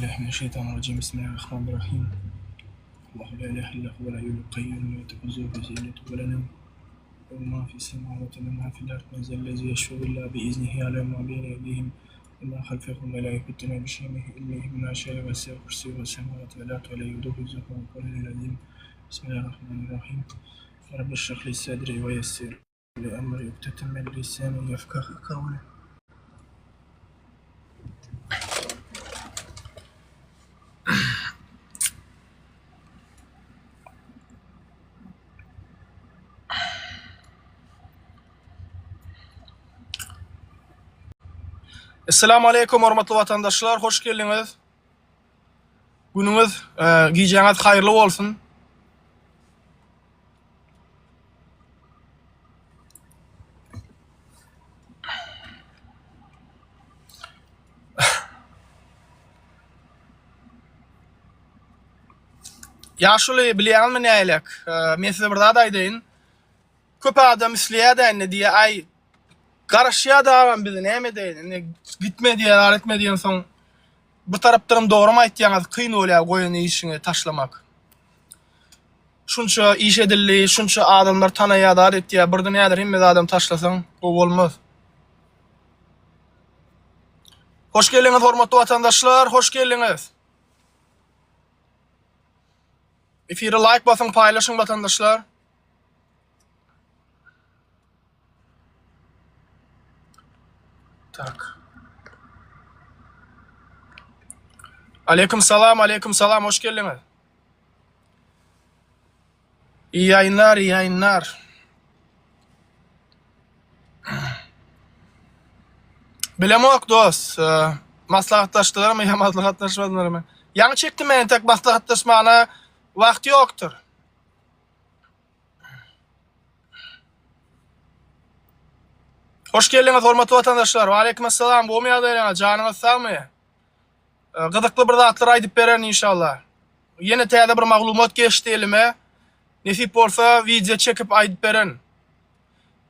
Euzubillahi mineşşeýtanirrajim. Bismillahirrahmanirrahim. Allahu la ilahe illa huvel hayyul kayyum la tehuzuhu sinetun ve la nevm. Lehu ma fis semavati ve ma fil ard men zellezi yeşfe'u illa biiznihi ya'lemu ma beyne eydihim ve ma halfehum ve la yuhitune bi şey'in min ilmihi illa ma şa'a vesi'a kursiyyuhu semavati vel ard ve la yuduhu hifzuhuma ve huvel aliyyul azim. Bismillahirrahmanirrahim. Rabbi şrah li sadri ve yessir li emri ukdeten min lisani yefkahu kavli. Esselamu aleýkum hormatly watandaşlar, hoş geldiňiz. Günüňiz, e, gijäňiz haýyrly bolsun. Ýaşuly bilýäňizmi nälik? Men size bir zat aýdaýyn. Köp adam isleýär-dä indi diýýär, aý garaşýar-da agam bizi näme edeýin? Indi gitme diýýär, ar etme diýensoň bir tarapdanam dogram aýtýaňyz, kyn bolýar goýan işiňi taşlamak. Şunça iş edildi, şunça adamlar tanaýar, zat etýär, birden häzir hemme zadam taşlasaň gowy bolmaz. Hoş geldiňiz hormatly watandaşlar, hoş geldiňiz. Efire laýk basyň, paýlaşyň watandaşlar. Tak. Aleyküm salam, aleyküm salam, hoş geldiňiz. Iyi ýaýynlar, iyi ýaýynlar. Bilemok dost. E, maslahatlaşdylarmy ýa maslahatlaşmadylarmy? Ýaňy çekdim men entek maslahatlaşmana wagt ýokdur. Hoş geldiňiz hormatly watandaşlar. Waleýkim assalam. Gowmy ýagdaýlaryňyz? Janyňyz sagmy? E, gyzykly bir zatlar aýdyp bererin inşallah. Ýene täze bir maglumat geçdi elime. Nesip bolsa wideo çekip aýdyp bererin.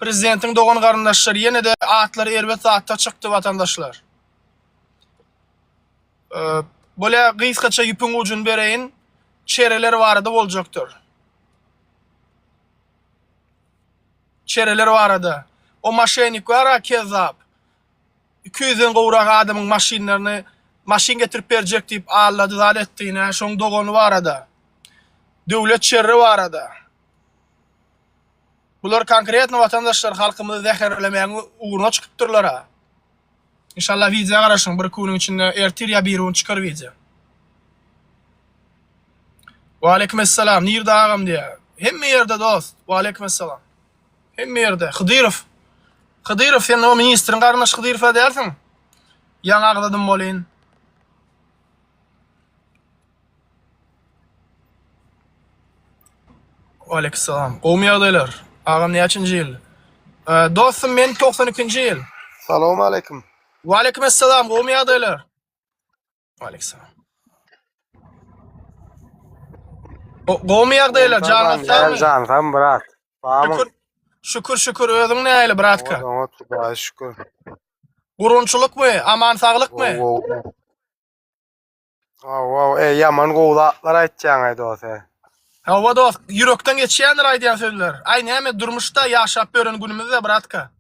Prezidentiň dogan garyndaşlary ýene-de atlary erbet zatda çykdy watandaşlar. E, bolýa gysgaça ýüpüň ujuny bereýin. Çereler barada boljakdyr. Çereler barada. O maşenik bar-a kezzap. 200-den gowrak adamyň maşynlaryny maşyn getirip berjek diýip aldady zat etdi ine şoň dogany barada. Döwlet şerri barada. Bular konkretno watandaşlar halkymyzy zäherlemegiň ugruna çykypdyrlar-a. Inşallah wideo garaşyň bir iki günüň içinde ertir ýa birigün çykar wideo. Waleýkim essalam nirde agam diýýär. Hemme ýerde dost. Waleýkim essalam. Hemme ýerde. Hydyrow. Hydyrow sen o ministriň garyndaşy Hydyrow-a dälsiň? Ýaňy agzadym bolyn. Waleýkim Gowmy ýagdaýlar? Agam näçinji ýyl? Dostum men 92-nji ýyl. Salowmaleýkim. Waleýkim essalam. Gowmy ýagdaýlar? Waleýkim Gowmy ýagdaýlar? Janyňyz sagmy? Jan sagmy brat? Barmy? Şükür, şükür, şükür. Özüň nähili bratka? Oňat, oňat, Hudaýa şükür. Gurunçylykmy? Aman saglykmy? Gowy, gowy. Hawa, e, ýaman gowy zatlar aýtýaň-aý dos, e. Hawa dost, ýürekden geçýändir aýdýan sözler. Aý näme durmuşda ýaşap ýören günümizde bratka.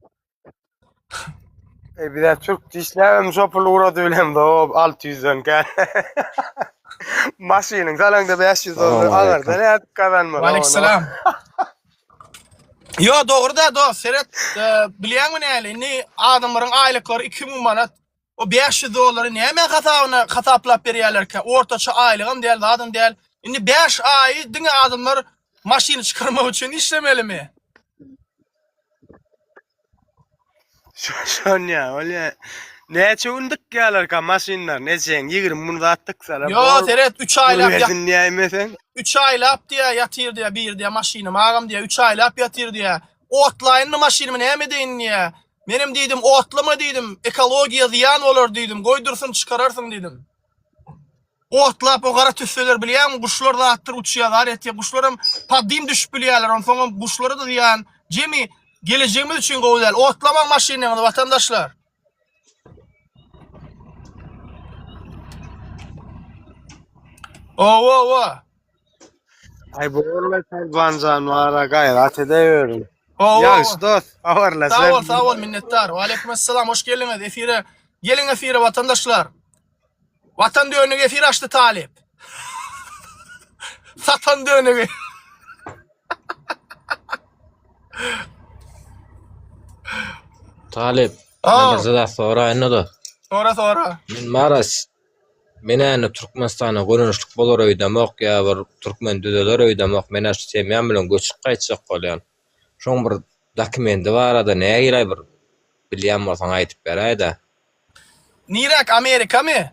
E, bizä türk dişläbem şo pul ugrady bilemzok, 600-den kän. Maşynyň salaňda 500 dollar aňyrda nädip gazanmaly ony? Waleýkimsalam. Ýo dogry-da dost, seret, e, bilýäňmi näli, indi adamlaryň aýlyklary 2000 manat. O 500 dollary näme hasabyna hasaplap berýärlerkä? Ortaça aýlygam däl, zadam däl. Indi 5 aýy diňe adamlar maşyny çykarmak üçin işlemelimi? Şonýa, bolýa. Näçe gün dykýarlarka maşynlar? Neçeň 20 gün zat dyksalar. Ýo, seret 3 aýlap ýat. Diýäýmeseň. 3 aýlap diýä ýatyr diýä, bir diýä maşynym agam diýä 3 aýlap ýatyr diýä. Otlaýynmy maşynymy näme edeýin diýä. Menem diýdim otlama diýdim, ekologiýa zyýan bolar diýdim, goý dursun çykararsyň diýdim. Otlap o gara tüsseler bilýäňmi guşlar zatdyr uçýar zar etýär guşlaram podym düşüp bilýärler onsoňam guşlara-da zyýan jemi gelejegimiz üçin gowy däl otlamaň maşynyňyzy watandaşlar. Owa owa. Ay borla Talbanjan wara gaýrat edeweriň. Owa. Ýagşy dost, habarlaşar. Sag bol, sag bol minnetdar. Waleýkim esselam, hoş geldiňiz efire. Geliň efire watandaşlar. Watan dönügi efir açdy talyp. Satan dönügi. Talyp, men bir zat soraýyn da. Sora sora. Men Maras Men indi Türkmenistana gönençlik bolar öýdemok ýa bir türkmen düzeler öýdemok. Men-ä şu semýam bilen göçüp gaýtjak bolýan. Şoň bir dokumendi barada nägile bir bilýän bolsaň aýdyp beräýdä. Niräk Amerikamy?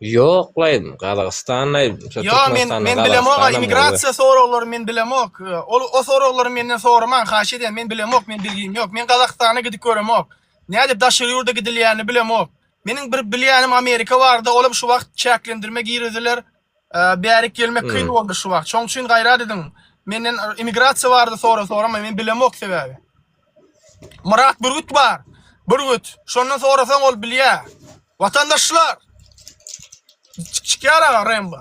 Ýoklaý Gazagystandaý şo Ýo men Türkmenistanda men bilemok Gazagystanam gowy. immigrasiýa soraglary men bilemok. Ol o soraglary menden soramaň haýyş edýän men bilemok men bilgim ýok. Men Gazagystana gidip göremok. Nädip daşary ýurda gidilýänini bilemok. Meniň bir bilýänim Amerika bardy, olam şu wagt çäklendirme girizdiler. Bärik gelmek kyn boldy şu wagt. Şoň üçin gaýrat ediň. Menden immigrasiýa barada sora sorama, men bilemok sebäbi. Myrat Bürgüt bar. Bürgüt. Şondan sorasaň ol bilýär. Watandaşlar! Çykýar aga Rembo.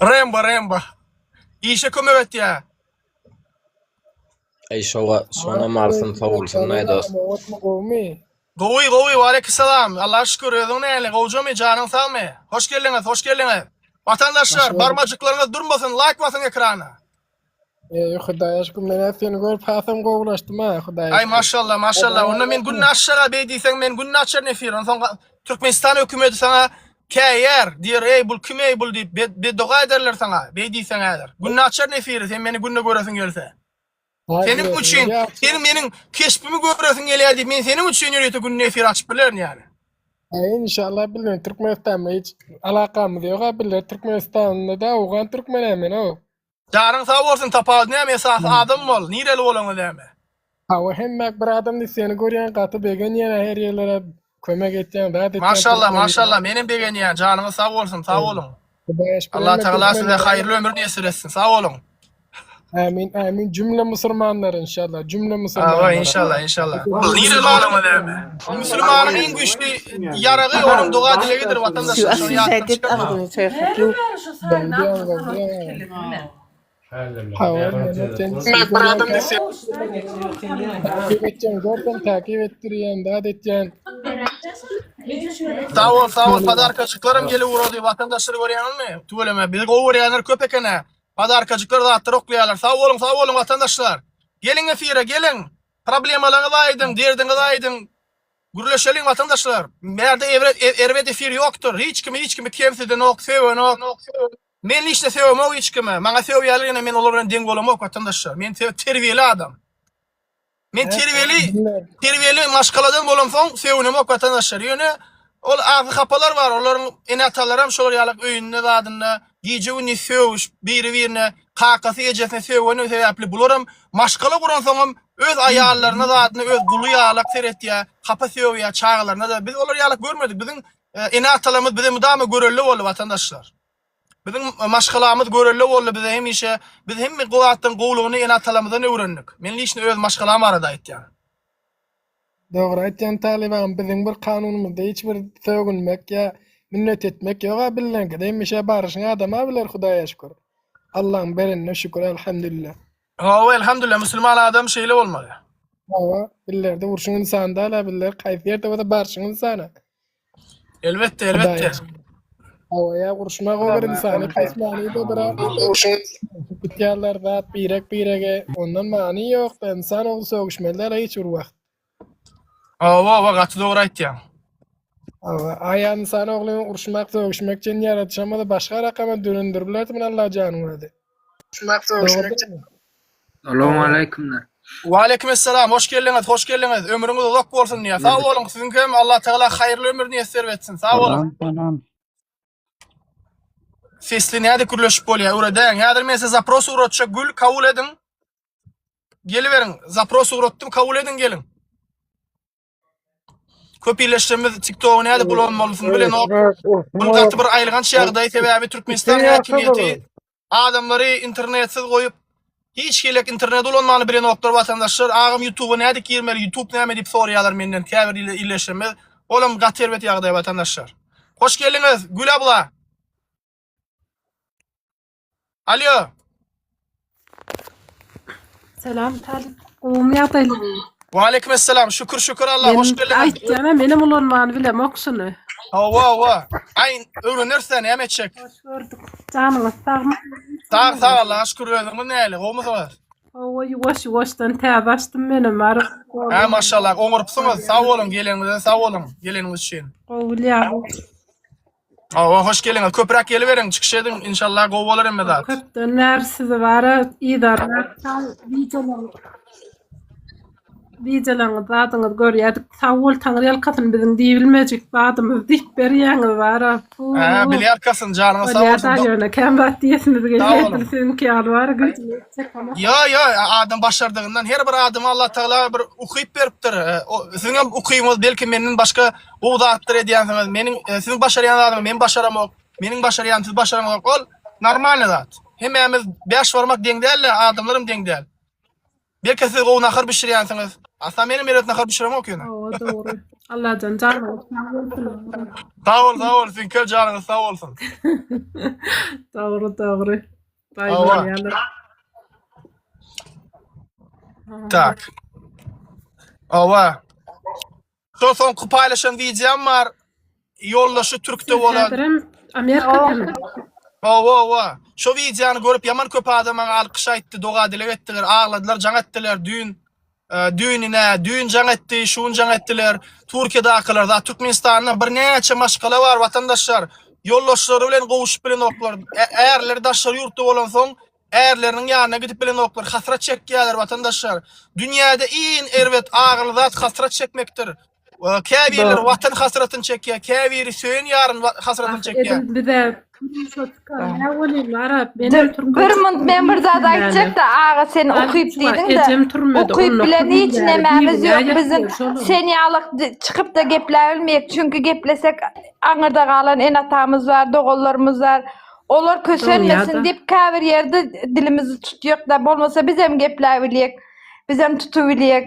Rembo, Rembo. Işe kömek etýär. Aý şoga şonam alsyn sowulsyn aý dost. Gowmy? Gowy gowy waleýkissalam Allaha şükür özüň nähili gowjamy janyň sagmy hoş geldiňiz hoş geldiňiz watandaşlar barmajyklaryňyz durmasyn laýk basyň ekrana. Eý Hudaýa şükür menä seni görüp hasam gowulaşdym ha Hudaýa Aý maşallah maşallah onda men günde aşşaga beý diýseň men günde açaryn efir onsoň Türkmenistan hökümeti saňa käýär diýer eý bul kim eý bul diýip beddoga ederler saňa beý diýseň häzir günde açaryn efiri sen meni günde göresiň gelse. Seniň üçin, seniň meniň keşbimi göresiň gelýär diýip, men seniň üçin ýörite günde efir açyp bilerin ýaly. Aý inşallah bilen Türkmenistanda hiç alakamyz ýok a bile Türkmenistanda da Owgan türkmen men o. Janyň sag bolsun tapawudy näme esasy adam bol nireli bolaňa näme. Hawa hemmäk bir adam diýip seni görýän gaty begenýän her ýerlere kömek etýän zat etýän. Maşallah maşallah menem begenýän janyňyz sag bolsun sag boluň. Hudaýa şükür Allah hemme Tagala size türkmenlere haýyrly ömür nesip etsin sag boluň. Amin amin jümle musurmanlara inşallah jümle Awa musurmanlara. inşallah inşallah. Nireli bolaňa näme. Musulmanyň iň güýçli ýaragy onuň doga dilegidir watandaşlar şony ýatdan çykarmaň. Hawa men sen Bir adam diýse takip etýän görsem takip etdirýän zat etýän. Sag bol sag bol podarkaçyklaram gelip ugrady watandaşlar görýäňizmi tüweleme bizi gowy görýänler köp ekenä podarkajyklar zatlar oklaýarlar sag boluň sag boluň watandaşlar geliň efire geliň problemalaryňyzy aýdyň derdiňizi aýdyň gürleşeliň watandaşlar bärde erbet efir ýokdur hiç kimi hiç kimi kemsidenok söwenok Men işde söwemok hiç kime. Maňa söwýärler ýöne men olar bilen deň bolamok watandaşlar. Men terbiýeli adam. Men terbiýeli, terbiýeli maşgaladan bolamsoň söwünemok watandaşlar. Ýöne ol agzy hapalar bar, olaryň ene-atalaram şolar ýalak öýünde zadynda gije-gündiz sögüşip biri-birine kakasy ejesine sögeni sebäpli bularam maşgala guransoňam öz aýallaryna zadyna öz guly ýalak seretýär, hapa sögýär çagalaryna-da. Biz olar ýalak görmedik. Biziň ene-atalarymyz bize mydama görelde boldy watandaşlar. Biziň maşgalamyz görelde boldy bize hemişe. Biz hemme gowy zatlaryň gowulygyny ene-atalarymyzdan öwrendik. Men liçno öz maşgalam barada aýtýan. Dogry aýtýaň Talyp agam biziň bir kanunymyzda hiç bir sögünmek ýa minnet etmek ýoga bileňkide hemişe baryşyň adama biler Hudaýa şükür. Allaň berenine şükür Elhamdülillah. Hawa elhamdülillah musulman adam şeýle bolmaly. Hawa billerde urşuň ynsany däl-ä biller kaýsy ýerde bolsa barşyň ynsany. Elbetde elbetde. Hawa ýa uruşmak o bir ynsany kaýsy manyda bir Bitýärler zat birek birege ondan many ýok ynsan ogly sögüşmeli däl hiç bir wagt. Hawa hawa gaty dogry aýtýaň. Hawa aý ynsan ogly uruşmak sögüşmek üçin ýaradyşan bolsa başga rakama dönendirip bilerdi muny Allajanyň özi. Uruşmak sögüşmek Dogry Salowmaleýkumlar. Waleýkim essalam hoş geldiňiz hoş geldiňiz ömrüňiz uzak bolsun diýýär sag boluň siziňkem Allah tagala haýyrly ömür miýesser etsin sag boluň. Salam salam. Sesli nädip gürleşip bolýar öwredäýiň häzir men size zapros ugratjak gül kabul ediň geliberiň zapros ugratdym kabul ediň geliň. Köp illeşdirimiz TikTok-y nädip ulanmalysyny bilenok. Bu gaty bir aýylganç ýagdaý sebäbi Türkmenistan häkimiýeti Adamlary internetsiz goýup hiç hilek internet ulanmany bilenoklar watandaşlar agam ýutuba nädip girmeli ýutub näme diýip soraýalar menden käbir illeşemiz olam gaty erbet ýagdaý watandaşlar. Hoş geldiňiz Gül abla. Alo. Salam Talyp. Gowumy ýagdaýlaryň? Waleýkim esselam. Şükür şükür Allah. Hoş Men geldiňiz. aýtýan-a menem ulanmany bilemok şuny. Hawa hawa. Aý öwrenersen näme etjek? Hoş gördük. Janyňyz sagmy? Sag sag Allaha şükür özüňiz näli? Gowumysyňyz? Hawa ýuwaş ýuwaşdan täze açdym menem bar. Hä maşallah oňarypsyňyz. Sag boluň geleniňize sag boluň geleniňiz üçin. Gowy bilýär. Hawa hoş geldiňiz. Köpräk geliberiň çykyş ediň inşallah gowy bolar hemme zat. Köpden bäri sizi bara yzarlap wideolaryňyzy wideolaryňyzy zadyňyzy görýärdik. Sag bol Taňry ýalkasyn biziň diýibilmejek zadymyzy diýip berýäňiz bara. Hä bilýärkasyn janyňyz sag Bolýar bolsun. da ýöne kän zat diýesimiz Sag gelýär. boluň. Siziňki ýaly bara güýjümiz ýetjek bolmasa. Ýo ýo adam başardygyndan her bir adama Allah Tagala bir ukyp beripdir. Siziň hem ukybyňyz belki menden başga Gowy zatlar edýänsiňiz. Meniň e, siziň başarýan zadyňyzy men başaramok. Meniň başarýanym siz başaraňyzok. Ol normalny zat. Hemmämiz bäş barmak deň däl-de, adamlaram deň däl. Belki siz gowy nahar bişirýänsiňiz. Asla menem erbet nahar bişiremok ýöne. Hawa dogry. Allajan janyňyz sag bolsun. Sag bol, sag bol. Siziňkem janyňyz sag bolsun. Dogry, dogry. Baý Hawa. bolýarlar. Tak. Hawa. Şo soňky paýlaşan wideom bar. Ýoldaşy türkde bolan. Häzirem Amerikadamy? Hawa, hawa. Şo wideony görüp ýaman köp adam maňa alkyş aýtdy, doga-dileg etdiler, agladylar, jaň etdiler düýn. E, düýn ine, düýn jaň etdi, şu gün jaň etdiler. Türkiýedakylar, zat Türkmenistanda birnäçe maşgala bar watandaşlar. Ýoldaşlary bilen gowuşyp bilenoklar. E, ärleri daşary ýurtda bolansoň, Ärleriniň ýanyna gidip bilenoklar, hasrat çekýärler watandaşlar. Dünýäde iň erbet agyryly zat hasrat çekmekdir. Käbirleri watan hasratyny çekýär, käbiri söýen ýaryny hasratyny Ah, çekýär. edil bize şo çykan nä bolýar ara menem türkmen Bir munt men bir zat aýtjak-da aga sen ukyp diýdiň-de. Ejem türmede Ukyp bilen hiç nemämiz ýok biziň şol. sen ýalyk çykyp-da gepläbilmeýek çünki geplesek aňyrda galan ene-atamyz bar, doganlarymyz bar. Olar kösenmesin diýip käbir ýerde dilimizi tutýak-da, bolmasa bizem gepläbilýek, bizem tutubilýek.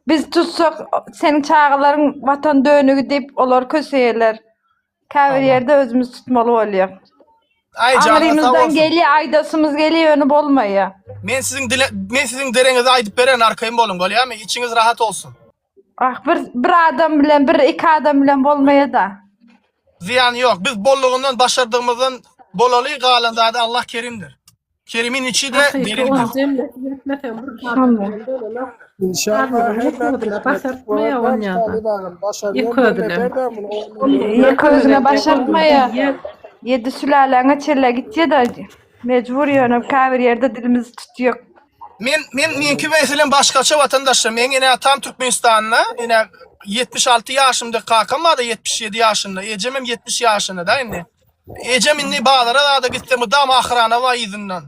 Biz tutsak, seniň çagalaryň watan dönügi diýip, olar köseýärler. Käbir ýerde özümiz tutmaly bolýar. Aý janyňyz sag Aňrymyzdan bolsun. gelýär, aýdasymyz gelýär, ýöne bolmaýar. Men siziň dile men siziň dereňizi aýdyp bererin arkaýyn boluň bolýamy? Içiňiz rahat bolsun. Ah bir bir adam bilen bir iki adam bilen bolmaýada. Zyýany ýok. Biz bollugyndan başardygymyzdan bolaly galan zady Allah kerimdir. Kerimin içi-de Hakyky derindir. ony jemlesip ýetmeseň bir adam bilen bolanok. İnşallah Talybyň her ýeke özüne başartmaýar Talip onýada. agam başarýan Ýeke özüne. beter-de muny Ýeke özüne başartmaýa. Diýýär. Ýedi süläläňe çelle gitýä-de mejbur ýöne käbir ýerde dilimizi tutýak. Men men meňki meselem başgaça watandaşlar. Meň ene atam Türkmenistanda, ene 76 ýaşymda kakam bardy 77 ýaşynda, ejem hem 70 ýaşynda da indi. Ejem indi bazara zada gitse mydama ahrana bar yzyndan.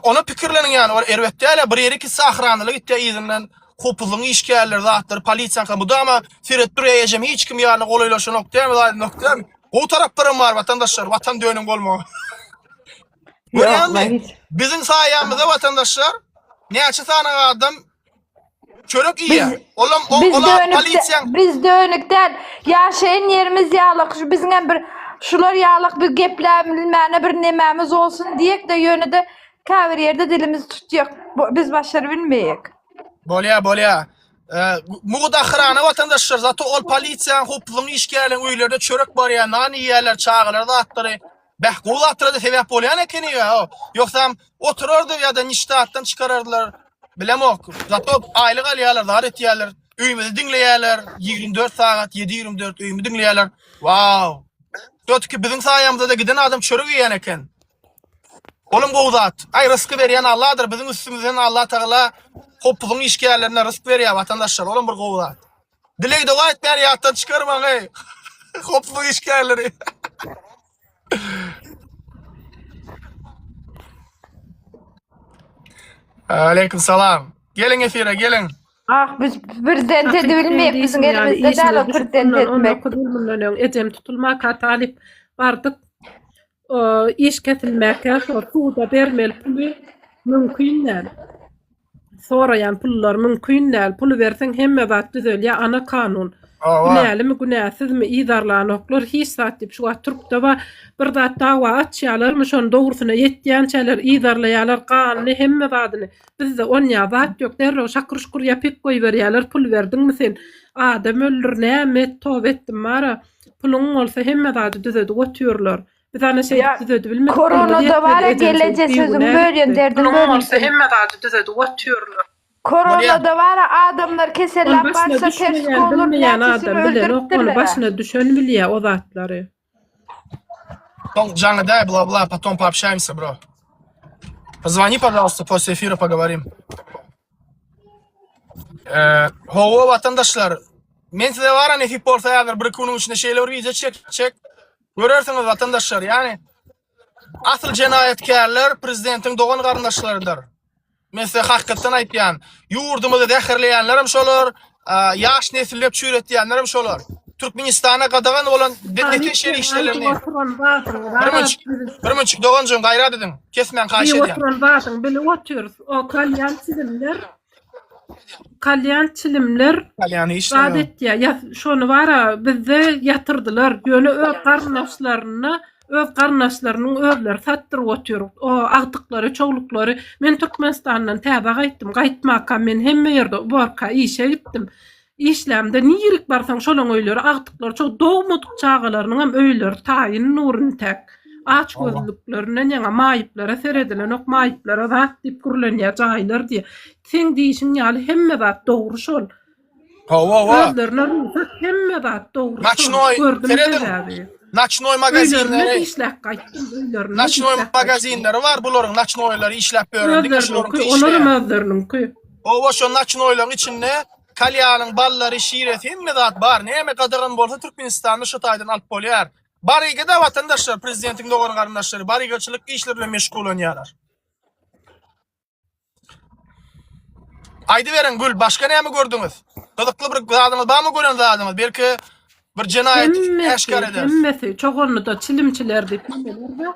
Ona pikirleniň ýani ol erbet däl bir ýere gitse ahranaly gitýär yzyndan. Howpsuzlygyň işgärleri zatlary polisiýaňka mydama seret durýar ejem hiç kim ýanyna golaýlaşanok dämi zat dämi. Gowy taraplaram bar watandaşlar watan dönüň bolmagy. Görýäňmi? Biziň saýamyzda watandaşlar näçe sany adam çörek iýýär. Olam Biz olam dönük polisiýaň biz dönük däl. Ýaşaýan ýerimiz ýalyk şu biziň hem bir şular ýalyk bir gepläp bilmäne bir nemämiz bolsun diýek-de ýöne-de käbir ýerde dilimiz tutýak. Biz başaryp bilmeýek. Bolýa, bolýa. Mugt ahrana watandaşlar, zato ol polisiýaň, howpsuzlygyň işgärleriniň öýlerine çörek barýar, nan iýýärler, çagalar zatlary. Beh, gowy zatlara-da sebäp bolýan ekeni-ä. Ýogsam oturardy ýa-da niştatdan çykarardylar. Bilemok. Zato aýlyk alýarlar, zat etýärler. Öýümizi diňleýärler. 24 sagat, 7-24 öýümi diňleýärler. Wow! Ýötki biziň saýamyzda-da giden adam çörek iýen eken. Olam gowy zat. Aý, rysky berýän Alladyr. Biziň üstümizden Allah Tagala hoppuzyň işgärlerine rysk berýär watandaşlar. Olam bir gowy zat. Dileg doga etmän ýatdan çykarmaň eý. Howpsuzlyk işgärleri. Aleyküm salam. Geliň efire geliň. Ah biz prezident edibilmeyek biziň elimizde däl o prezident etmek. 19 ýyl mundan öň ejem tutulmaka talyp bardyk. Iş kesilmäkä şo suda bermeli puly mümkin däl. Soraýan pullar mümkin däl. Puly berseň hemme zat düzelýär ana kanun. Hawa. Günälimi günäsizmi yzarlanoklar hiç zat diýip şu wagt türkde bar bir zat dawa açýalarmy şony dogrusyna ýetýänçäler yzarlaýalar ganyny hemme zadyny bizde onýa zat ýok derrew şakyr şukur ýapyk goýberýäler pul berdiňmi sen adam öldür näme et toba etdim bara puluň bolsa hemme zady düzedip otyrlar biz ana Ýa şeýdip düzedibilmedik pulumyz koronada ýetmedi bara ejem şeýdip geleje sözüňi bigünä bölýän gitdi derdiň puluň bolsa bölünsin. hemme zady düzedip otyrlar. Bolýar. Koronada bara adamlar Ony keselläp başyna barsa ters düşmeýän, kowlup bilmeýän näçesini adam bilenok, ony öldüripdirler-ä. başyna düşen bilýär o zatlary. Soň jaňy däý bla bla potom poobщаемся bro. Позвони пожалуйста после эфира поговорим. Ee, hawa watandaşlar men size bara nesip bolsa häzir bir iki günüň içinde şeýle bir wideo çekjek. Görersiňiz watandaşlar ýani asyl jenaýatkärler prezidentiň dogan garyndaşlarydyr. Men size hakykatdan aýtýan, ýurdumyzy zäherleýänlerem şolar, ýaş nesillep çüýretýänlerem şolar. Türkmenistana gadagan bolan neşe serişdelerini. Bir munçuk, bir munçuk doganjygym gaýrat ediň, kesmäň haýyş Diýip edýän. oturan zadyň bilip otyrys. O kalýan çilimler kalýan çilimler Kalýany hiç zat etýär. Ýa şony bara bizde ýatyrdylar. Ýöne öz garyndaşlaryna Öz garyndaşlarynyň özleri satdyryp otyr. O agtyklary, çowluklary. Men Türkmenistandan täze gaýtdym. Gaýtmakam men hemme ýerde uborka işe gitdim. Işlämde nirik barsaň şolaň öýleri agtyklary ço dogmadyk çagalarynyňam öýleri taýyn dur intäk. Aç gözlüklerinden ýaňa maýyplara seredilenok maýyplara zat diýip gürlenýär jaýlar diýe. Seň diýşiň ýaly hemme zat dogry şol. Hawa, hawa. Özlerine rugsat hemme zat dogry. Naçnoý, Gördüm serediň. sebäbi. Naçnoý Öýlerine magazinleri, işläp gaýtdym, öýlerine naçnoý işläp gaýtdym. magazinleri bar bularyň, naçnoýlary işläp ýören, diňe şularyňky Özleriniňki, olaram işleýär. özleriniňki. Hawa, şo naçnoýlaryň içinde kalýanyň ballary, şiresi, hemme zat bar. Näme gadagan bolsa Türkmenistanda şo taýdan alyp bolýar. Baryga-da watandaşlar, prezidentiň dogan-garyndaşlary barygaçylyk işleri bilen meşgullanýarlar. Aýdyberiň Gül, başga näme gördüňiz? Gyzykly bir zadyňyz barmy gören zadyňyz? Belki bir jenaýat Hemmesi, äşgär ederis. hemmesi, çoganlyda çilimçiler diýip nemeler bar.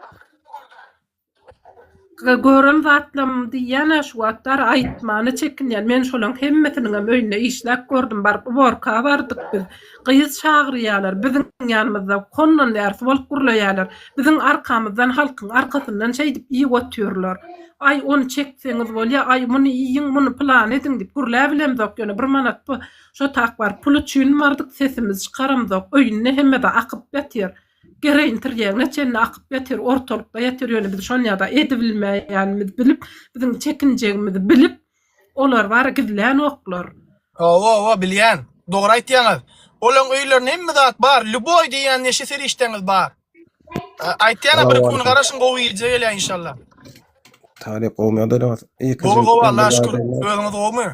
Gören zatlam diýýän-ä şu wagtlar aýtmana çekinýän. Men şolaň hemmesiniňem öýünde işläp gördüm. Baryp uborka bardyk biz. Gyz çagyrýarlar. Biziň ýanymyzda hondan bärsi bolup gürleýärler. Biziň arkamyzdan halkyň arkasyndan şeýdip iýip otyrlar. Aý ony çekseňiz bolýa, aý muny iýiň, muny pylany ediň diýip gürläbilemzok ýöne bir manat bu şo tak baryp pul üçin bardyk sesimizi çykaramzok. Öýünde hemmede akyp ýatyr. Gereýin tirýegine çenli akyp ýatyr, ortalykda ýatyr ýöne biz şonýada edibilmeýänimizi bilip, biziň çekinjegimizi bilip olar bar gizlänoklar. Hawa hawa bilýän. Dogry aýtýaňyz. Olaň öýlerinde hemme zat bar. Lýuboý diýýän neşe serişdäňiz bar. Aýtýana bir gün garaşyň gowy gije gelýär inşallah. Talyp gowmy ýagdaýlaryňyz? Gowy gowy Allaha şükür. Özüňiz gowumy?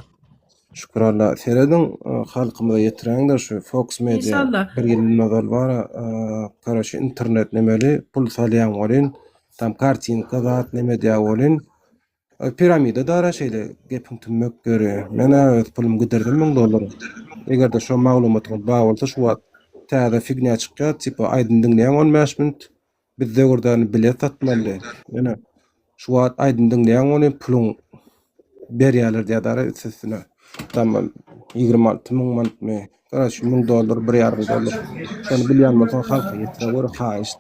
Şükür Alla. Serediň halkymyza ýetiräňdir şu Fox Media Inşallah. bir ýyl mundan ozal bara karoçe internet nemeli pul salýaň welin tam kartinka zat neme edýär welin Piramida dara şeýle gepiň tümmek ýeri. Men-ä öz pulumy gidirdim 1000 dollar. Eger-de şo maglumatyňyz bar bolsa şu wagt täze figня çykýar, tipa aýdym diňleýäň 15 minut. Biz döwürdäni bilet satmaly. Ýöne şu wagt aýdym diňleýäň ony puluň berýärler diýýär dara üstesine. Tamam 26 müň manatmy? Karaç 1000 dollar, 1,5 dollar. Şony bilýän bolsaň halka ýetireweri haýyşt.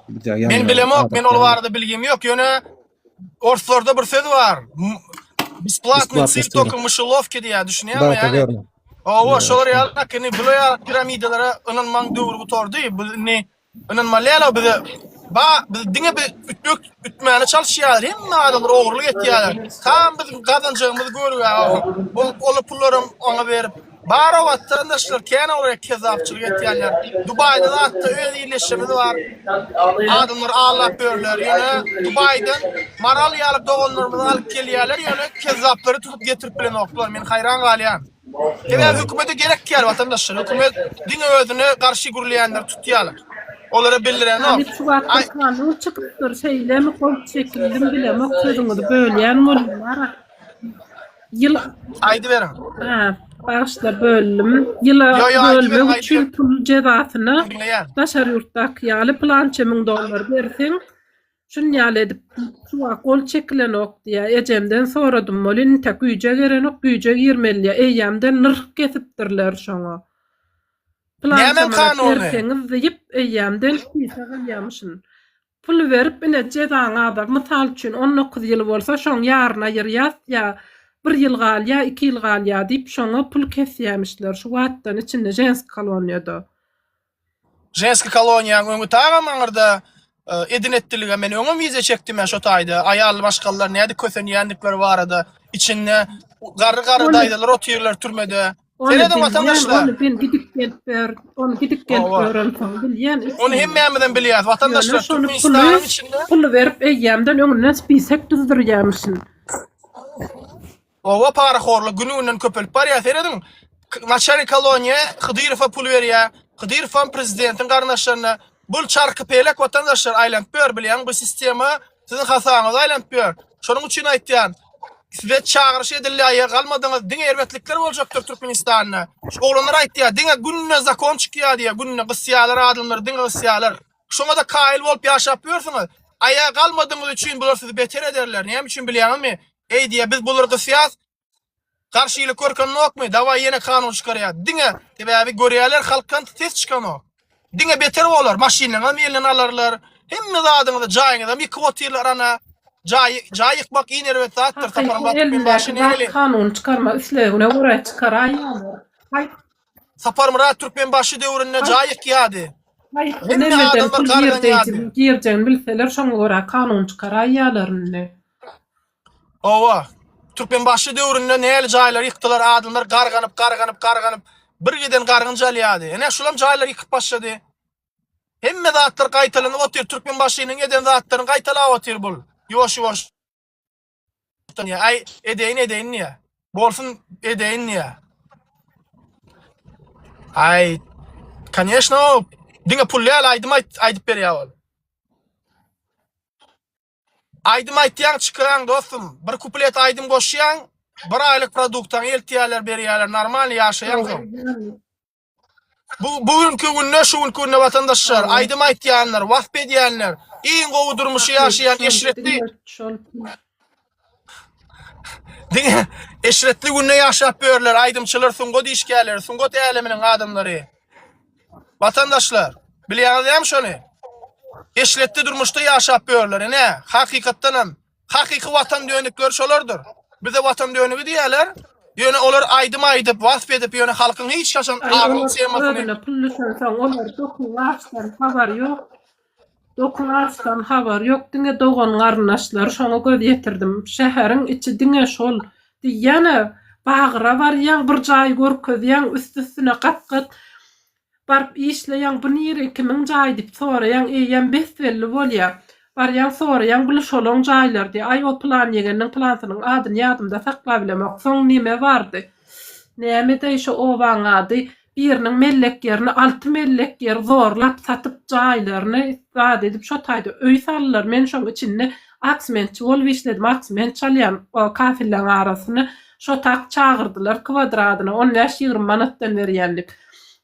Men bilemok, men ol barada bilgim ýok, ýöne Orslarda bir söz bar. Besplatny sir только mышelovki diýýär, düşünýäňmi? Ýani. Hawa, şolar ýaly indi bular ýaly piramidalara ynanmaň döwri gutardy. Bu indi ynanmaly ýaly bize ba biz diňe bir ütmek ütmäne çalyşýarlar. Hemme adamlar ogurlyk etýärler. Tam biz gazanjagymyzy görüp, ol ol pullaram oňa berip Bar o watandaşlar kän olara kezzapçylyk etýänler. Dubaýda zatda öz illeşimiz bar. Adamlar allap ýörler. Ýöne Dubaýdan maral ýaly doganlarymyzy alyp gelýärler ýöne kezzaplary tutup getirip bilenoklar. Men haýran galýan. Sebäbi hökümete gerek däl watandaşlar. Hökümet diňe özüne garşy gürleýänleri tutýarlar. Olara bildirenok. Halyp şu wagt bir kanun çykypdyr şeýlemi gol çekildim bilemok sözüňizi bölýän bolýan ara. Ýyl Aýdyberiň. Ha, bagyşla böldüm. Ýyla Ýo, ýo, aýdyberiň, bölmek üçin aýdyberiň. pul jezasyna Diňleýän. daşary ýurtdaky ýaly pylança müň dollar berseň, şun ýaly edip şu wagt gol çekilenok diýýär. Ejemden soradym welin, intäk güýje gerenok, güýje girmeli diýýär. Eýýämden nyrh kesipdirler şoňa. Pylança Nämäň manat kanuny? berseňiz diýip eýýämden pise galýamyşyn. Pul berip ine jezaň azar. Mysal üçin 19 ýyl bolsa şoň ýaryny aýyrýas ýa bir ýyl galýa, iki ýyl galýa diýip şoňa pul kesýämişler şu wagtdan içinde ženski koloniýada. Ženski koloniýaň öňi tagam aňyrda edin etdilige men öňem wiza çekdim şo taýda aýal maşgalalar nädip kösenýändikleri barada içinde garry garry daýzalar otyrlar türmede Ony serediň bilýän, watandaşlar ony ben gidip gelip ber, ony gidip gelip Hawa. görensoň bilýän. Ony hemmämizem bilýäs Ýöne watandaşlar şony Türkmenistanyň puly, içinde puly berip eýýämden öňünden spisek düzdürýämişin. Oba parahorlyk günü-günden köpelip barýar. Serediň, naçalnik koloniýa Hydyrowa pul berýär. Hydyrowam prezidentiň garyndaşlaryna. Bul çarky-pelek watandaşlar aýlanyp ýör, bilýäňmi, bu sistema siziň hasabyňyza aýlanyp ýör. Şonuň üçin aýtýan, size çagyryş edildi, aýaga galmadyňyz, diňe erbetlikler boljakdyr Türkmenistanda. Şu oglanlar aýtýar, diňe günde zakon çykýar diýýär, günde gysýarlar adamlary, diňe gysýarlar. Şoňa-da kaýyl bolup ýaşap ýörsüňiz. Aýaga galmadygyňyz üçin bular sizi beter ederler. Näme üçin bilýäňizmi? Eý diýýär, biz bulary gysýas, garşylyk görkenokmy? Dawaý ýene kanun çykarýar. Diňe, sebäbi görýärler halkdan ses çykanok. Diňe beter bolar, maşynyňam elinden alarlar, hemme zadyňyzy, jaýyňyzam ýykyp otyrlar ana. Jaý, jaý ýykmak iň erbet zatdyr, Hakyky Saparmyrat elindäki Türkmenbaşy zat nähili? kanun çykarma islegine görä çykaraýýarlar. Haý, Saparmyrat Türkmenbaşy döwründe jaý ýykýardy. haý, Hemme nemeden adamlar pul garganýardy. girdeýji girjegini bilseler şoňa görä kanun çykaraýýarlar indi. Hawa. Türkmenbaşy döwründe näli jaýlary ýykdylar, adamlar garganyp, garganyp, garganyp, bir giden gargynç alýardy. Ine, şulam jaýlary ýykyp başlady. Hemme zatlar gaýtalanyp otyr, Türkmenbaşynyň eden zatlaryny gaýtalap otyr bul. Ýuwaş-ýuwaş. Aý, edeýin, edeýin diýýär. Bolsun, edeýin diýýär. Aý, koneşno, diňe pul däl, aýdym aýdyp berýär ol. Aýdym aýtýaň çykaýaň dostum. Bir kuplet aýdym goşýaň, bir aýlyk produktaňy eltýärler berýärler normalny ýaşaýaň soň. Bu bu günki günde şu günki günde watandaşlar aýdym aýtýanlar, wasp edýänler, iň gowy durmuşy ýaşaýan eşretli diňe eşretli günde ýaşap ýörler aýdymçylar, sungat işgärleri, sungat äleminiň adamlary. Watandaşlar, bilýäňiz dämi şony? Eşretli durmuşda ýaşap ýörler, ine, hakykatdanam, hakyky watan dönükleri şolardyr. Bize watan dönügi diýýärler, ýöne olar aýdym aýdyp, wasp edip, ýöne halkyň hiç haçan Aý, agyr olar temasyny özüne pul düşensoň, olar dokuň açdan habary ýok. Dokuň açdan habary ýok, diňe dogan-garyndaşlary şoňa göz ýetirdim. Şäheriň içi diňe şol. Diýýän-ä, Bagyra barýaň, bir jaý görkezýäň, üsti-üstüne gat-gat baryp işleýäň, bu nire, kimiň jaýy diýip soraýaň, eýýäm bes-belli bolýar. Barýaň soraýaň, bul şolaň jaýlary diýýär. Aý, o pylan ýegeniniň pylansynyň adyny ýadymda saklabilemok. Soň neme bardy? Nämedeý şo obaň ady? Biriniň mellek ýerini, alty mellek ýeri zorlap satyp, jaýlaryny zat edip, şo taýda öý saldylar. Men şoň içinde aksmentçi bolup işledim. Aksment çalýan kafilleň arasyny şo tak çagyrdylar kwadradyna on bäş-ýigrimi manatdan berýän diýip.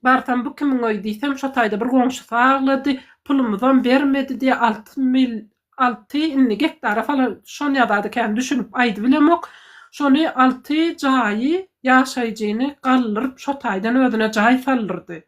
Barsam bu kimiň öýi diýsem, şo taýda bir goňşusy aglady. Pulumyzam bermedi diýýär, alty mil Alty indi gektara falan şon ýa zady kän düşünip aýdybilemok. Şony alty jaýy ýaşaýjyny galdyryp şo taýdan özüne jaý saldyrdy.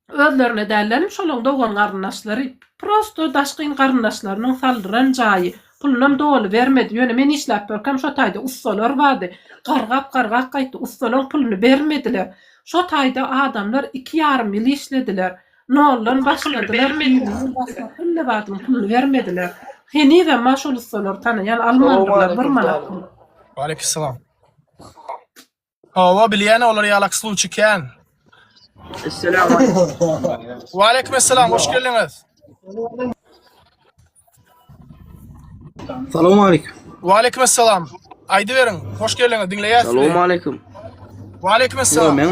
Özlerine dällermi şolaň dogan garyndaşlary prosto daşgyn garyndaşlarynyň saldyran jaýy. Pulunam doly bermedi. Ýöne men işläp ýörkäm şo taýda ussalar bardy. Gargap gargap gaýtdy. Ussalaň puluny bermediler. Şo taýda adamlar iki ýarym ýyl işlediler. Noldan başladylar, noldan başlap hemme zadyň puluny bermediler. Henizem maş ol ussalary tanaýan, almandyrlar bir manat pul. Waleýkim Hawa bilýän olar ýalak sluçy kän. Waleýkim esselam hoş geldiňiz. Salam aleyküm. Waleýkim esselam. Aýdyberiň, hoş geldiňiz, diňleýäs sizi. Salam aleyküm. Waleýkim esselam. Meň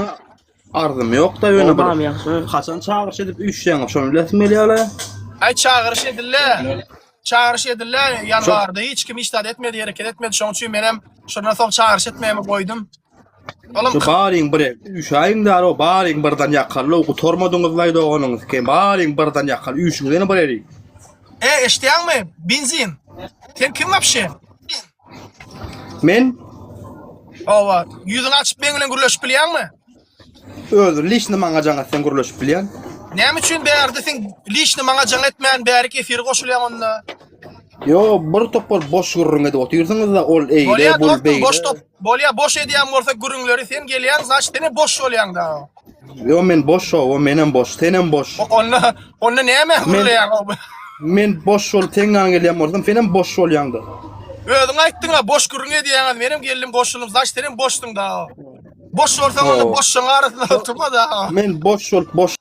arzym ýok da ýöne bir haçan çagyryş edip üýşýäňiz şony bilesim gelýärle. Aý çagyryş edildi. Çagyryş edildi ýanwarda hiç kim hiç zat etmedi, hereket etmedi. Şonuň üçin menem şondan soň çagyryş etmegimi goýdum. Olam Şu baryň bir üýşäýiň däl o baryň birden ýakaly gutarmadyňyz laý doganyňyz kem baryň birden ýakaly üýşüň ýene bir eri. E eşitýäňmi? Benzin. Sen kim wapşe? Men Hawa, ýüzüňi açyp meň bilen gürleşip bilýäňmi? Özün liçny maňa jaň etseň gürleşip bilýän. Näme üçin bärde sen liçny maňa jaň etmän bärik efire goşulýaň onda? Ýo bir topar boş gürrüň edip otyrsyňyzda ol eýle Bolýa bul dostum beýle. boş top bolýa boş edýän bolsa gürrüňleri sen gelýäň znaçt senem boş bolýaň da. Ýo men boş o menem boş senem boş. Onda onda näme gürleýäň? Men boş bolup seň ýanyňa gelýän bolsam senem boş bolýaňda. Özüň aýtdyňa boş gürrüň edýäňiz menem geldim goşuldym znaçt senem boşsuň da. Boş bolsaň onda boşlaryň arasynda oturma da. Men boş bolup boş.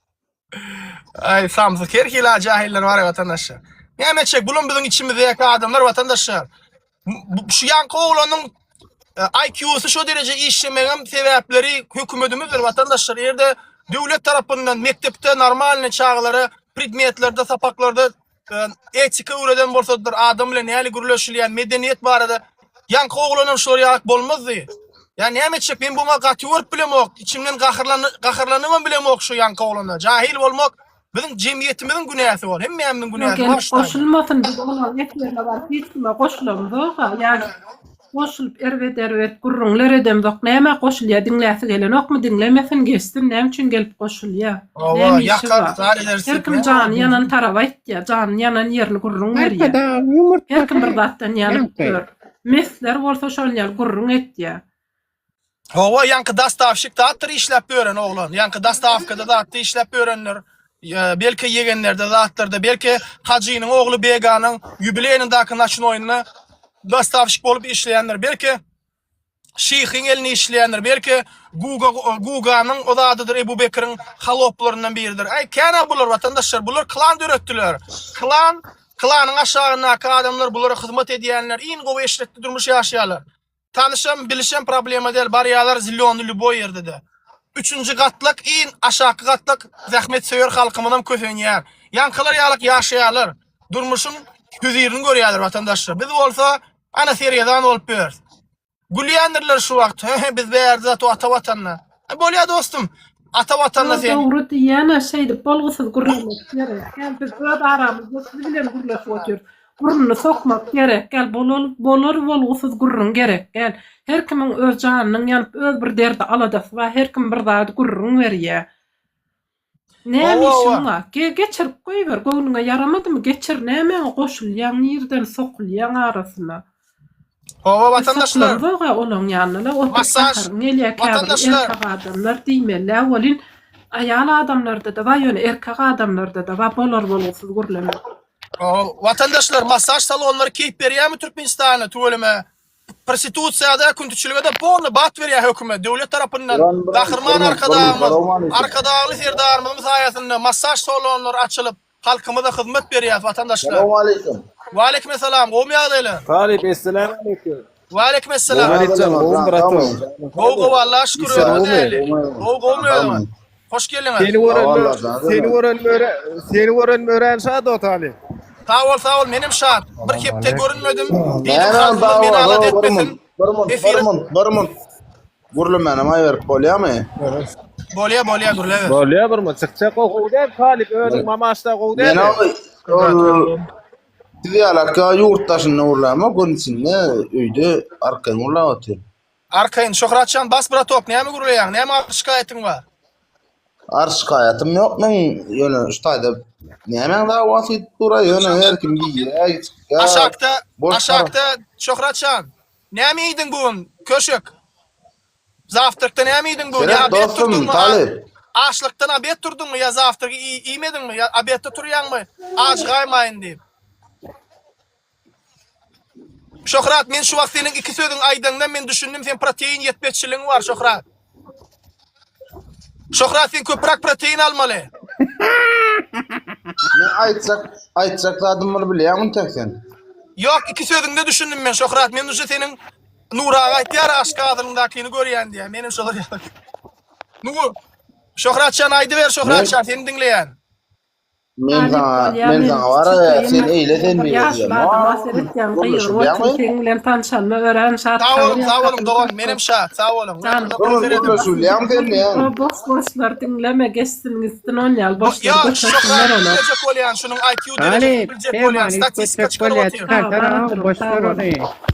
Ay samsyk her hili jahiller bar watandaşlar. Näme etjek bulam biziň içimizdäki adamlar watandaşlar. Şu ýanky oglanyň e, IQ-sy şo dereje işlemegem sebäpleri hökümetimizdir watandaşlar. Ýerde döwlet tarapyndan mekdepde normalny çagalara predmetlerde, sapaklarda etika öwreden bolsadylar, adam bilen näli gürleşilýän, medeniýet barada ýaňky oglanam şular ýalak bolmazdy. Ýa näme etjek, men buňa gaty görüp bilemok, içimden gaharlan gaharlanybam bilemok şu ýaňky oglana. Jahil bolmak biziň jemgyýetimiziň günäsi bol, hemmämiziň günäsi Gelip goşulmasyn biz olaryň efirine baryp hiç kime goşulamzok-a, ýa goşulyp erbet-erbet gürrüňler edemzok, nämä goşulýa diňläsi gelenokmy diňlemesin geçsin näme üçin gelip goşulýa Hawa, näme işi ýakar bar zar edersiz. her kim jany ýanan taraba aýtýa janyny ýanan ýerini gürrüň berýä Arkadagyň ýumurtgasy her kim bir zatdan ýanyp ýaňky. ýör mesler bolsa şol ýaly gürrüň etýä. Hawa, ýaňky dostawşik zatdyr işläp ýören oglan. Ýaňky dostawkada zatda işläp ýörenler. Belki ýegenlerde zatlarda, belki Hajynyň ogly Beganyň ýubileýnindäki noçnoýynda dostawşik bolup işleýändir. Belki Şyhyň elinde işleýändir. Belki Guga Guganyň o zadydyr Ebu Bekiriň haloplaryndan biridir. Aý kän-ä bular watandaşlar, bular klan döretdiler. Klan, klanyň aşagyndaky adamlar bulara hyzmat edýänler, iň gowy eşretli durmuş ýaşaýarlar. Tanyşam, bilişem problema däl, barýalar zilýonly lýuboý ýerde-de. Üçünji gatlak iň aşaky gatlak zähmetsöýer halkymyzam kösenýär. Ýaňkylar ýalak ýaşaýarlar. Durmuşyň hözirini görýärler watandaşlar. Biz bolsa ana sergezdan bolup ýörüs. Gülýändirler şu wagt. He biz bärde zato ata watanda. E, bolýa dostum. Ata watanda sen. Dogry diýýän-ä şeýdip bolgusyz gürlemek gerek däl. Biz öz aramyzda siz bilen gürleşip otyrys. Burnuny sokmak gerek däl, bolar bolar bolgusyz gürrüň gerek däl. Her kimiň öz janynyň ýanyp öz bir derdi aladasy bar, her kim bir zady gürrüň berýär. Näme Hawa, işiň hawa. bar? Ge geçirip goýber, göwnüňe ýaramadymy geçir, nämäňe goşulýaň, nirden sokulýaň arasyna. Hawa Biz watandaşlar. sokulamzog-a olaň ýanyna, oturyp Massaž gaharyň gelýär käbir watandaşlar. erkek adamlar diýmeli-ä welin, aýal adamlarda-da bar, ýöne erkek adamlarda-da bar bolar bolgusyz gürlemek. Watandaşlar massaž salonlary keýp berýärmi Türkmenistanda tüweleme prostitusiýada küntüçiligede polny bat berýär hökümet döwlet tarapyndan Gahryman Arkadagymyz Arkadagly Serdarymyzyň saýasynda massaž salonlary açylyp halkymyza hyzmat berýär watandaşlar. Salowmaleýkim. Waleýkim essalam gowmy ýagdaýlar? Talyp esselämaleýkim. Waleýkim essalam. Talypjan gowmy bratom? Gowy gowy Allaha şükür Işler özüňiz gowmy? nähili? Gowy gowmy özüňiz? Hoş geldiňiz. Seni gören seni gören öre seni gören örän şat o Talyp. Sag bol sag bol menem şat. Bir hepde görünmedim. Diýdim Näme halkymyz meni alada bir etmesin. munt, bir munt, bir Efire munt, bir munt. Gürlemänem aý berip bolýamy? Bolýa bolýa gürläber. Bolýa bir munt çykjak o gowy däl Talyp özüň mamaşda gowy Men dälmi? ol siz ýalaka ýurt daşynda gürlämok, gün içinde öýde arkaýyn gürläp otyryn. Arkaýyn Şöhratjan bas bratok näme gürleýäň näme arz şikaýatyň bar. Arz şikaýatym ýok meň ýöne şu taýda nämäň dawasy gidip dura ýöne her kim giýýä çykýa. Aşakda Boş aşakda Şöhratjan näme iýdiň bu gün köşek zawtrakda näme iýdiň bu gün ýa Seret obed dostum turduňmy Talyp. açlykdan obed turduňmy ýa zawtragy iýmediňmi ýa obedde turýaňmy ajygaýmaýyn diýip. Şöhrat men şu wagt seniň iki sözüň aýdaňdan men düşündim sen protein ýetmezçiligiň bar Şöhrat. Şöhrat sen köpräk protein almaly. Men aýtjak aýtjak zadym bir bilýäňmi intek sen? Ýok iki sözüňde düşündim men Şöhrat men uje seniň Nur aga aýtýar aşgazynyňdakyny görýän diýýär menem şolar ýaly. Nur Şöhratjan aýdyber Şöhratjan seni diňleýän. Men Talyp saňa, bolýa men men saňa bar çykaýyn sen eýle sen bir beýle ýaşly diýen. adama seretýän gygyryp otyr seň bilen tanşanyma örän şat Sag boluň, sagja sag boluň ýatyryn dogan, menem şat, sag boluň. Jan Gürleşilýämi sen diýen. O boş boşlar diňleme geçsin gitsin onýaly Bu boşlar ýa götersinler Şöhrat olar. biljek bolýan şunuň IQ derejesini Talyp, biljek bolýan temany statistika üýtgetjek çykaryp bolýar, otyr. çykarsana oň, boş ber ony.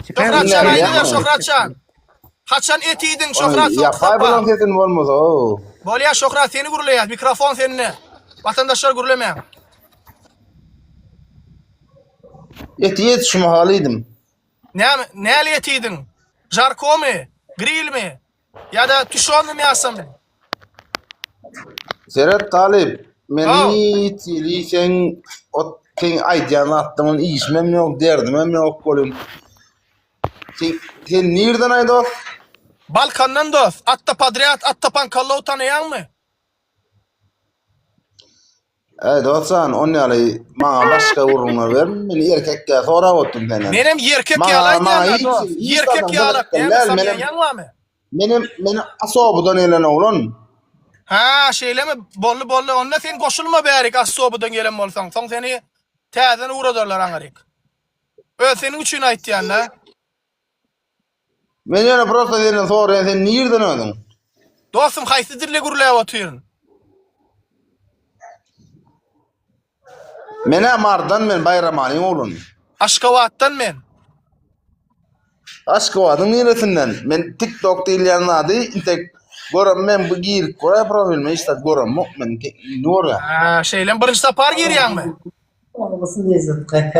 Çykar Şöhratjan ony. aýdyber Şöhratjan. Haçan et iýdiň Şöhrat soňky Ýapay sapar. bulan sesini bolmasa o. Bolýa Şöhrat seni gürleýäs mikrofon sende. Watandaşlar gürlemäň. Eti ýet şu mahal iýdim. Näme näli et iýdiň? Žarkomy? Grilmi? Ýa-da tuşonny mýasomy? Seret talyp, men Haw. hiç hili seň ot seň aýdýan zatlaryňdan işimem ýok, derdimem ýok welin. Sen, sen nirden aý dost? Balkandan dost. Atda podrýad, Atda Paňkallow tanaýaňmy? Äý dost jan, on ýaly maňa başga gürrüňler berme, men erkek ýaly sorap otdum senden. Menem ýerkek Maňa ýaly maňa aýdýan-da hiç dost. hiç Ýerkek zadyň ýalak gyzykly näme däl, menem samýaýaň barmy? menem men asobudan gelen oglan. Hä, şeýlemi? Boldy, boldy. Onda sen goşulma bärik asobudan gelen bolsaň. Soň seni täzeden ugradarlar aňaryk. Öz seniň üçin aýtýan-da. Men ýöne prosta senden soraýan sen nirden özüň? Dostum haýsy dilde gürläp otyryn? Menä Marydan men Baýramanyň oglany. Aşgabatdan men. Aşgabadyň niresinden? Men tik tok diýilýän zady intek görem men bu girip göräý profilime hiç zat göremok men indi görýän. Hä, şeýlemi birinji sapar girýäňmi?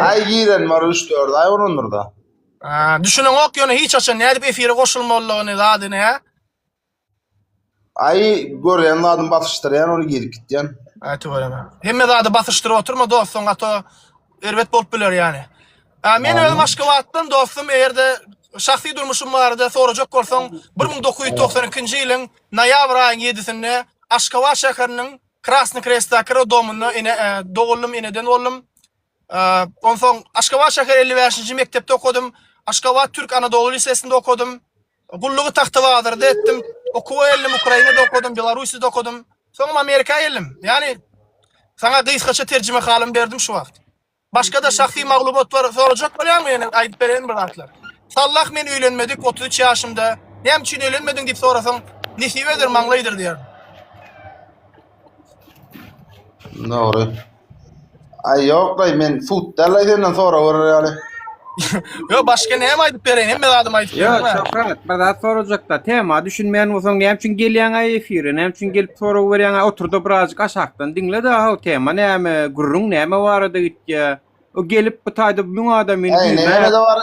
Aý giren bar 3-4 aý bolandyr-da. Ha, düşüneňok ýöne hiç haçan nädip efire goşulmalydygyny zadyny hä? Aý görýän zadymy basyşdyrýan ony girip gitýän. Aý tüweleme. Hemme zady basyşdyryp oturma dost soň gaty erbet bolup biler ýani. A men özüm Aşgabatdan dostum eger-de şahsy durmuşym barada sorajak bolsaň 1992-nji ýylyň noýabr aýyň ýedisinde Aşgabat şäheriniň Krasny Krestdaky roddomynda ene doguldym, eneden boldum. Onsoň Aşgabat şäher 55-nji mekdepde okadym. Aşgabat Türk Anadolu lisesinde okadym. Gullugy Tagtabazarda etdim. Okuwa geldim, Ukrainada okadym, Belarussiýada okadym. Soňam Amerika geldim. Ýani saňa gysgaça terjimehalymy berdim şu wagt. Başga-da şahsy maglumatlar sorajak bolýaňmy ýene aýdyp bereýin bir zatlar. Sallah men öýlenmedik 33 ýaşymda. Näme üçin öýlenmediň diýip sorasaň, nesibedir, maňlaýdyr diýerin. Dogry. Aý ýok-laý men sud däl-laý senden sorag berer ýaly. Ýok başga näme aýdyp bereýin hemme zadymy aýdyp Ýok, berdim-ä. Şöhrat, bir zat sorajakda, tema düşünmeýän bolsaň näme üçin gelýäň-aý efire, näme üçin gelip sorag berýäň-aý, otur-da birazjyk aşakdan diňle-de, how tema näme, gürrüň näme barada gitýä. O gelip bu taýda müň adamyny Äý güýmäp, näme-de bar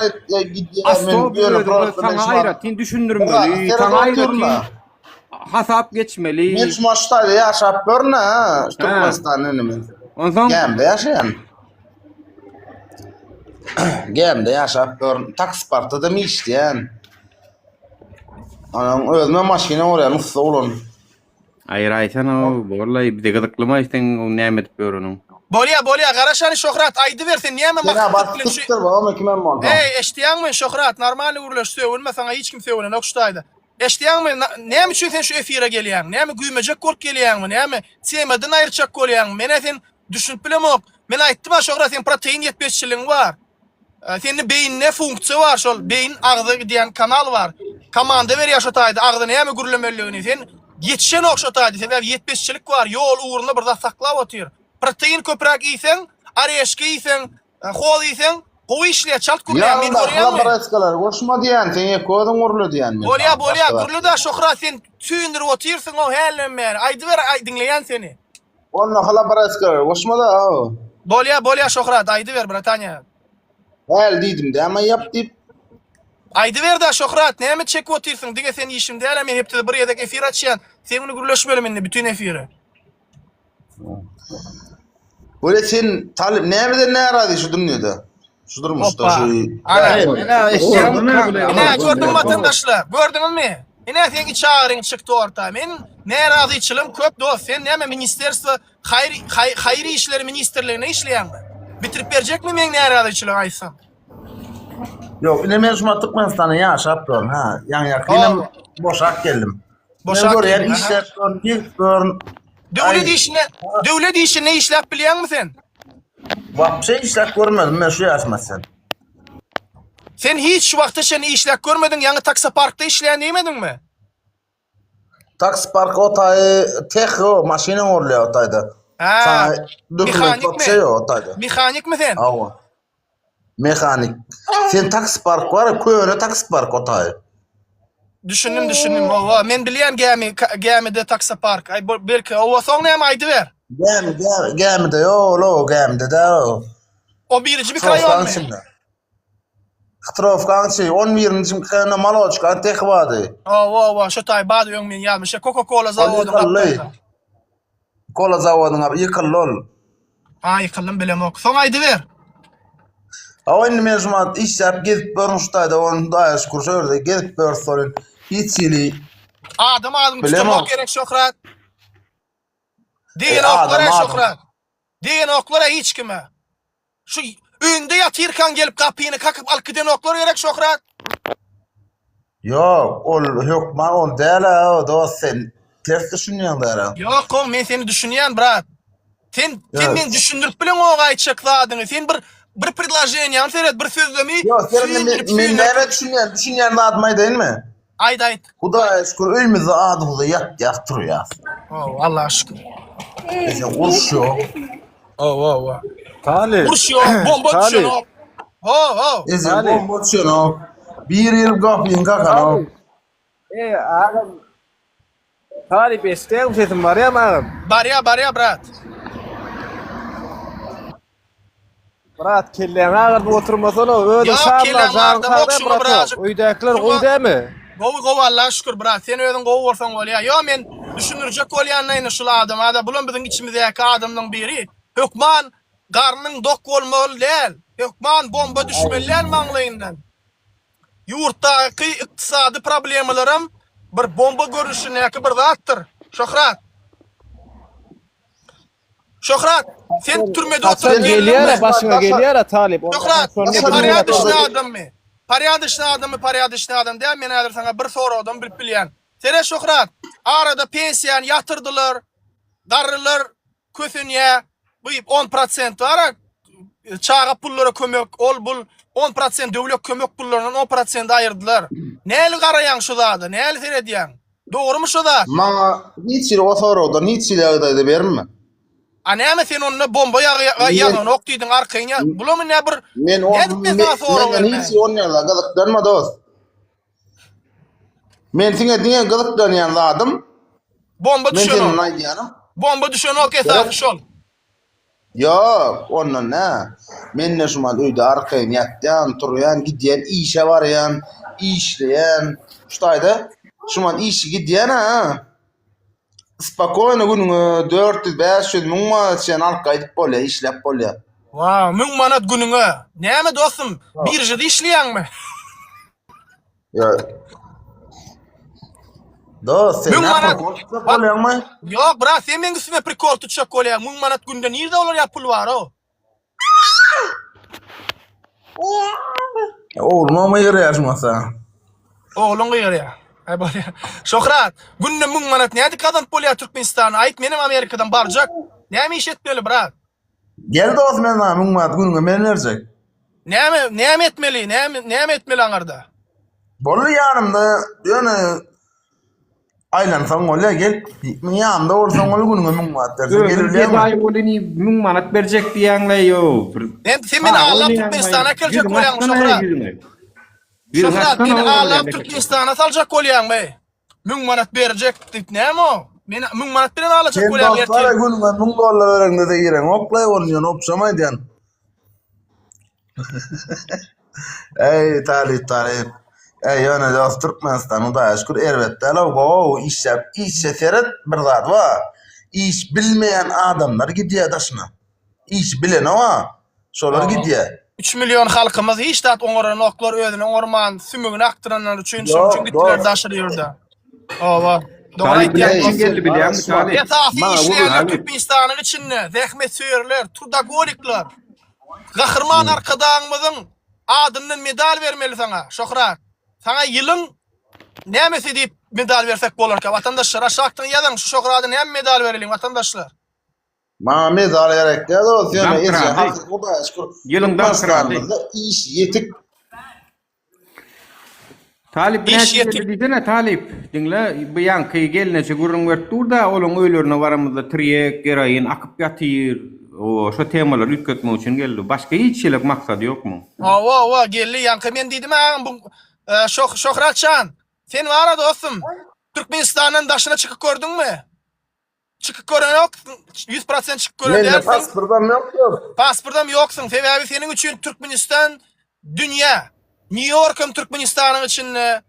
gidýä men Astob ýöne özüňe prosta men saňa şu wagt aýratyn Bir zat düşündirmeli, seredip saňa aýratyn otyryn-a. hasap geçmeli. Men şu maşda ýaşap görün-ä, şu Hä. Türkmenistanda indi men. Onsoň Gämide ýaşaýan. Gämide ýaşap görün, taksiparkda-da işleýän. Onuň özüme maşyna bolýan ussa bolan. Aýraýsana borlaý bize gyzyklymaý seň o näme edip ýöreniň. Bolýa bolýa garaşany Şöhrat aýdyber sen näme Sen-ä maksat basyp bilen şu tutdur babam kimem bolsaň. Eý eşdýäňmi Şöhrat normalny gürleş sögünme saňa hiç kim sögünenok şu taýda. Eşdýäňmi näme üçin sen şu efire gelýäň näme güýmejek bolup gelýäňmi näme temadan aýyrjak bolýaňmy menä sen düşünip bilemok men aýtdym-a Şöhrat seň protein ýetmezçiligiň bar. Sende beýninde funksiýa bar şol beýin agza gidýän kanal bar. Komanda berýär şo taýda agza näme gürlemelidigini. Sen ýetişenok şo taýda sebäbi ýetmezçilik bar ýol ugrunda bir zat saklap otyr. Protein köpräk iýseň, oreşki iýseň, hoz iýseň gowy işleýär çalt gürleýär. Men Ýaňda görýäňmi? laboratoriýalary goşma diýýän, sen ýeke özüň gürle diýýän men Bolýa saňa. bolýa Başga zat gürle-de Şöhrat sen tüýndürip otyrsyň-ow hälden bäri. Aýdyber aý diňleýän seni. Onda halabraskara goşma-da. Bolýa bolýa Şöhrat aýdyber bratanya. Häl diýdim däme ýap diýip. Aýdyber-dä Şöhrat näme çekip otyrsyň diňe sen işim dälä men hepdede bir gezek efir açýan seň bilen gürleşmelim indi bütin efiri. Bolýa sen talyp nämeden närazy şu dünýede? Şu durmuşda Hoppa. şu Ana. Ine Ine gördüňmi watandaşlar? Gördüňizmi? Ine seň iç agyryň çykdy orta. Men närazyçylygym köp dost. Sen näme ministerstwo haýyr haýyr işleri ministrliginde işleýäňmi? Bitirip berjekmi meň närazyçylygy aýtsam? Ýok, ine men şuma Türkmenistanda ýaşap durun ha. Ýaňy ýakynam boşap geldim. Boşap Men görýän geldiň, aha. işläp durun, girip durun. Döwlet işinde döwlet işinde işläp bilýäňmi sen? Wapşe işläp görmedim men şu ýaşyma çen. Sen hiç şu wagta çenli işläp görmediň, ýaňy taksoparkda işleýän diýmediňmi? Taksipark o taýy teh o maşyna gurulýar o taýda. Hä. Saňa dokument wapşe ýok o taýda. Mehanikmi sen? Hawa. Mehanik. Sen taksipark bar, köne taksipark o taýy. Düşündim, düşündim. Hawa, men bilýän gämi, gämide taksopark. Aý, belki, hawa, soň näme aýdyber. Gämi, gämi, gämide ýok, ol gämide däl o. O birinji mikroraýonmy? içinde. Hitrowkaň içi, on birinji mikroraýonda maloçka tehi bardy. Hawa, hawa, şo taý bardy öň men ýazmyş. Coca-Cola zawodyň gapdalynda. Kola zawodyň gapy ýykyldy ol. Ha, ýykyldym bilemok. Soň aýdyber. Hawa indi men şu wagt işläp gezip ýörün şu taýda ony Hudaýa şükür şu ýerde gezip ýörüs welin hiç hili Adam adyny Bilemok. tutanok gerek Şöhrat. E, Degenoklar adam ey adam. Şöhrat. Degenoklar ey hiç kime. Şu öýünde ýatyrkaň gelip gapyny kakyp alyp gidenoklar gerek Şöhrat. Ýok, ol hökman ol däl-ä, dost sen ters düşünýäň däl-ä. Ýok, oň men seni düşünýän brat. Sen sen Ýok. meni düşündirip bileňok aýtjak zadyňy. Sen bir bir predloženiýaňy seret, bir sözlemi Ýok, sen indi süýndürip men, men süýndürip näme düşünýän, düşünýän zadymy aýdaýynmy? aýt aýt. Hudaýa şükür öýümizde adymyzda ýatýas, turýas. Hawa, Allaha şükür. Bize uruş ýok. Hawa, hawa. Talyp. Uruş ýok, bomba Talyp. düşenok. Ho, ho. Bize Talyp. bomba düşenok. Bir ýyl gapyny kakanok. E, agam. Talyp eşitýäňmi sesim barýamy agam? Barýa, barýa brat. Brat kelläňi agyrdyp oturmasana özüň Ýok, şamla kellämi janyň agyrdanok, sag şuňa bratok. birazjyk Öýdäkiler gowy şuňa dämi? Gowy gowy Allaha şükür brat sen özüň gowy bolsaň bolýa. Ýo men düşündirjek bolýan indi şul adamada bulam biziň içimizdäki adamlaň biri. Hökman garnyň dok bolmaly däl. Hökman bomba düşmeli däl maňlaýyndan. Ýurtdaky ykdysady problemalaram bir bomba görnüşindäki bir zatdyr. Şöhrat. Şöhrat, sen türmede Haçan oturyp gelýär-ä geldiňmi? başyňa gelýär-ä talyp. Onda Şöhrat, şonda sen bir porýadyşnyý adammy? Porýadyşnyý adammy, porýadyşnyý adam däl, men häzir saňa bir soragdan bilip bilýän. Seret Şöhrat, arada pensiýany ýatyrdylar, garrylar kösenýä, bu on prosent bar-a, çaga pullara kömek, ol bul, on prosent döwlet kömek pullaryndan on prosent aýyrdylar. Näli garaýaň şu zada, näli seredýäň? Dogrymy şo zat? Maňa hiç hili o soragdan hiç hili ýagdaýda berme. A näme sen onda bomba ýaganok diýdiň arkaýyn ýa bulamy nä bir Men o nädip men saňa sorag menden bermäýin? hiç on ýaly gyzyklanma dost. Men siňe diňe gyzyklanýan zadym Bomba men düşenok. senden aýdýanym. Bomba düşenok esasy şol. Ýok, ondan nä. Men-de şu mahal öýde arkaýyn ýatýan, turýan, gidýän, işe barýan, işleýän. Şu taýda şu mahal işe gidýän-ä. Spokoýno günüňe 400, 500, 1000 manat çenli alyp gaýdyp bolýar, işläp bolýar. Wow, 1000 manat günüňe. Näme dostum, biržada işleýäňmi? Ýa. Dost, sen 1000 näme manat. prikol tutjak bolýaňmy? Ýok, brat, sen meň üstüme prikol tutjak bolýaň. 1000 manat günde nirde olar ýa pul bar-ow? Oglumam gygyrýar şu masa. Ogluň gygyrýar. Aý bolýar. Şöhrat, günde 1000 manat nädip gazanyp bolýar Türkmenistanda? Aýt, menem Amerikadan barjak. Näme iş etmeli, brat? Gel dost men saňa 1000 manat günüňe men berjek. Näme, näme etmeli? Näme, näme etmeli aňyrda? Boldy ýanymda ýöne aýlansaň bolýar gel. Meň ýanymda bolsaň ol günüňe 1000 manat berjek. Özüň Gelebilýäňmi? gedaý bolany 1000 manat berjek diýýäňle ýo. Bir Sen, sen meni Sag allap bolýaňlaý. Türkmenistana äkeljek Ýüzüňi bolýaňmy açsana Şöhrat? ýüzüňi. Ýüzüňi Şöhrat, açsana meni oglum allap ýa Türkmenistana saljak bolýaňmy? 1000 manat berjek diýip näme o? Meni 1000 manat bilen alajak Sen bolýaň dostlara ertir. günüňe 1000 dollar bereňde-de gireňoklaý ony ýöne opşam aýdýan. Eý talyp talyp. Eý ýöne dost Türkmenistan Hudaýa şükür erbet däl ow gowy işläp işe seret bir zat bar. Iş bilmeýän adamlar gidýär daşyna. Iş bilenok şolar gidýär. 3 million halkymyz hiç zat oňaranoklar özüni oňarman sümügini akdyranlar üçin şoň üçin Ýok gitdiler dost. daşary ýurda. Oba. Dogry Talyp aýtýaň näme üçin dost. geldi bilýäňmi Talyp? Esasy Maňa işleýänler Talyp. Türkmenistanyň içinde zähmetsöýerler, trudogolikler. Gahryman Arkadagymyzyň adyndan medal bermeli saňa, Şöhrat. Saňa ýylyň nämesi diýip medal bersek bolarka, watandaşlar aşakdan ýazyň şu Şöhrada näme medal bereliň watandaşlar. Maňa medal gerek däl dost ýöne Damkrady. eje hakyky Hudaýa şükür Ýylyň damkrady. Türkmenistanymyzda iş ýetik. Talyp Iş näçe ýetik. geldi diýsene Talyp. Diňle bu ýaňky gelneje gürrüň berip dur-da olaň öýlerine baramyzda tirýek, geroin akyp ýatyr. O şo temalary üýtgetmek üçin geldi. Başga hiç hili maksady ýok muň. Hawa hawa geldi ýaňky men diýdim agam bu Şöhrat jan. Sen bara dostum, Türkmenistandan daşyna çykyp gördüňmi? Çykyp görenok, 100% çykyp gören Mende dälsiň. pasportam ýokdur. Pasportam ýoksuň, sebäbi seniň üçin Türkmenistan dünýä. Nýu-Ýork hem Türkmenistanyň içinde,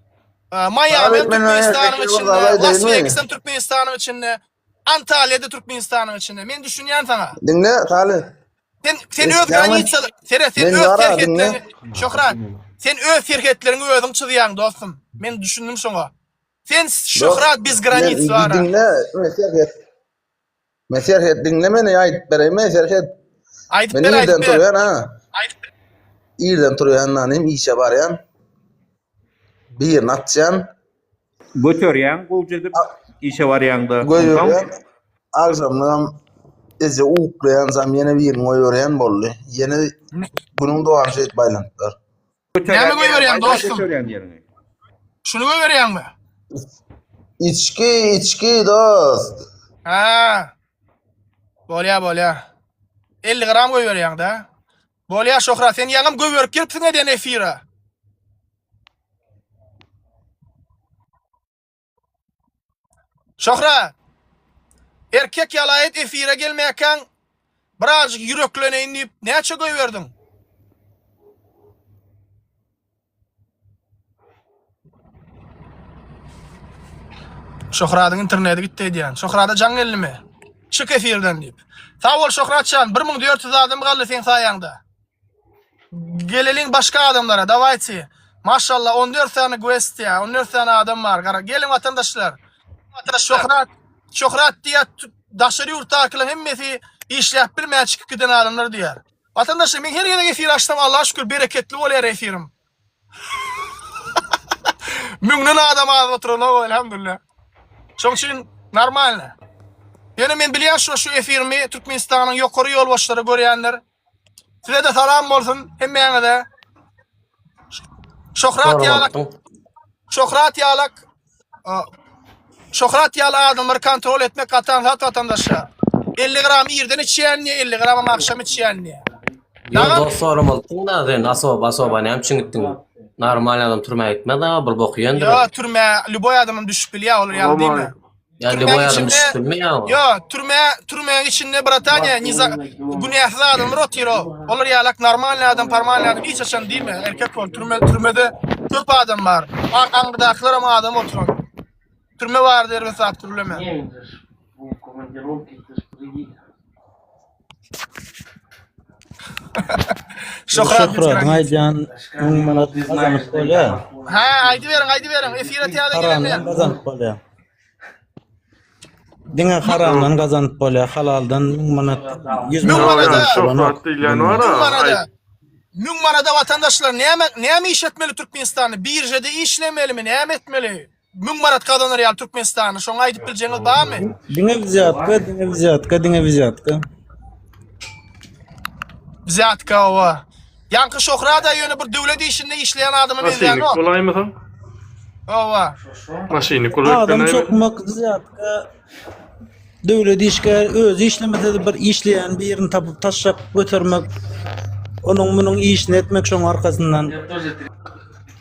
Maýami hem Türkmenistanyň içinde, Las Wegas hem Türkmenistanyň içinde, Antalýa-da Türkmenistanyň içinde. Men düşünýän saňa. Diňle, Saly. Sen sen öz granica, seret, sen öz serhetleriňi, Şöhrat, sen öz serhetleriňi özüň çyzýaň dostum. Men düşündim şoňa. Sen Şöhrat bez granic bar. Diňle, men serhet. Men serhet diňle meni aýdyp bereýin men serhet. Aýdyp Men ber, irden aýdyp ber. turýan ha. Irden turýan nanym işe barýan. Birini atýan. Göterýäň gowja edip işe barýaňda. Goýberýän. Agşamlygam eje uklaýansam ýene birini goýberýän boldy. Ýene günüň dowamy şeýdip aýlanyp dur. Näme goýberýäň dostum? Şuny goýberýäňmi? Içki, içki dost. Ha. Bolýa, bolýa. 50 gram goýberýäň-dä. Bolýa Şöhrat, sen ýaňam goýberip gelipsiň eden efire. Şöhrat! Erkek ýalaýyt efire gelmäkäň birazjyk ýürekleneýin diýip näçe goýberdiň? Şöhradyň interneti gitdi edýän. Şöhrada jaň geldimi? Çyk efirden diýip. Sag bol Şöhratjan, 1400 adam galdy seň saýaňda. Geleliň başga adamlara dawayçy. Maşallah 14 sany guest ýa 14 sany adam bar. Gara geliň watandaşlar. Şöhrat Şöhrat diýýär daşary ýurtdakylaryň hemmesi işläp bilmän çykyp giden adamlar diýýär. Watandaşlar men her gezek efir açsam Allaha şükür bereketli bolýar efirim. Müňden adam az oturanok elhamdülillah. Şoň üçin normalny. Ýöne men bilýän şu şu efirimi Türkmenistanyň ýokary ýolbaşçylary görýändir. Size-de salam bolsun hemmäňize. Şöhrat ýalak. Şöhrat ýalak. Şöhrat ýaly adamlary kontrol etmek gaty aňsat watandaşlar. 50 gram irden içýän diýe, 50 gram akşam içýän diýe. Ýok dost soramalsyň da sen asoba asoba näme üçin gitdiň? Normal adam türmä gitmez aga bir bok iýendir. Ýok türmä lýuboý adamam düşüp bilýär olar ýaly diýme. Ýa lýuboý adam düşüp bilmeýär o. Ýok türmä türmäň içinde brataniýa niza günäsiz adamlar otyr o. Olar ýalak normalny adam parmalny adam hiç haçan diýme erkek bol türme türmede köp adam bar. Aňyrdakylaram adam oturan. Türme barada erbet zat gürleme. Şöhratyň aýdýan 1000 manat gazanyp bolýar. Ha, aýdyberiň, aýdyberiň. Efire täze gelenler. Haramdan gazanyp bolýar. Diňe haramdan gazanyp bolýar, halaldan 1000 manat, 100 1000 manat manada. bolanok. 1000 manada. 1000 manada watandaşlar näme näme iş etmeli Türkmenistanda? Biržada işlemelimi, näme etmeli? 1000 manat gazanar ýaly Türkmenistanda. Şoňa aýdyp biljegiňiz barmy? Diňe wzýatka, diňe wzýatka, diňe wzýatka. Wzýatka owa. Ýaňky Şöhrat-a ýöne bir döwlet işinde işleýän adama Maşinnik meňzänok. bolaýmasaň? Owa. Maşinnik bolup Adam sokmak wzýatka. Döwlet işgäri özi işlemese-de bir işleýän birini tapyp taşlap götermek, onuň munuň işini etmek şoň arkasyndan.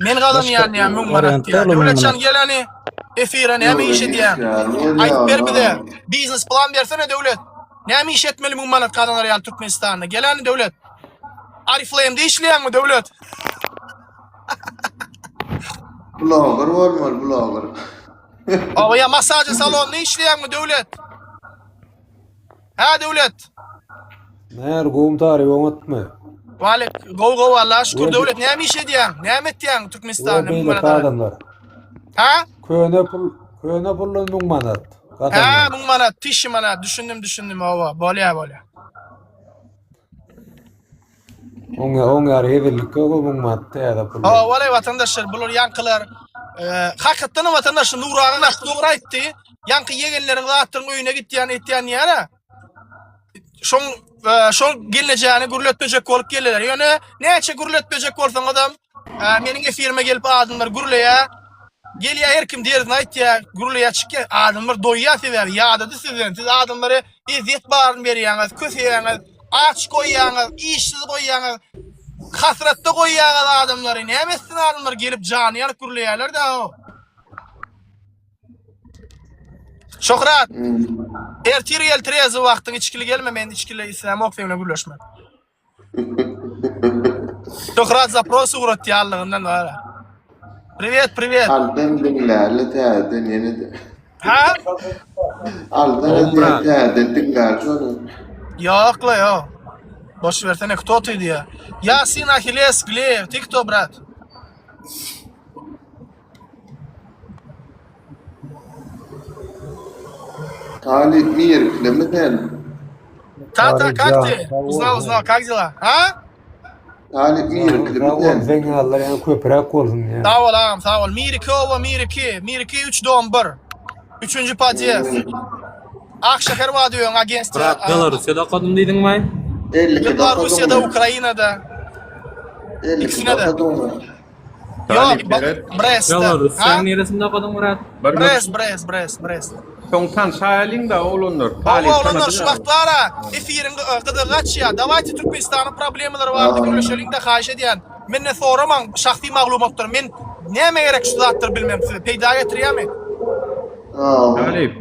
Men gazanýan diýýän 1000 manat diýýär. Döwletjan gel hany efire näme iş edýäň? Aýdyp ber bize. Biznes plan bersene Döwlet. Näme iş etmeli 1000 manat gazanar ýaly Türkmenistanda? Gel hany Döwlet. Oriflame-de işleýäňmi Döwlet? Bloger bolmaly, bloger. Hawa ýa massaja salonynda işleýäňmi Döwlet? Hä Döwlet? Näl gowmy taryp oňatmy? Walik gowy gowy Allaha şükür Döwlet näme iş edýäň? Näme etýäň Türkmenistanda 1000 manat adamlar. Ha? Köne pul köne puldan 1000 manat. Ha 1000 manat, tişi manat düşündim düşündim hawa bolýa bolýa. Oňa oň ýary hezillik ýok o 1000 manat täze pul. Hawa walaý watandaşlar bular ýaňkylar e, hakykatdan hem watandaşlar Nury aga gaty dogry aýtdy. Ýaňky ýegenleriň zatlaryň öýüne gitýän etýän diýýär-ä. Şoň e, şol gelnejäni gürletmejek bolup geldiler. Ýöne näçe gürletmejek bolsaňyzam e, meniň efirime gelip adamlar gürleýär. Gelýär her kim derdini aýtýar, gürleýär, çykýar. Adamlar doýýar sebäbi ýadady sizden. Siz adamlary ezýet baryny berýäňiz, köseýäňiz, aç goýýaňyz, işsiz goýýaňyz, hasratda goýýaňyz adamlary. Näme etsin adamlar gelip jany ýanyp gürleýärler-dä o. Şöhrat. Ertir gel trezi wagtyň içgili gelme men içgili islämok seň bilen gürleşmek. Şöhrat zapros ugratdy ýanlygyndan bara. Privet privet. Aldan diňlärli täzeden ýene-de. Ha? Aldan diýen täzeden diňlärli şony. Ýok la ýok. Boş versene kto ty diýýär. Ya сын Ахиллес Глеев, ты кто брат? Talyp Mirklimi sen? Tata, как ты? Узнал, узнал, как дела? А? Talyp Mirklimi sen? Sen ýalylar ýaly köpräk bolsun ýa. Sag bol agam, sag bol. Miriki oba, Miriki. Miriki 3 dom 1. Üçünji podýezd. Ak şäher bar diýen agentstwo. Brat Belarussiýada okadym diýdiňmi? 52 Belarussiýada, Ukrainada. 52 İkisine de. Ýok, Brestde. Belarussiýanyň neresinde okadyň brat? Brest, Brest, Brest, Brest. Soň tanşaýalyň-da oglanlar. Hawa oglanlar şu wagt bara efiriň gyzygy gaçýa. Dawayte Türkmenistanyň problemalary barada gürleşeliňde haýyş edýän. Menden soramaň şahsy maglumatlary. Men näme gerek şu zatlary bilmem size peýda getirýämi?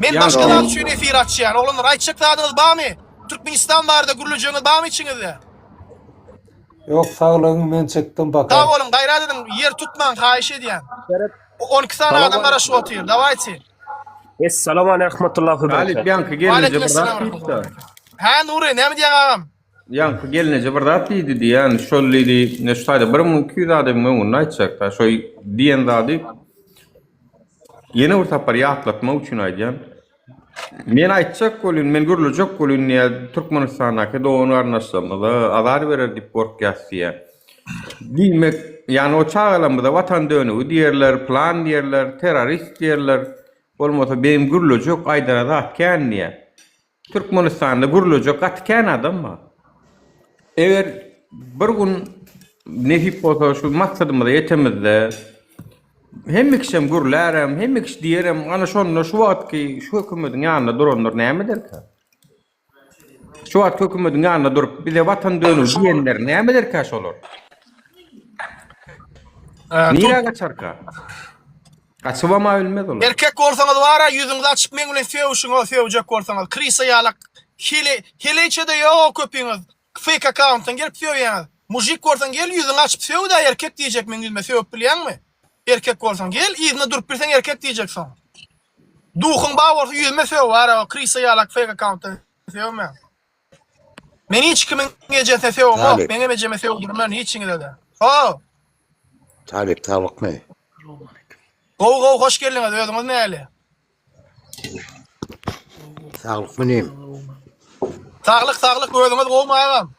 Men başga zat üçin efir açýan. Oglanlar aýtjak zadyňyz barmy? Türkmenistan barada gürlejegiňiz barmy içiňizde? Ýok saglygyň men çykdym paka. Sag boluň gaýrat ediň ýer tutmaň haýyş edýän. 12 sany adam garaşyp otyr. Dawayte. Essalamu aleykum we Talyp ýaňky gelneje bir zat diýipdi. Hä Nury näme diýýäň agam? Ýaňky gelneje bir zat diýdi diýýän, şol diýdi, ine şu taýda 1200 adamyň öňünde aýtjakda, şo diýen zady ýene bir sapar ýatlatmak üçin aýdýan. Men aýtjak welin, men gürlejek welin diýýär, Türkmenistandaky dogan-garyndaşlarymyza azar berer diýip gorkýas diýýär. Diýmek, ýagny o çagalarymyza watan dönügi diýerler, pylan diýerler, terrorist diýerler. Bolmasa benim gürlejek, aýdara zat kän diýýär. Türkmenistanda gürlejek gaty kän adam bar. Eger bir gün nesip bolsa şu maksadymyza ýetemizde hemme kişem gürlärem, hemme kişi diýerem, ana şonda şu wagtky şu hökümediň ýanynda duranlar näme ederkä? Şu wagtky hökümediň ýanynda durup bize watan dönügi diýenler näme ederkä şolar? Nirä gaçarka? Gaçybam-a bilmez olar. Erkek bolsaňyz bara ýüzüňizi açyp meň bilen sögüşiň o sögjek bolsaňyz krisa ýalak hele heleýçede ýok o köpüňiz fake akkauntdan gelip sögýäňiz mujik bolsaň gel ýüzüňi açyp sögdä erkek diýjek meň ýüzüme sögüp bilýäňmi erkek bolsaň gel yzynda durup bilseň erkek diýjek soň duhuň bar bolsa ýüzüme sög bara o krisa ýalak fake akkauntdan sögmäň men hiç kimiň ejesine sögemok meňem ejeme sögdürmen hiçiňizede ho. Talyp saglykmy? Gowy gowy hoş geldiňiz özüňiz näli? Saglykmy inim? Saglyk saglyk özüňiz gowmy agam?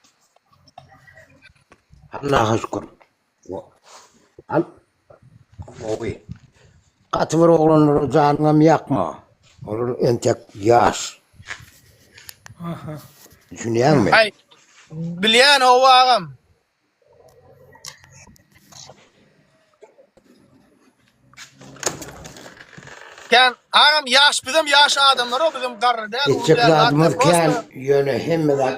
Allaha şükür. Al. Gowy. Gaty bir oglanlara janyňam ýakma. Olar entek ýaş. Düşünýäňmi? Aý bilýän hawa agam. Kän agam ýaş bizem ýaş adamlar o bizem garry däl uly Etjek däl zat zadymyz däl kän, prosta ýöne hemme zat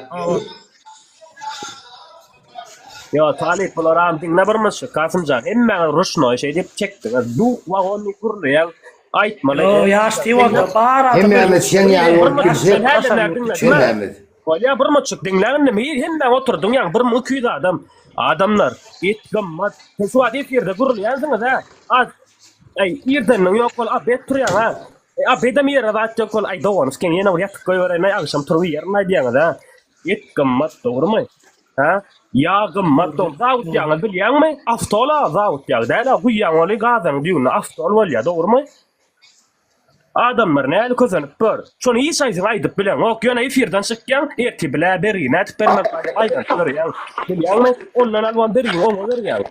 Ýo talyp bularam diňle bir myşyk Kasymjan hemmäňiz ruşnoý şeý diýip çekdiňiz duh wagon diýip gürleýäň aýtmaly Ýo ýaş diýip onda bar adam Hemmämiz sen ýaly bir bolup myşyk bilsek, diňle hemmämiz. Bolýa bir myşyk diňläň indi mir hemmäň oturdyň ýaňy 1200 adam adamlar et gymmat sen şu wagt efirde gürleýänsiňiz hä az aý irdenniň ýok bol abet turýaň hä abedem ýere zat ýok bol aý doganyş ken ýene bir ýatyp goýbereýin aý agşam turup iýerin aýdýaňyz hä Et gymmat dogrymy? Hä? Ýag gymmat dogry. Zawut ýagyny bilýäňmi? Awtola zawut ýagy däl-a, guýýaň ony gazanyň düýbünde awtol bolýar, dogrymy? Adamlar näli kösenip gör. Şony hiç haýsyňy aýdyp bileňok. Ýöne efirden çykýaň, ertir bilä bergi nädip bermeli diýip aýdanyp ýörýäň. Bilýäňmi? Ondan alybam bergiňi oňa berýäň.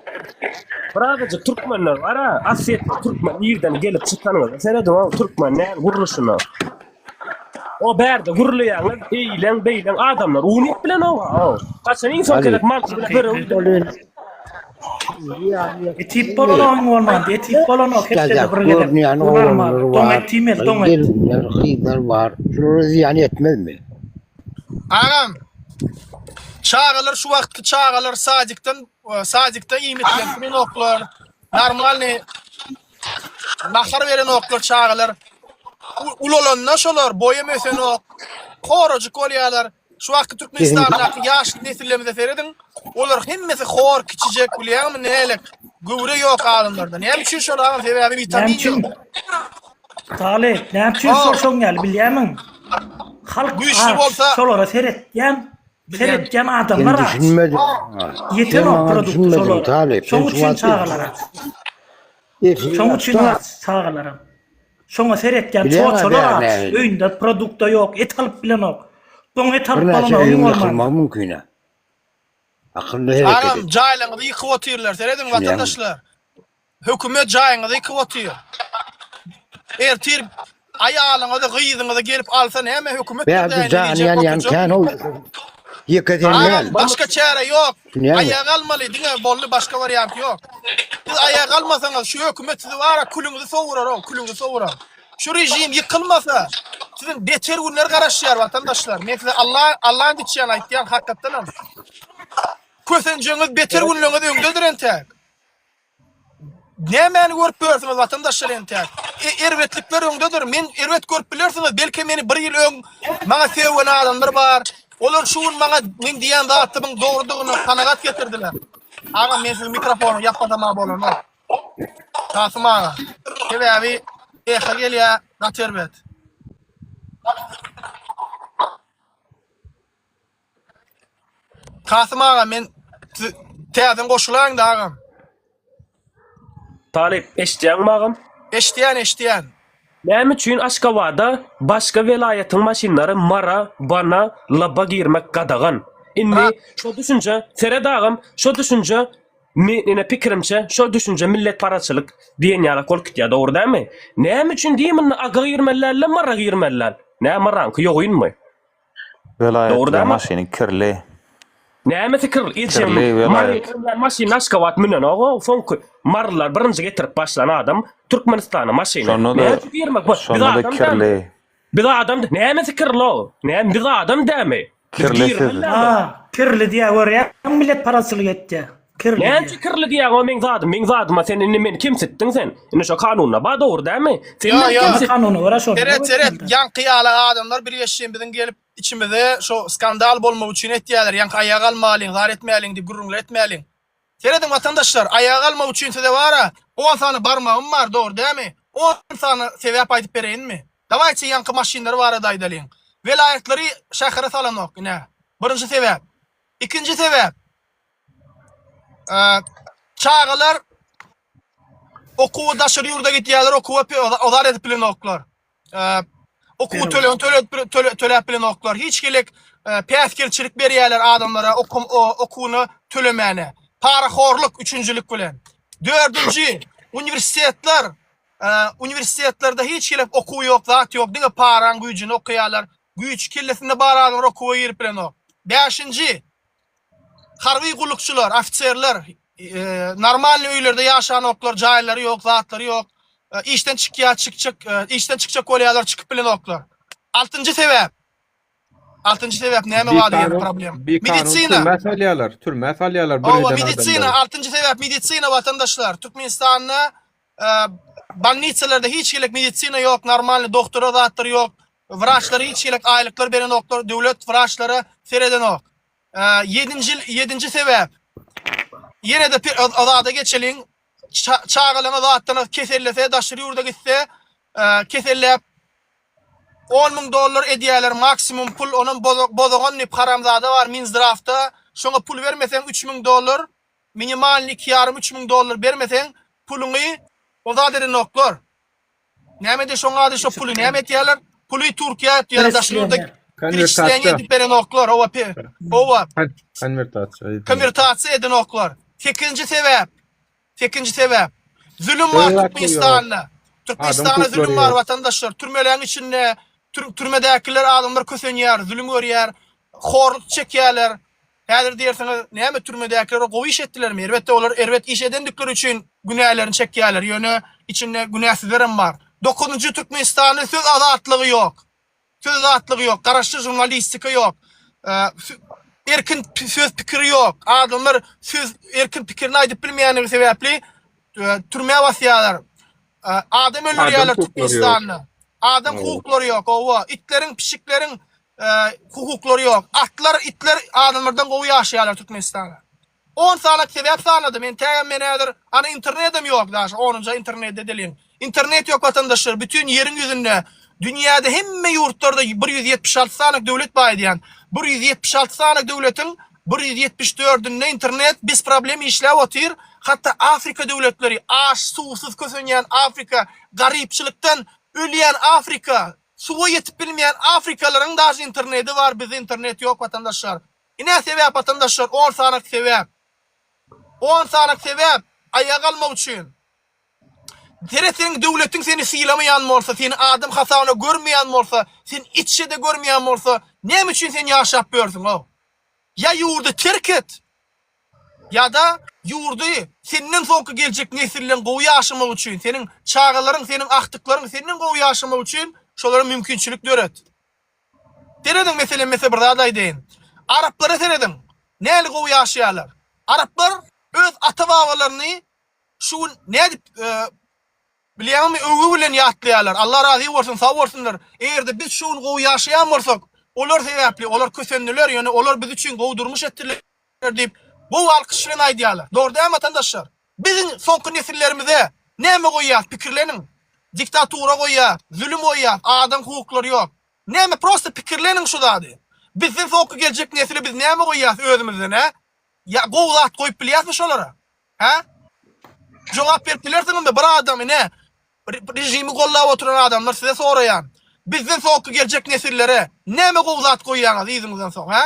Birazajyk türkmenler bar-a, asýetde türkmen nirden gelip çykanyňyza serediň-ow, türkmen näli gurluşyna. O bärde gürleýäňiz, eýleň beýleň adamlar unyp bilenok-a. Haçan iň soňky gezek manty bilen börek iýdiň? Etip bolanok iň bolmanda, etip bolanok hepdede bir gezek. Görünýän Bu normal. oglanlar Doň bar, et iýmeli, doň et. gelinler, gyzlar bar. Şulara zyýan etmezmi? Agam, çagalar şu wagtky çagalar sadikden sadikde iýmitlenip bilenoklar. Normalny nahar berenoklar çagalar. Ulalanda şolar boýam ösenok. Horajyk bolýarlar. Şu wagtky Türkmenistandaky ýaş nesillerimize serediň. Olar hemmesi hor, kiçijek bilýäňmi nälik? Göwre ýok adamlarda. Näme üçin şol agam? Sebäbi witamin ýok. Talyp, näme üçin şol şoň ýaly bilýämiň? Halk Güýçli bolsa şolara seretýän, seretýän adamlar Sen aç. düşünmediň maňa. Sen Ýetenok maňa produkty düşünmediň şolara. Talyp. Sen Şoň şu üçin wagt çagalar aç. Şoň üçin aç çagalaram. Şoňa seretýän Bilýäň-ä çoçalar bäri aç. nähili. Öýünde produkta ýok, et alyp bilenok. Doň et alyp Birnäçe bolanok, öýüň iň bolmanda. ýykylmagy mümkin-ä. Akylly hereket Agam et. jaýlaryňyzy ýykyp otyrlar. Serediň Düşünýäňmi? watandaşlar. Hökümet jaýyňyzy ýykyp otyr. Ertir aýalyňyzy, gyzyňyzy gelip alsa näme hökümet Bärde jany ýanýan kän ol. Ýeke sen däl. Başga çäre ýok. Düşünýäňmi? Aýaga galmaly diňe boldy başga wariant ýok. Siz aýaga galmasaňyz şu hökümet sizi bara külüňizi sowurar o külüňizi sowurar. Şu režim ýykylmasa siziň beter günler garaşýar watandaşlar. Men size Allah Allah'yn içýän aýtýan hakykatdanam. Kösenjegiňiz beter günleriňiz öňdedir entäk. Nämäni görüp ýörsüňiz watandaşlar entäk? E, erbetlikler öňdedir. Men erbet görüp bilersiňiz. Belki meni bir ýyl öň maňa söwen adamlar bar. Olar şu gün maňa men diýen zatymyň dogrudygyna kanagat getirdiler. Agam men siziň mikrofonyňy ýapmasam-a bolanok. Kasym aga. Sebäbi eho gelýär, gaty erbet. Kasym aga men täzeden goşulaýyňda agam. Talyp, eşitýäňmi agam? Eşitýän, eşitýän. Näme üçin Aşgabada başga welaýatyň maşynlary Mara, Bana, Laba girmek gadagan? Indi şo düşünje, seret agam, şo düşünje men ine pikirimçe şo düşünje milletparazçylyk diýen ýalak bolup gitýär, dogry dälmi? Näme üçin diýminde Aga girmeli däl-de Mara girmeli däl? Nä Maraňky ýogynmy? Dogry Welaýatda dälmi? maşyny kirli. Nämesi kirli? Ejem Kirli Maryya welaýat. kirmeýän maşyny Aşgabat münenok-ow. Soňky marylylar birinji getirip başlan adam Türkmenistana maşyny. Şonda-da Näme üçin girmek bu? Biz şonda-da adam dälmi? kirli. Biz adam nämesi kirli-ow? Näme biz adam dälmi? Biz Kirli siz. girmeli dälmi? A, kirli diýä görýäňmi milletparazçylyk etýä. Kirli Näme diýä. üçin kirli diýýäň o meň zadym, meň zadyma sen indi meni kemsitdiň sen. Indi şo kanunda bar dogry dälmi? Sen Ýo, meni ýo. kemsitdiň. Kanuna görä şony Seret, seret, etmeli. ýaňky ýaly adamlar bir geçsin biziň gelip içimize şo skandal bolmak üçin etýäler, ýaňky aýaga galmalyň, zar etmäliň diýip gürrüňler etmäliň. Serediň watandaşlar, aýaga galmak üçin size bara on sany barmagym bar, dogry dämi? On sany sebäp aýdyp bereýinmi? Dawaýçy ýaňky maşynlar barada aýdalyň. Welaýatlary şähere salanok, ine, birinji sebäp. Ikinji sebäp, çagalar okuwa daşary ýurda gidýärler, okuwa ozar edip bilenoklar. Okuw tölegini töläp töläp bilenoklar. Hiç hili päsgelçilik berýärler adamlara okuwyny tölemäne. Parahorluk üçünjilik bilen. Dördünji, uniwersitetler uniwersitetlerde hiç hili okuw ýok, zat ýok, diňe paraň güýjüne okaýarlar. Güýç kellesinde bar adamlar okuwa girip bilenok. Bäşinji, Harby gullukçylar, ofiserler normalny öýlerde ýaşanoklar, jaýlary ýok, zatlary ýok. Işden çykýar, çykjak, işden çykjak bolýarlar, çykyp bilenoklar. Altynjy sebäp. Altynjy sebäp näme bar diýen problem. Medisina. Türmä salýarlar, türmä salýarlar bir eden Medisina, altynjy sebäp medisina watandaşlar. Türkmenistanda bolnitsalarda hiç hili medisina ýok, normalny doktora zatlar ýok. Wraçlara hiç hili aýlyklar berenoklar, döwlet wraçlara seredenok. Ýedinji ýedinji sebäp. Ýene-de azada geçeliň. Çagalaryňyz zatdan kesellese, daşary ýurda gitse, keselläp 10 müň dollar edýärler maksimum pul, onam bozagan diýip haramzada bar Minzdrawda. Şoňa pul bermeseň 3 müň dollar, minimalny 2 ýarym 3 müň dollar bermeseň, puluňy o zat edenoklar. Näme de şoň ady şo puly näme etýärler? Puly Türkiýä etýärler, daşary ýurda konwertasiýa edip berenoklar, owa, owa. Konwertasiýa. Konwertasiýa edenoklar. Sekizinji sebäp. Sekizinji sebäp. Zulum bar Türkmenistanda. Türkmenistanda zulum bar watandaşlar. Türmeleriň içinde türmedäkiler adamlar kösenýär, zulum görýär, horluk çekýärler. Häzir diýersiňiz, näme türmedäkiler gowy iş etdilermi? Elbetde olar erbet iş edendikleri üçin günälerini çekýärler, ýöne içinde günäsizlerem bar. Dokuzynjy Türkmenistanda söz azatlygy ýok. Söz azatlygy ýok, garaşsyz žurnalistika ýok. Erkin söz pikiri ýok. Adamlar söz erkin pikirini aýdyp bilmeýänligi sebäpli türmä basýarlar. Adam öldürýärler Türkmenistanda. Adam hukuklary ýok, owa. Itleriň, pişikleriň hukuklary ýok. Atlar, itler adamlardan gowy ýaşaýarlar Türkmenistanda. On sanak sebäp sanadym. Entägem men häzir, ana internedem ýok daşy, onunja internetde edeliň. Internet ýok watandaşlar, bütin ýeriň ýüzünde, dünýäde hemme ýurtlarda 176 sanak döwlet bar edýän. 176 sanak döwletiň 174-ünde internet bez problem işläp otyr. Hatda Afrika döwletleri, aç, suwsuz kösenýän Afrika, garypçylykdan ölýän Afrika, suwa ýetip bilmeýän Afrikalaryň daşy internedi bar, bizde internet ýok watandaşlar. Ine sebäp watandaşlar, on sanak sebäp. On sanak sebäp aýaga galmak üçin. Seret seniň döwletiň seni sylamaýan bolsa, seni adam hasabyna görmeýän bolsa, seni içşe-de görmeýän bolsa, näme üçin sen ýaşap ýörsüň-ow? Ýa ýurdy terk et, ýa-da ýurdy senden soňky geljek nesilleň gowy ýaşamagy üçin, seniň çagalaryň, seniň agtyklaryň senden gowy ýaşamagy üçin şolara mümkinçilik döret. Serediň meselem men size bir zat aýdaýyn. Araplara serediň, näli gowy ýaşaýarlar. Araplar öz ata-babalaryny Şu gün nädip bilýäňmi öwgi bilen ýatlaýarlar. Allah razy bolsun, sag bolsunlar. Eger-de biz şu gün gowy ýaşaýan bolsak, olar sebäpli, olar kösendiler, ýöne olar biz üçin gowy durmuş etdiler diýip, gowy alkyş bilen aýdýarlar. Dogry dälmi watandaşlar? Biziň soňky nesillerimize näme goýýas, pikirleniň. Diktatura goýýas, zülüm goýýas, adam hukuklary ýok. Näme prosta pikirleniň şu zady. Bizden soňky geljek nesile biz näme goýýas özümizden, hä? Ýa gowy zat goýup bilýäsmi şolara? Hä? Jogap berip bilersiňizmi? Bir adam ine režimi gollap oturan adamlar size soraýan. Bizden soňky geljek nesillere näme gowy zat goýýaňyz yzyňyzdan soň, hä?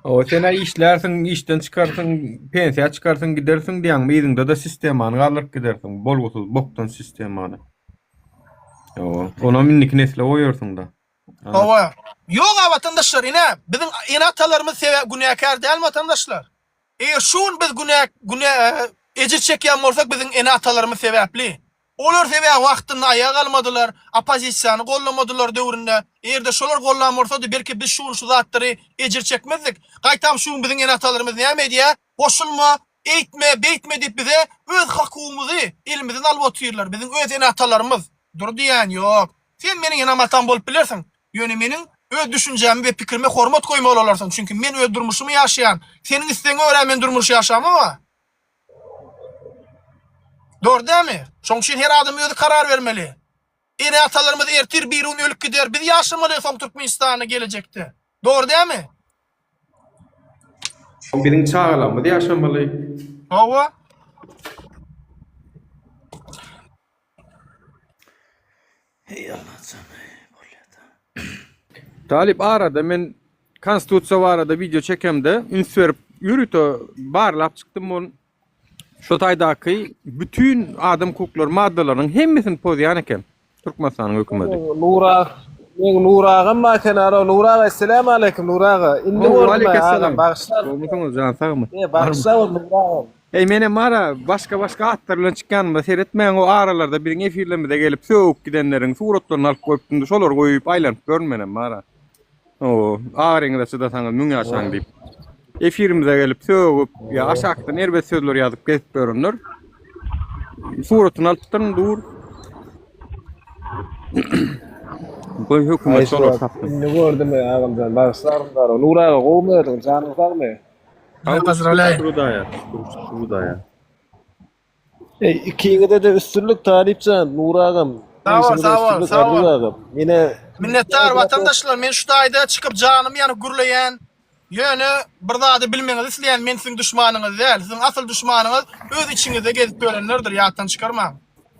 Hawa, sen-ä işlärsiň, işden çykarsyň, pensiýa çykarsyň, gidersiň diýýäňmi, yzyňda-da sistemany galdyryp gidersiň, bolgusyz bokdan sistemany. Hawa, onam indiki nesle goýarsyň-da. Hawa. Ýog-a watandaşlar, ine, biziň ene-atalarymyz sebäp günäkär dälmi watandaşlar? Eger şu gün biz günä günä ejir çekýän bolsak biziň ene-atalarymyz sebäpli. Olar sebäbi wagtynda aýaga galmadylar, oppozisiýany gollamadylar döwründe. Eger-de şolar gollan bolsady belki biz şu gün şu zatlary ejir çekmezdik. Gaýtam şu gün biziň ene-atalarymyz näme edýär? Goşulma, eýtme, beýtme diýip bize öz hakugymyzy elimizden alyp otyrlar. Biziň öz ene-atalarymyz. Dur diýýän ýok. Sen meniň enem-atam bolup bilersiň, ýöne meniň öz düşünjäme we pikirime hormat goýmaly bolarsyň, çünki men öz durmuşymy ýaşaýan, seniň islegiňe görä men durmuş ýaşamok-a. Dogry dälmi? Şonuň üçin her adam özi karar bermeli. Ene-atalarymyz ertir birigün ölüp gider, biz ýaşamaly soň Türkmenistanda gelejekde. Dogry dälmi? Biziň çagalarymyz ýaşamaly. Hawa. Heý Allajan eý bolýada. Talyp arada men konstitusiýa barada wideo çekemde üns berip ýörite barlap çykdym ol şo taýdaky bütin adam hukuklary maddalarynyň hemmesini pozýan eken Türkmenistanyň hökümeti. Nur aga, meň Nur agam bar eken ara Nur aga esselämu aleýkum Nur aga. Indi gördüm agam bagyşla. Gowmysyňyz jan sagmy? E bagyşla Nur agam. Eý menem bara başga başga atlar bilen çykýanyma seretmäň o aralarda biziň efirlerimize gelip sögüp gidenleriň suratlaryny alyp goýupdym şolary goýup aýlanyp ýörün menem bara. O agyryňyza çydasaňyz müň ýaşaň diýip. Efirimize gelip sögüp ýa aşakdan erbet sözler ýazyp gezip ýörenler. Suratyny alypdyryn dur. Goý hökümet şolary tapsyn. Indi gördüm agamjan bagyşlaryn bara. Nur aga gowumy özüň janyň sagmy? Eý ikiňizede üstünlik Talypjan, Nur agam. Sag bol, sag bol, Üstünlik sag Arzuw bol. agam. Ine Minnetdar watandaşlar, men şu taýda çykyp janym ýanyp gürleýän. Ýöne bir zady bilmeňizi isleýän, men siziň duşmanyňyz däl. Siziň asyl duşmanyňyz öz içiňizde gezip ýörenlerdir, ýatdan çykarmaň.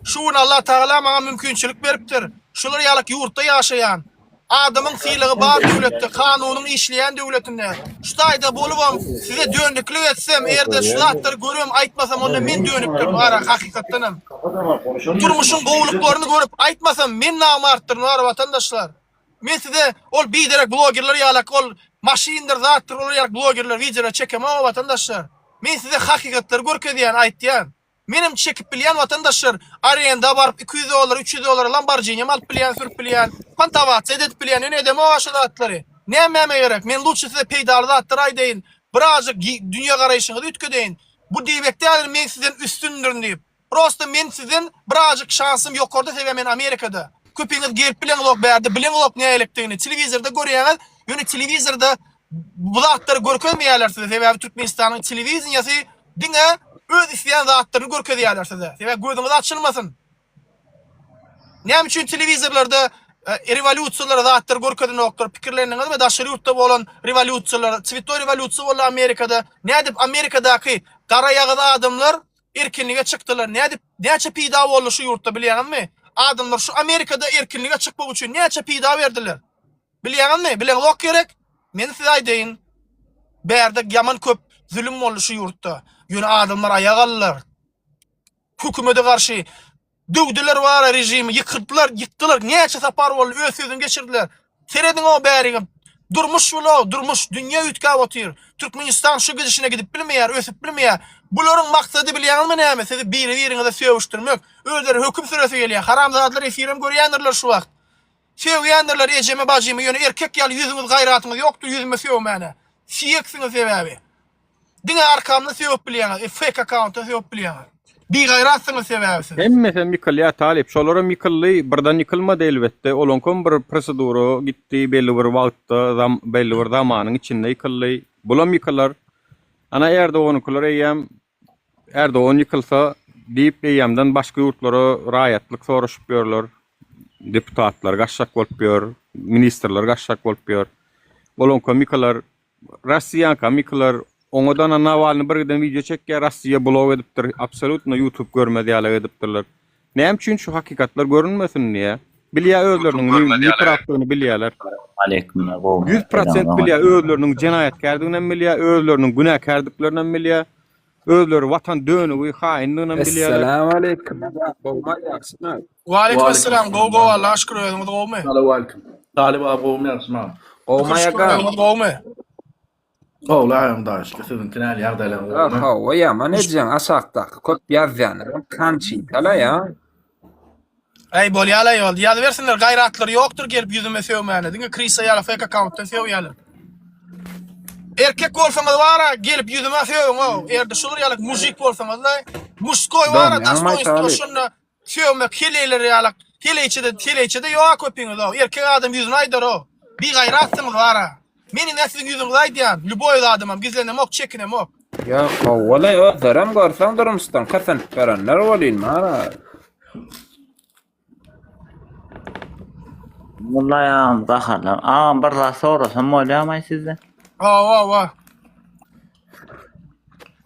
Şu gün Allah Tagala maňa mümkinçilik beripdir. Şular ýalyk ýurtda ýaşaýan. Adamyň sylagy bar döwletde, kanunyň işleýän döwletinde. Şu taýda bolubam size dönüklik etsem, eger-de şu zatlary görübem aýtmasam onda men dönükdirin ara hakykatdanam. Durmuşyň gowulyklaryny görüp aýtmasam men namartdyryn ara watandaşlar. Men size ol biderek blogerler ýalak ol maşyndyr zatdyr olar ýalak blogerler wideolar çekemok watandaşlar. Men size hakykatlary görkezýän aýtýan. Menem çekip bilýän watandaşlar arenda baryp 200 dollar 300 dollara lambarjiniem alyp bilýän sürüp bilýän pantawasiýa edip bilýän ýöne edemok şu zatlary. Nämäme gerek men lutşy size peýdaly zatlar aýdaýyn birazjyk dünýe garaýşyňyzy üýtgedeýin. Bu diýmek däldir men sizden üstündirin diýip. Prosta men sizden birazjyk şansym ýokarda sebäbi men Amerikada. Köpiňiz gelip bileňizok bärde, bileňizok nälikdigini. Telewizorda görýäňiz, ýöne telewizorda bu zatlary görkezmeýärler size. Sebäbi Türkmenistanyň telewideniýesi diňe öz isleýän zatlaryny görkezýärler size. Sebäbi gözüňiz açylmasyn. Näme üçin telewizorlarda e, rewolýusiýalar zatlar görkezinokdyr? Pikirlendiňizmi? Daşary ýurtda bolan rewolýusiýalar, Swetoý rewolýusiýa boldy Amerikada. Nädip Amerikadaky gara ýagyz adamlar erkinlige çykdylar? Nädip näçe pida boldy şu ýurtda bilýäňizmi? Adamlar şu Amerikada erkinlige çykmak üçin näçe pida berdiler? Bilýäňizmi? Bileňzok gerek? Men size aýdaýyn. Bärde ýaman köp zulum boldy şu ýurtda. Ýöne adamlar aýak aldylar. Hökümete garşy döwdüler wara režimi ýykyldylar, ýykdylar. Näçe sapar boldy, öz sözüni geçirdiler. Serediň o bärige. Durmuş bula, durmuş, dünýe üýtgäp otyr. Türkmenistan şu gidişine gidip bilmeýär, ösüp bilmeýär. Bularyň maksady bilýäňizmi näme? Sizi biri-biriňize sögüşdirmek. Özleri höküm süresi gelýär. Haramzadalar efirem görýändirler şu wagt. Sögýändirler ejemi, bajymy, ýöne erkek ýaly ýüzüňiz, gaýratyňyz ýokdur ýüzüme sögmäne. Siýeksiňiz sebäbi. Diňe arkamdan sögüp bilýäňiz, e, fake akkauntdan sögüp bilýäňiz. Bigaýratsyňyz sebäbi siz. Hemmesem ýykylýar talyp. Şolaram ýykyldy, birden ýykylmady elbetde. Olaňkam bir prosedura gitdi, belli bir wagtda, zam, belli bir zamanyň içinde ýykyldy. Bulam ýykylar. Ana Erdoganyňkylar eýýäm Erdogan ýykylsa diýip eýýämden başga ýurtlara raýatlyk soraşyp ýörler. Deputatlar gaçjak bolup ýör, ministrler gaçjak bolup ýör. Olaňkam ýykylar. Rossiýaňkam ýykylar. Oňa-da ana Nawalny bir giden wideo çekýär, Rossiýa blok edipdir, absolýutno YouTube görmez ýalak edipdirler. Näme üçin şu hakykatlar görünmesin diýä. Bilýä özleriniň niprapdygyny bilýäler. 100% bilýä özleriniň jenaýatkärdiginem bilýä, özleriniň günäkärdiklerinem bilýä. Özleri watan dönügi, haýyndygynam bilýärler. Esselamu aleýkum. Gowmy ýagşymy? Waleýkim esselam. Gowy gowy Allaha şükür özüňiz gowmy? Salowaleýkim. Talyp aga gowmy ýagşymy? Gowmy Şükür aga? özüňiz gowmy? Gowly agam daşky siziňki näli ýagdaýlaryňyz Ha, gowmy? hawa ýaman edýäň aşakdaky köp ýazýanlaram kançitala ýa. Äý bolýalaý boldy. Ýazybersinler gaýratlary ýokdur gelip ýüzüme sögmäne. Diňe krisa ýaly fake akkauntdan sögýärler. Erkek bolsaňyz bara gelip ýüzüme sögüň-ow. Erde şular ýaly mujik bolsaňyz-da muşkoý bara Doňýaňmaý dostoýnstwo talyp. şunda sögmek heleýler ýaly heleýçede heleýçede ýok köpiňiz-ow. Erkek adam ýüzüne aýdar-ow. Bigaýratsyňyz bara. Men ine siziň ýüzüňize aýdýan, lýuboý zadymam gizlenemok, çekinemok. Ýok, howwalaý özlerem görseň durmuşdan kösenip ýörenler welin bar-a. Molla agam gaharlan. Agam bir zat sorasam bolýarmy sizden? Hawa, hawa.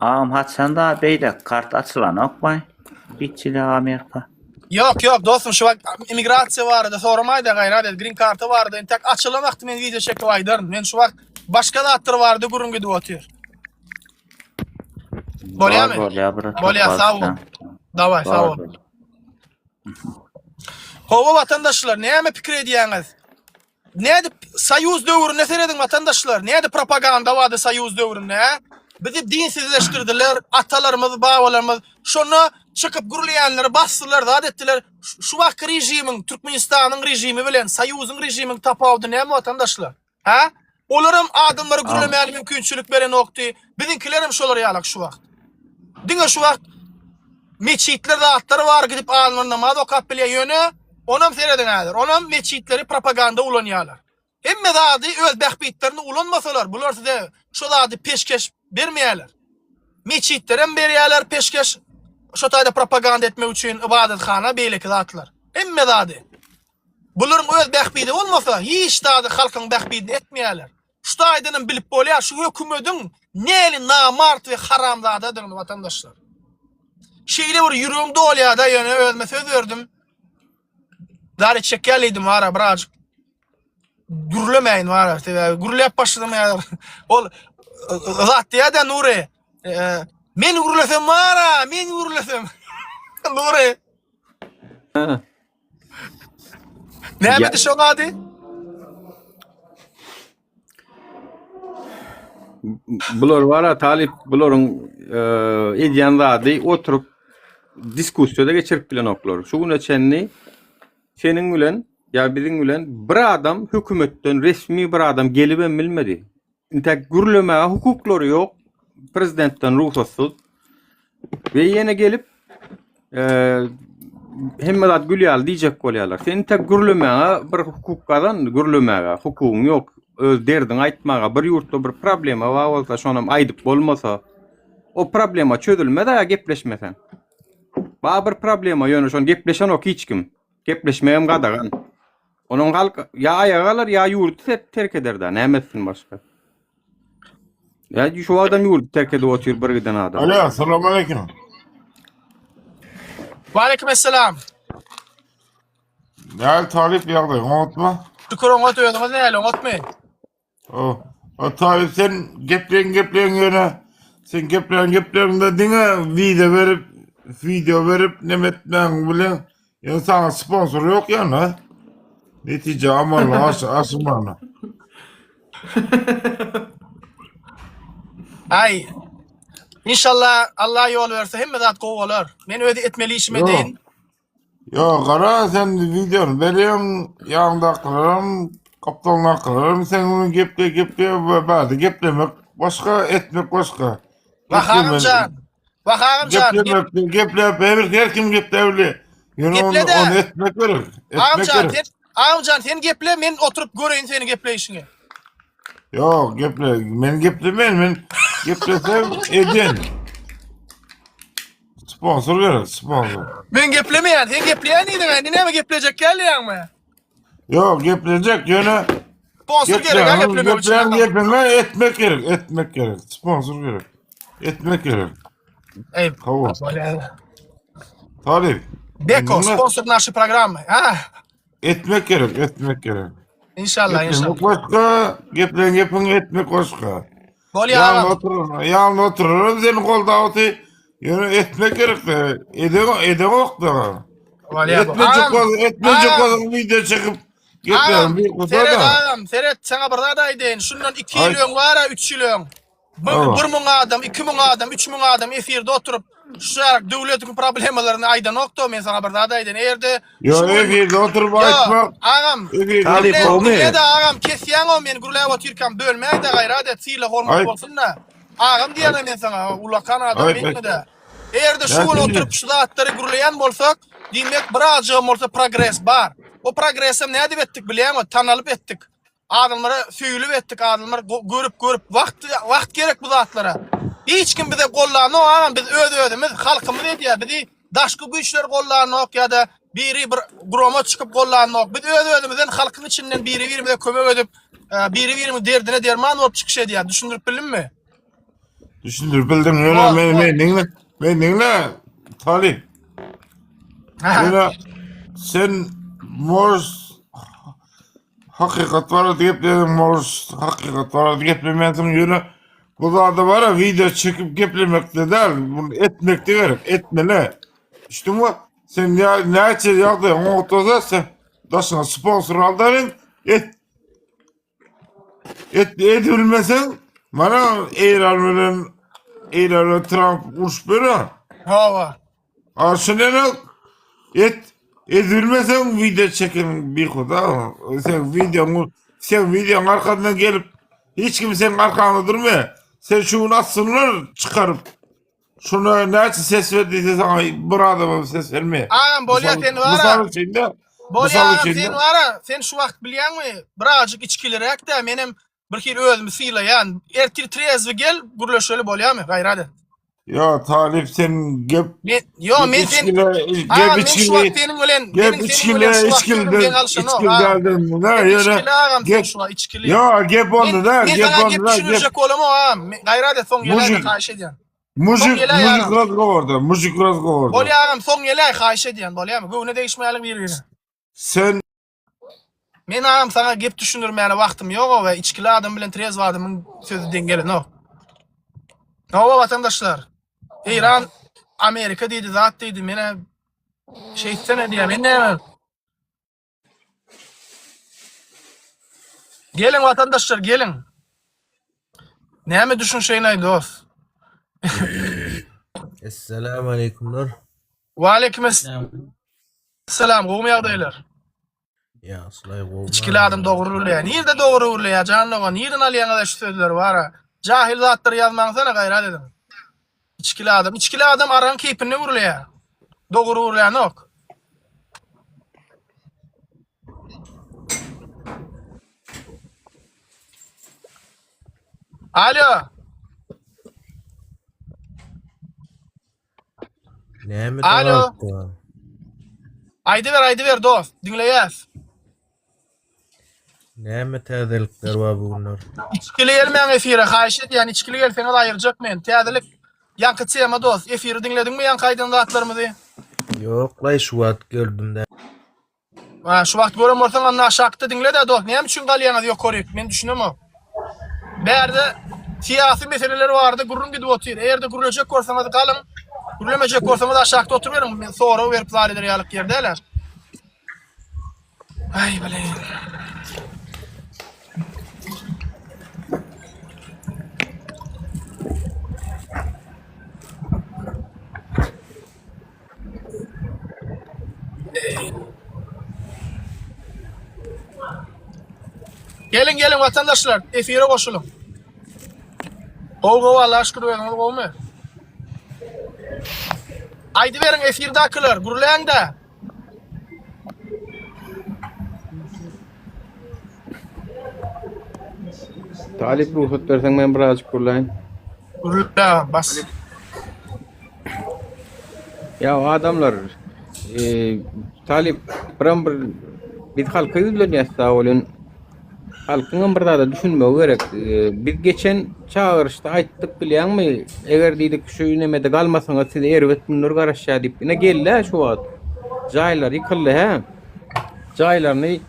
Agam haçan da beýle kart açylanokmy? Hiç hili Amerika. Ýok, ýok, dostum, şu wagt immigrasiýa barada soramaýda gaýrat et, green karta barada entek açylan wagty men wideo çekip aýdaryn. Men şu wagt başga zatlar barada gürrüň gidip otyr. Bolýarmy? Bolýar, brat. Bolýar, sag bol. Daway, sag bol. Hawa watandaşlar, näme pikir edýäňiz? Nädip Soýuz döwrüne serediň watandaşlar, nädip propaganda bardy Soýuz döwründe, hä? Bizi dinsizleşdirdiler, atalarymyz, babalarymyz şonda çykyp gürleýänleri basdylar, zat etdiler. Şu wagtky režimiň, Türkmenistanyň režimi bilen Soýuzyň režimiň tapawudy näme watandaşlar? Hä? Olaram adamlara gürlemäne mümkinçilik berenokdy. Biziňkilerem şolar ýalak şu wagt. Diňe şu wagt metjitler zatlar bar gidip adamlar namaz okap bilýär ýöne onam serediň häzir onam metjitleri propaganda ulanýarlar. Hemme zady öz bähbitlerine ulanmasalar bular size şo zady peşgeş bermeýärler. Metjitlerem berýärler peşgeş şo taýda propaganda etmek üçin ybadathana beýleki zatlar. Hemme zady. Bularyň öz bähbidi bolmasa hiç zady halkyň bähbidine etmeýärler. Şu taýdanam bilip bolýar şu hökümediň näli namart we haramzadadygyny watandaşlar. Şeýle bir ýüregim dolýada ýöne özüme söz berdim. Zar etjek ýalyydym ara birazjyk gürlemäýin bara sebäbi gürläp başladym ýa ol zat diýýär-de Nury men gürlesem bara men gürlesem Nury Nämedi şoň ady? Bular bara talyp bularyň e, edýän zady oturyp diskussiýada geçirip bilenoklar. Şu güne çenli seniň bilen ýa biziň bilen bir adam hökümetden resmi bir adam gelibem bilmedi. Intäk gürlemäge hukuklary ýok prezidentden rugsatsyz. We ýene gelip e, hemme zat gül ýaly diýjek bolýarlar. Sen tek gürlemäge bir hukuk gazan, gürlemäge hukugyň ýok. Öz derdiňi aýtmaga bir ýurtda bir problema bar bolsa, şonam aýdyp bolmasa, o problema çözülmez-ä gepleşmeseň. Bar bir problema, ýöne şony gepleşenok hiç kim. Gepleşmegem gadagan. Onuň halk ýa aýaga galar, ýa ýurdy terk eder-dä, näme etsin başga. Ýa şu wagtam ýurdy terk edip otyr bir giden adam. Alo, salam aleyküm. Waleýkim esselam. Näl talyp ýagdaý, oňatmy? Şükür oňat özüňiz näle oňatmy? O, o talyp sen gepleň gepleň ýöne sen gepleň gepleňde diňe wideo berip, wideo berip neme etmäň bilen ýöne saňa sponsor ýok ýöne. Netije amanly aş aşmana. Aý. Inşallah Allah ýol berse hemme zat gowy bolar. Men öz etmeli işimi Ýok. edeýin. Ýok, gara sen wideony berýäň, ýandakylaram, gapdaldakylaram seň bilen geple geple we bärde geplemek başga, etmek başga. Wah agam jan. Wah agam jan. Geplemek, geplep, her, her kim gepläbilýär. Ýöne ony, Geple-de. ony etmek gerek, Agam etmek jan, gerek. sen agam jan sen geple, men oturyp göreýin seni gepleýşiňi. Ýok, geple, men geplemen, men geplesem eden. Sponsor gerek, sponsor. Men geplemeýän, sen gepleýän diýdiň, indi näme geplejek gelýäňmi? Ýok, geplejek, ýöne Sponsor gerek, ha geplemek üçin. Gepleýän gepleme etmek gerek, etmek gerek. Sponsor gerek. Etmek gerek. Ey, Hawa. Talyp. Beko, sponsor naşy programmy. Ha? Etmek gerek, etmek gerek. Inşallah, inşallah. Geplemek başga, gepleýän gepiňi etmek başga. Bolýar Ýalňy agam. oturar, ýalňy oturarym seni goldawty. Ýöne etmek gerekdi. Eden edenokdy. Bolýar. Etmejek Agam, bol, etmejek agam. bol video çekip Agam, geplerim bir kuta seret da. agam, seret, saňa bir zat aýdaýyn. Şundan 2 ýyl Aýt. öň bar-a, 3 ýyl öň. Bir, Hawa. bir müň adam, 2000 adam, 3000 adam efirde oturyp, şu ýarak döwletiň problemalaryny aýdanokdy, men saňa bir zat aýdaýyn. Eger-de Ýo, şu gün efirde oturyp Ýo, aýtmak. agam, Efirde Talyp diňle, gowmy? diňle-de agam, kesýäň-ow meni gürläp otyrkam, bölmäý-de gaýrat et, sylag hormat Aýt. bolsun-da. Agam diýýän-ä men saňa, ullakan adam Aýt, aýt. beýtme-de. Eger-de şu gün Nätdi? oturyp şu zatlary gürleýän bolsak, diýmek birazjygam bolsa progres bar. O progresem nädip etdik bilýäňmi? Tanalyp etdik. Adamlara söýülip etdik, adamlar görüp görüp wagt wagt gerek bu zatlara. Hiç kim bize gollanok agam biz öz özümiz halkymyz edýär bizi daşky güýçler gollanok ýa-da biri bir gurama çykyp gollanok. Biz öz özümizden halkyň içinden biri birimize kömek edip e, biri birimiz derdine derman bolup çykyş edýär. Düşündirip bildimmi? Düşündirip bildim. Ýöne men men diňle. Men diňle. Talyp. Ýöne sen mors Hakykat barada gepleseň mors hakykat barada geplemeýänsiň ýöne bu zada bara wideo çekip geplemekde däl bunu etmekde gerek etmeli düşdüňmi sen ýa näçe ýagdaýyň oňat sen daşyňa sponsor al da et et edibilmeseň mana Eýran bilen Eýran bilen Tramp uruş berer Hawa. Arşynene et edilmeseň video çekin bir huda. Sen videoň sen videoň arkandan gelip hiç kim senin arkanda durmaýar. Sen şu gün atsynlar çykaryp. Şuna näçe ses ver diýse sana bir adama ses vermeýär. Agam bolýa sen bara. Mysal üçin de. Bolýa Mysal agam üçin sen de. bara. Sen şu wagt bilýäňmi? Birazjyk içgiliräk-dä menem bir hili özümi sylaýan. Ertir trezwi gel gürleşeli bolýamy? Gaýrat et. Ýa talyp sen gep Men ýo men sen gep men şu wagt seniň bilen gep meniň seniň bilen içgili şu wagt içgili sözüm deň alşanok içgili agam. dälden da Sen ýöne içgili agam sen gep şu wagt içgili. Ýa gep Men onda da men gep saňa gep onda da gep düşündirjek bolamok agam. Men- Gaýrat et soň geläý Mujik haýyş edýän. Soň mujik geläý mujik agam. razgovorda mujik razgovorda. Bolýa agam soň geläý haýyş edýän bolýamy? Göwne degişmäliň bir-birine. Sen Men agam saňa gep düşündirmäne wagtym ýoga we içgili adam bilen trezwy adamyň sözi deň gelenok. Hawa watandaşlar. Eýran Amerika diýdi zat diýdi menä şeýtsene diýýär men näme Geliň watandaşlar geliň. Näme düşünşeýin dost. Esselamu aleýkumlar. Waleýkim Salam, gowmy ýagdaýlar? Ýagşylaý gowmy? Içgili adam dogry gürleýär. Nirde dogry gürleýär jan dogan? Nirden alýaňyz şu sözleri bara? Jahil zatlary ýazmaňsana gaýrat ediň. Içgili adam, içgili adam aragyň keýpinde gürleýär. Dogry gürlänok. Alo. Näme Alo. galypdy? Aýdyber, aýdyber dost, diňleýäs. Näme täzelikler bar bu günler? Içgili gelmäň efire, haýyş edýän, içgili gelseňiz aýyrjak men. Täzelik ýaňky tema dost. Efiri diňlediňmi ýaňky aýdan zatlarymyzy? Ýok-laý şu wagt gördüm-dä. Ha, şu wagt gören bolsaň onda aşakda diňle-de dost. Näme üçin galýaňyz ýokaryk? Men düşünemok. Bärde syýasy meseleler barada gürrüň gidip otyr. Eger-de gürlejek bolsaňyz galyň, gürlemejek bolsaňyz aşakda oturyberiň. Men sorag berip zar eder ýalyk ýer däl-ä. Aý, blin. Geliň geliň watandaşlar efire goşulyň. Gowy gowy Allaha şükür özüňiz gowumy? Aýdyberiň efirdakiler gürläňdä. Talyp rugsat berseň men birazjyk gürläýin. Gürle bas. Ya adamlar e, talyp biram bir biz halka ýüzlenýäs da welin halkyňam bir zada düşünmegi gerek. E, biz geçen çagyryşda aýtdyk bilýäňmi? Eger diýdik şu nemede galmasaňyz size erbet günler garaşýar diýip. Ine geldi şu wagt. Jaýlar ýykyldy hä. Jaýlaryny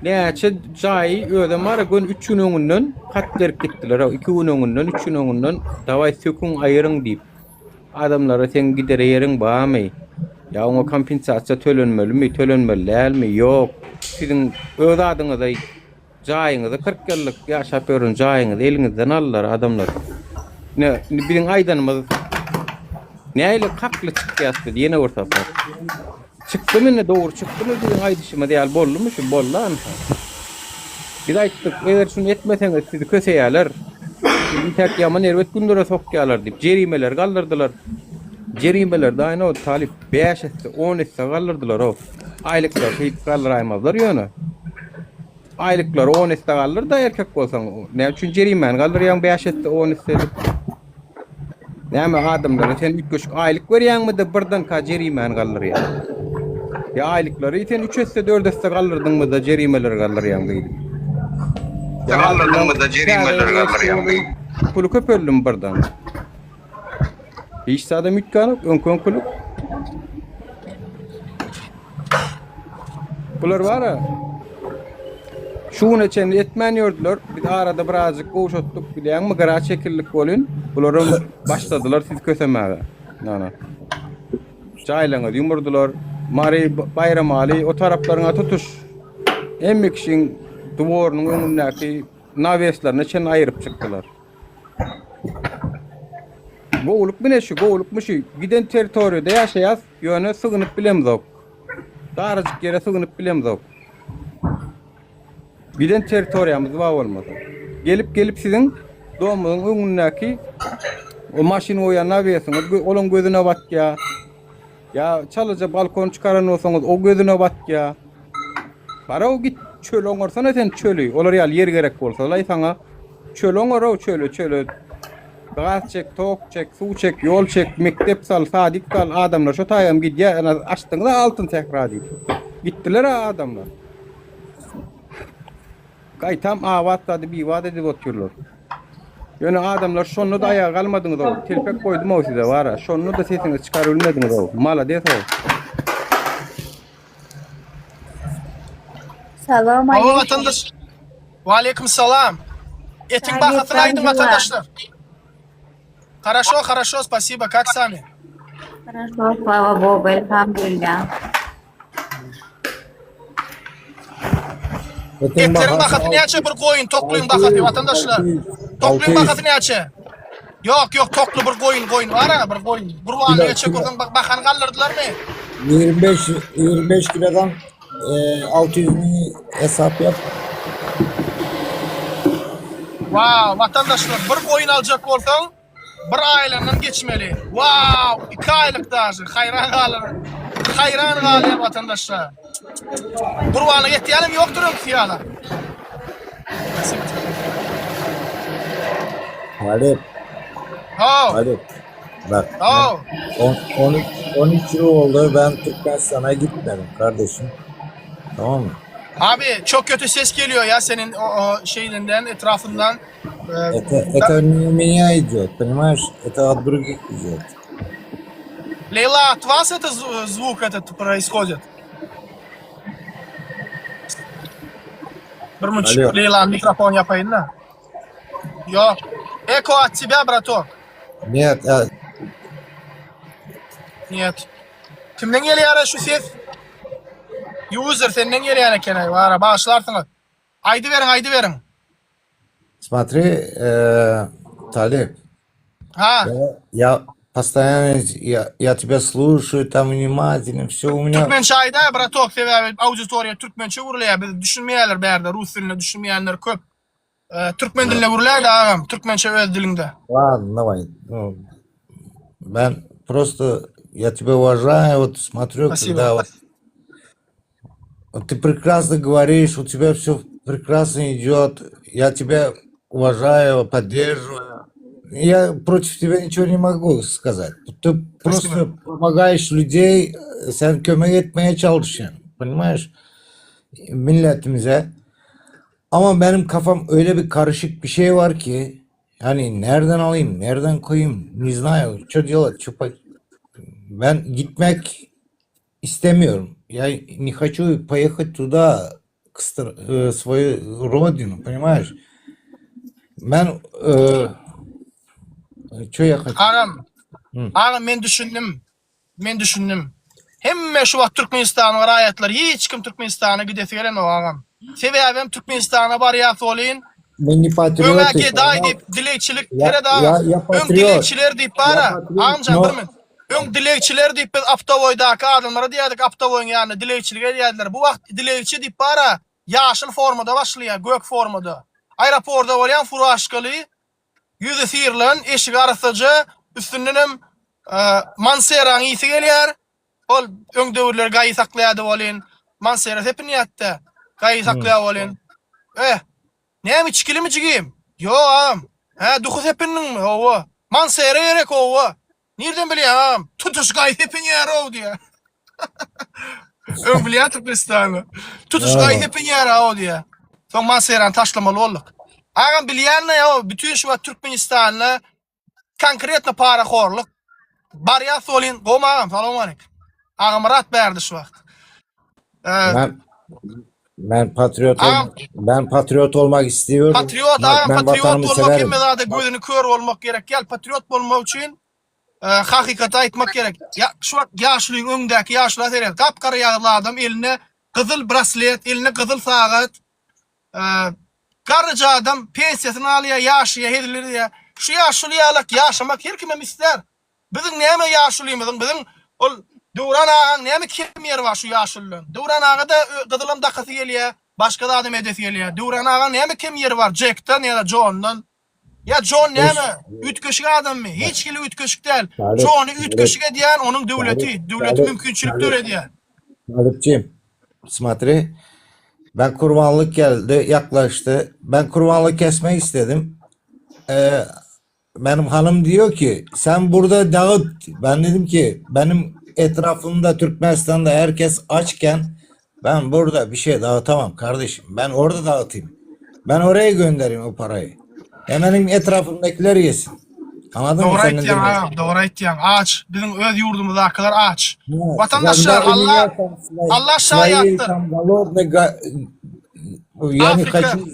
näçe jaýy özem bar göni 3 gün öňünden hat berip gitdiler. 2 gün öňünden, 3 gün öňünden dawaý söküň aýyryň diýip. Adamlara seň gidere ýeriň barmy? Ýa oňa kompensasiýa tölenmelimi, tölenmeli dälmi? Ýok. Siziň öz adyňyza jaýyňyzy 40 ýyllyk ýaşap ýören jaýyňyzy eliňizden aldylar adamlar. Ine, indi biziň aýdanymyz nähili hakly çykýas biz ýene bir sapar. Çykdymy indi dogry çykdymy biziň aýdyşymyz ýaly boldumy şu boldy anha. Biz aýtdyk eger şuny etmeseňiz sizi köseýärler. Sizi intäk ýaman erbet günlere sokýarlar diýip jerimeleri galdyrdylar. Jerimeleri daýyna o talyp 5 esse 10 esse galdyrdylar o. Aýlyklary şeýdip galdyraýmazlar ýöne. Aýlyklary 10 esse galdyr-da erkek bolsaň. Näme üçin jerimäni galdyrýaň 5 esse 10 esse edip? Näme adamlara sen üýtgeşik aýlyk berýäňmi-de birdenka jerimäni galdyrýaň? Ýa aýlyklary sen 3 esse 4 esse galdyrdyňmy-da jerimeleri galdyrýaň beýdip? Ýa Galdyrdyňmy-da jerimeleri galdyrýaň beýdip? Puly köpeldimi birden? Hiç zadam üýtgänok, öňki-öňkülik. Bular bar-a, şu güne çenli etmän ýördüler. Biz arada birazjyk gowşatdyk, bilýäňmi, gyra çekildik welin, bularam başladylar sizi kösemäge. Nana. Jaýlaryňyzy ýumurdylar. Mary, Baýramaly, o taraplaryňa tutuş hemme kişiň dworynyň öňündäki naweslerine çenli aýyryp çykdylar. Gowulyk mine şu, gowulykmy şu. Giden territoriýada ýaşaýas, ýöne sygynyp bilemzok. Darajyk ýere sygynyp bilemzok. Giden territoriýamyz bar bolmasa. Gelip gelip siziň domyzyň öňündäki o maşyn goýan nawesiňiz olaň gözüne batýar. Ýa çalaja balkon çykaran bolsaňyz o gözüne batýa. Barow git çöli oňarsana sen çöli. Olar ýaly ýer gerek bolsalaý saňa. Çöli oňarow çöli çöli. Gaz çek, tok çek, suw çek, ýol çek, mekdep sal, sadik sal, adamlar şo taýam gidýä. Ana açdyňyza altyn sähra diýip. Gitdiler-ä adamlar. Gaýtam abat zady bibat edip otyrlar. Ýöne adamlar şonda-da aýaga galmadyňyz-ow. Telpek goýdum-ow size bar-a. Şonda-da sesiňizi çykaryp bilmediňiz-ow. Malades-ow. Salam Hawa aleýkum. watandaş. Waleýkim salam. Etiň bahasyny aýdyň watandaşlar. Haraşo, haraşo, spasibo, kak sami? Haraşo, slava Bogu, elhamdülillah. Etleriň bahasy näçe bir goýun toklyň bahasy watandaşlar? Toklyň bahasy näçe? Ýok, ýok, tokly bir goýun, goýun bar ha, bir goýun. Gurbany näçe görseň bak bahany galdyrdylarmy? 25 25 kilodan e, 600 müň hesap yap. Wow, watandaşlar, bir goýun aljak bolsaň, Bir aýlandan geçmeli. Wow, iki aýlyk daşy. Haýran galar. Haýran galýan watandaşlar. Gurbanlyk etýänem ýokdur öňküsi ýaly. Talyp. Haw. Talyp. Bak. Haw. On, 13, 13 yıl oldu ben Türkmenistan'a gitmedim kardeşim. Tamam mı? Abi çok kötü ses geliyor ya senin o, o şeyinden, etrafından. Ee, Это, это не у меня идет, понимаешь? Это от других идет. Leyla, от вас это зв- звук этот происходит? Bir minut, Alo. Leyla mikrofon yapayım da. Yok. Eko от тебя, браток. Нет, а, Нет. Kimden gelýär şu ses? User senden gelýän eken ay. Bara bağışlarsyňyz. Aýdyberiň, aýdyberiň. смотри, э, Талиб, Ha. я, я постоянно, я, я тебя слушаю там внимательно, все у меня... Türkmençe aýda браток sebäbi auditoriýa türkmençe gürleýär. Biz düşünmeýärler bärde rus diline düşünmeýänler köp. Ee, türkmen dilinde gürläýdi agam, türkmençe öz diliňde. Ладно, давай. Ну, ben просто, я тебя уважаю, вот смотрю, Спасибо. когда вот, вот ты прекрасно говоришь, у тебя все прекрасно идет, я тебя уважаю, поддерживаю. Я против тебя ничего не могу сказать. Ты просто помогаешь людей, sen kömek etmeye çalışıyorsun, понимаешь? Milletimize. Ama benim kafam öyle bir karışık bir şey var ki yani nereden alayım, nereden koyayım, не знаю, что делать, что по- Ben gitmek istemiyorum. Я не хочу поехать туда, к стр- э, свою родину, понимаешь? Ben э, что я хочу? Agam, Hı. agam men düşündim. Men düşündim. Hemme şu wagt Türkmenistanyň raýatlary hiç kim Türkmenistana gidesi gelenok agam. Sebäbem Türkmenistana barýas bolyn. Мы не Öňä патриоты. gedaý понял? diýip dilegçilik Ya, seret ya, agam. ya Öň patriot. dilegçiler diýip Ya bara. patriot. Agamjan No. bir min. Öň dilegçiler diýip biz Aptowoýdaky adamlara diýerdik Aptowoýyň ýanynda dilegçilik edýärdiler. Bu wagt dilegçi diýip bara ýaşyl formada başlaýar, gök formada. Aeroporda bolýan furaşkaly, ýüzi syrylan, eşigi arassaja, üstündenem Manseraň ysy gelýär. Ol öň döwürler gaýy saklaýardy welin, Mansera sepinýärdi-de, gaýy saklaýar welin. Eh, näme içgilimi jigim? Ýok agam. Hä, duhy sepindiňmi? Hawa. Mansera gerek, hawa. Nirden bilýäň agam? Tutuş gaýy sepinýär-ow diýýär. Öň bilýän Türkmenistany. Tutuş gaýy sepinýär-ow diýýär. Soň Manserany taşlamaly bolduk. Agam bilýän-le ýa, bütin şu wagt Türkmenistanda Konkretno parahorluk. Barýas welin gowmy agam salowmalik. Agamyrat bärde şu wagt. Ben ben patriot ol- Agam ben patriot olmak istiyorum. patriot Bak agam ben patriot vatanımı bolmak severim. hemme zada gözüni kör bolmak gerek däl. Patriot bolmak üçin e, hakykaty aýtmak gerek. Ýa şu wagt ýaşulyň öňündäki ýaşula seret. Gap-gara ýagly adam eline gyzyl braslet, eline gyzyl sagat, Garryja adam pensiýasyny alýar, ýaşaýar, hezil edýär. Şu ýaşuly ýalak ýaşamak her kimem islär. Biziň näme ýaşulymyzyň, biziň ol Döwran agaň näme kem ýeri bar şu ýaşuludan? Döwran aga-da gyzylam dakasy gelýär, başga zadam edesi gelýär. Döwran agaň näme kem ýeri bar Jekden ýa-da Jondan? Ýa Jon näme, üýtgeşik adammy? Hiç hili üýtgeşik däl. Jony üýtgeşik edýän onuň döwleti, döwleti mümkinçilik döredýär. Talypçym, смотри, ben kurbanlık geldi, yaklaştı. Ben kurbanlık kesmek istedim. Ee, benim hanım diyor ki sen burada dağıt. Ben dedim ki benim etrafımda Türkmenistan'da herkes açken ben burada bir şey dağıtamam kardeşim. Ben orada dağıtayım. Ben oraya göndereyim o parayı. Hemen etrafımdakiler yesin. Anladın mı Dogry sen ne aýtýaň demek? agam, dogry aýtýaň. Aç. Biziň öz ýurdumyzdakylar aç. Watandaşlar, Когда у Allah меня там свои, Allah свои şaýatdyr. там голодные, га- я не Afrika. хочу.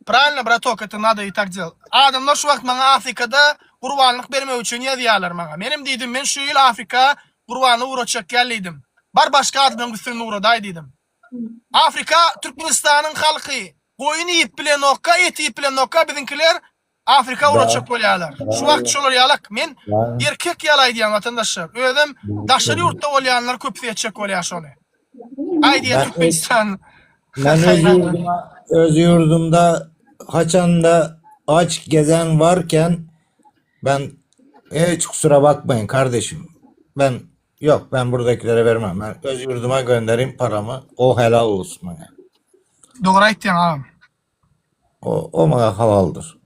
Правильно, браток, это надо и так делать. Adamlar şu wagt maňa Afrikada gurbanlyk bermek üçin ýazýarlar maňa. Menem diýdim, men şu ýyl Afrika gurbanlyk ugratjak gel diýdim. Bar başga adamlaryň üstünden ugradaý diýdim. Afrika Türkmenistanyň halky goýun iýip bilenokka, et iýip bilenokka biziňkiler Afrika ugratjak bolýarlar. Şu wagt şolar ýalak. Men erkek ýaly aýdýan watandaşlar. Özem daşary ýurtda bolýanlar köpüsi etjek bolýar şony. Aý diýýär Türkmenistan. Ben öz yurduma, öz yurdumda haçanda aç gezen varken ben hiç kusura bakmayın kardeşim. Ben yok ben buradakilere vermem. Ben öz yurduma göndereyim paramı. O helal olsun bana. Dogry aýtýaň agam. O, o bana halaldır.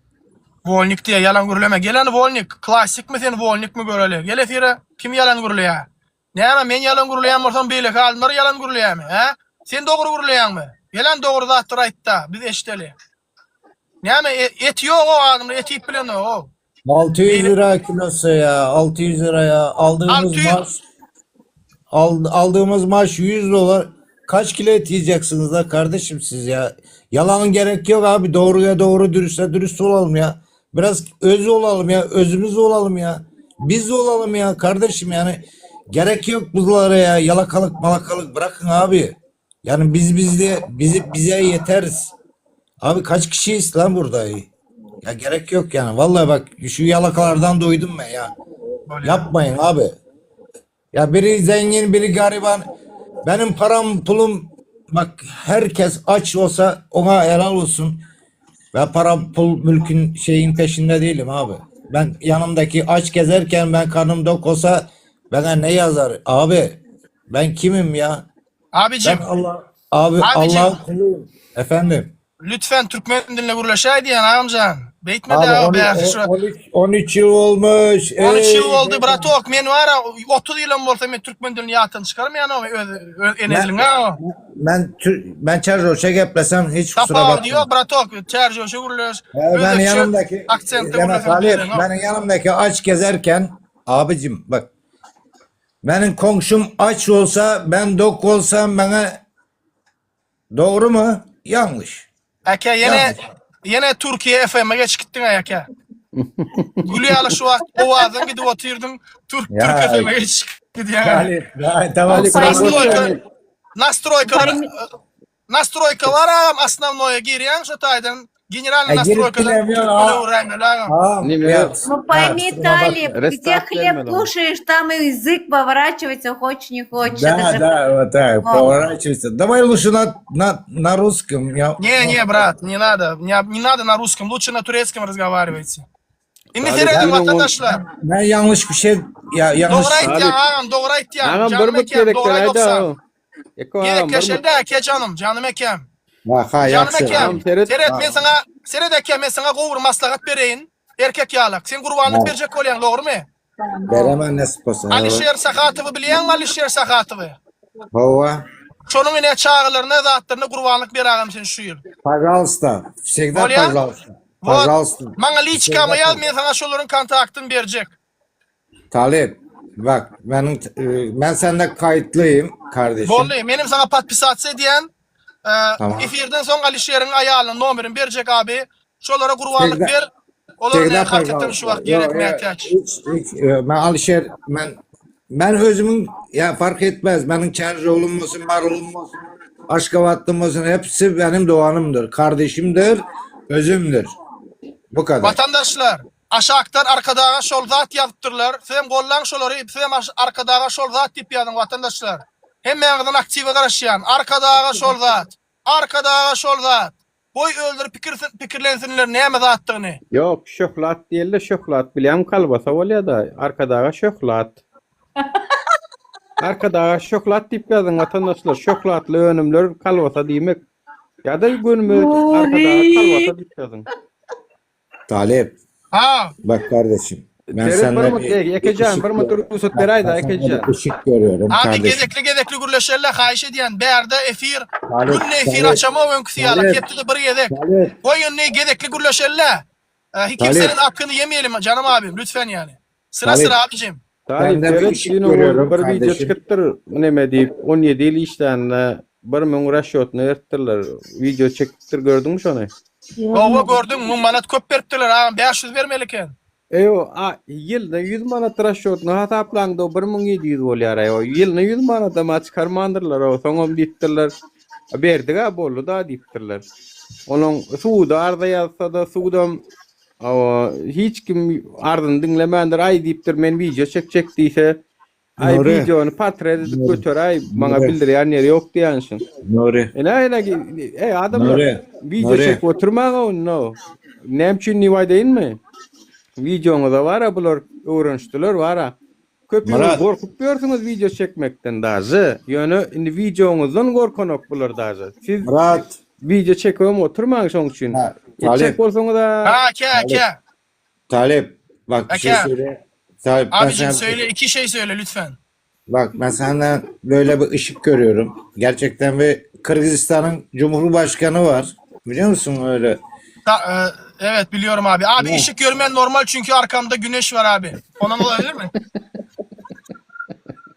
Wolnik diýýär, ýalan gürleme. Gel hany Wolnik, klassikmi sen, Wolnikmi göreli. Gel efire, kim ýalan gürleýär? Näme, men ýalan gürleýän bolsam, beýleki alymlar ýalan gürleýärmi, hä? Sen dogry gürleýäňmi? Gel hany dogry zatlary aýt-da, biz eşideli. Näme, et ýog-ow, adamlar et iýip bilenok-ow. 600 lira kilosu ya 600 lira ya aldığımız 600 maaş ald- aldığımız maaş 100 dolar kaç kilo et yiyeceksiniz da kardeşim siz ya yalanın gerek yok abi doğruya doğru dürüste dürüst olalım ya biraz öz olalım ya özümüz olalım ya biz olalım ya kardeşim yani gerek yok bunlara ya yalakalık malakalık bırakın abi yani biz bizde bizi bize yeteriz abi kaç kişiyiz lan burada ya gerek yok yani. Vallahi bak şu yalakalardan doydum ben ya. Yapmayın abi. Ya biri zengin biri gariban. Benim param pulum bak herkes aç olsa ona helal olsun. Ben para pul mülkün şeyin peşinde değilim abi. Ben yanımdaki aç gezerken ben karnım tok olsa bana ne yazar abi? Ben kimim ya? Abicim. Ben Allah abi Abicim. Allah'ın kuluyum. Efendim. Lütfen Türkmen dilinde gürleşäý diýen agamjan. Beýtme Abi de 13, bärsi şu. 13, 13 yıl olmuş. 13 ýyl Ey, boldy bratok. Men wara 30 ýylam bolsa men türkmen dilini ýatdan çykarmaýan o öz öz ene Ben, diliňe o. ben, tür- ben Çerjoş'a geplesem hiç kusura Tapawudy bakma. ýok bratok. Çärjeşe gürleş. Ya ben Özbekçe yanımdaki aksentde Deme gürlesem Talip, bileňok. benim yanımdaki aç gezerken abicim bak benim komşum aç olsa ben dok olsam bana doğru mu? Yanlış. Eke ýene Yanlış. ýene Türkiýe FM-e geçip gitdiň eke. Gül ýaly şu wagt owazyň gidip otyrdyň. Türk Ya Türk FM-e geçip gidýäň. Talip, ya, tamam. Talip, Nastroýka nastroýkalar nastroýka bar agam osnovnoýa girýäň şu taýdan generalny E, girip nastroýkadan bilemiyorum, türkmene ha. öwrenmeli agam. Ha, Nime- ya, Ну ha, пойми, kusura bakma. Талиб, где Restart хлеб bermeli. кушаешь, там и язык поворачивается, хочешь не хочешь. Это Да, же да, вот так, О. поворачивается. Давай лучше на, на, на русском. Я, Не, не, брат, не надо. Не, не надо на русском, лучше на турецком разговаривайте. Indi Talip, serediň ýene on- watandaşlar. Ben yanlış bir şey ya yanlış Dogry aýtýaň Talip. agam, dogry aýtýaň. Agam bir Janym mut ekem, gerekden dogry aýda. aýdopsaň. Eko agam bir mut. Gezekleşelde eke janym, janym ekem. Ha, ha, Janym yaxşı. ekem. Agam seret. Seret men saňa, seret ekem men saňa gowy bir maslahat bereýin. Erkek ýalak. Sen gurbanlyk Ha. berjek bolýaň, dogrymy? Beremen nasip olsun. Alişer Sahatowy bilýäňmi Alişer Sahatowy? Hova. Şonuň ine çagalaryna, zatlaryna gurbanlyk ber agam sen şu ýyl. Пожалуйста. Всегда Bolýa? пожалуйста. Вот. Пожалуйста. Maňa liçkama Всегда ýaz, men saňa şolaryň kontaktyny berjek. Talip bak benim e, ben sende kayıtlıyım kardeşim. Boldy. Menem saňa podpisasiýa edýän. E, Tamam. Efirden soň Alişeriň aýalynyň nomerini berjek abi. Şolara gurbanlyk Всегда- ber. Olar ne Всегда hakykatdan şu пожалуйста. wagt gerek Yo, yo, mätäç. hiç, hiç, e, ben Alişer ben ben özümün ya fark etmez. Benim Çerjoğlu'm olsun, Marul'um olsun, Aşkabatlım olsun hepsi benim doğanımdır. Kardeşimdir, özümdür. Bu kadar. Watandaşlar, aşakdan Arkadaga şol zat ýazypdyrlar. Sizem gollaň şolary, sizem Arkadaga şol zat diýip ýazyň watandaşlar. Hemmäňizden aktiwe garaşýan. Arkadaga şol zat. Arkadaga şol zat. Goý özleri pikir pikirlensinler näme zatdygyny. Ýok, şöhlat diýelde şöhlat bilýäňmi kolbasa bolýada. Arkadaga şöhlat. Arkadaga şöhlat diýip ýazyň watandaşlar. Şöhlatly önümler kolbasa diýmek. Ýa-da gönüme Arkadaga kolbasa diýip ýazyň. Talip Ha. bak kardeşim ben Seret bir senden mut, bir, ey, bir Ekejan ışık bir mut görüyorum. rugsat Bak, beräý-dä, ben senden Ekejan. bir ışık görüyorum Abi kardeşim. gezekli gezekli gürleşelle haýyş edýän. Bärde efir, Talip, günde efir Talip, açamok öňküsi ýaly. Talip, Hepdede bir gezek. Talip, Goý indi gezekli gürleşelle. Hiç Talip, kimsenin hakkını yemeyelim canım abim lütfen yani. Sıra Talip. sıra abicim. Talip Senden bir seret ışık düýn ogul görüyorum bir wideo kardeşim. çykypdyr neme diýip 17 ýyl işlände 1000 rasçýotyny beripdirler. Wideo çekipdir gördüňmi şony? Gowy gördüm 1000 manat köp beripdirler agam 500 bermeli eken. Eýo, a ýylda 100 manat rasçýotyny hasaplaňda 1700 bolýar eýo. Ýylda 100 manadam-a çykarmandyrlar o. Soňam diýipdirler. Berdik-ä boldy-da diýipdirler. Onuň suda arza ýazsa-da sudam Hawa, hiç kim arzyny diňlemändir, aý diýipdir, men wideo çekjek diýse, aý Nury. wideony portret edip Nury. göter, aý maňa Nury. bildirýän ýeri ýok diýenşin. Nury. Ine, ine, eý adamlar, Nury. wideo Nury. çekip oturmaň onda. Näme üçin diýip aýdaýynmy? Wideoňyza bar-a bular öwrenişdiler bar-a. Köpüňiz Myrat. gorkup ýörsüňiz wideo çekmekden daže. Ýöne indi wideoňyzdan gorkanok bular daže. Siz Myrat. wideo çekibem oturmaň şoň üçin. Ha, Etjek Talip. bolsaňyz-a Ha ke Talip. ke. Talip bak bir şey Aka. söyle. Talip ben Abicim sana söyle iki şey söyle lütfen. bak ben senden böyle bir ışık görüyorum. Gerçekten bir Kırgızistan'ın Cumhurbaşkanı var. Biliyor musun öyle? Ta- e, evet biliyorum abi. Abi Ne? ışık görmen normal çünkü arkamda güneş var abi. Ondan olabilir mi?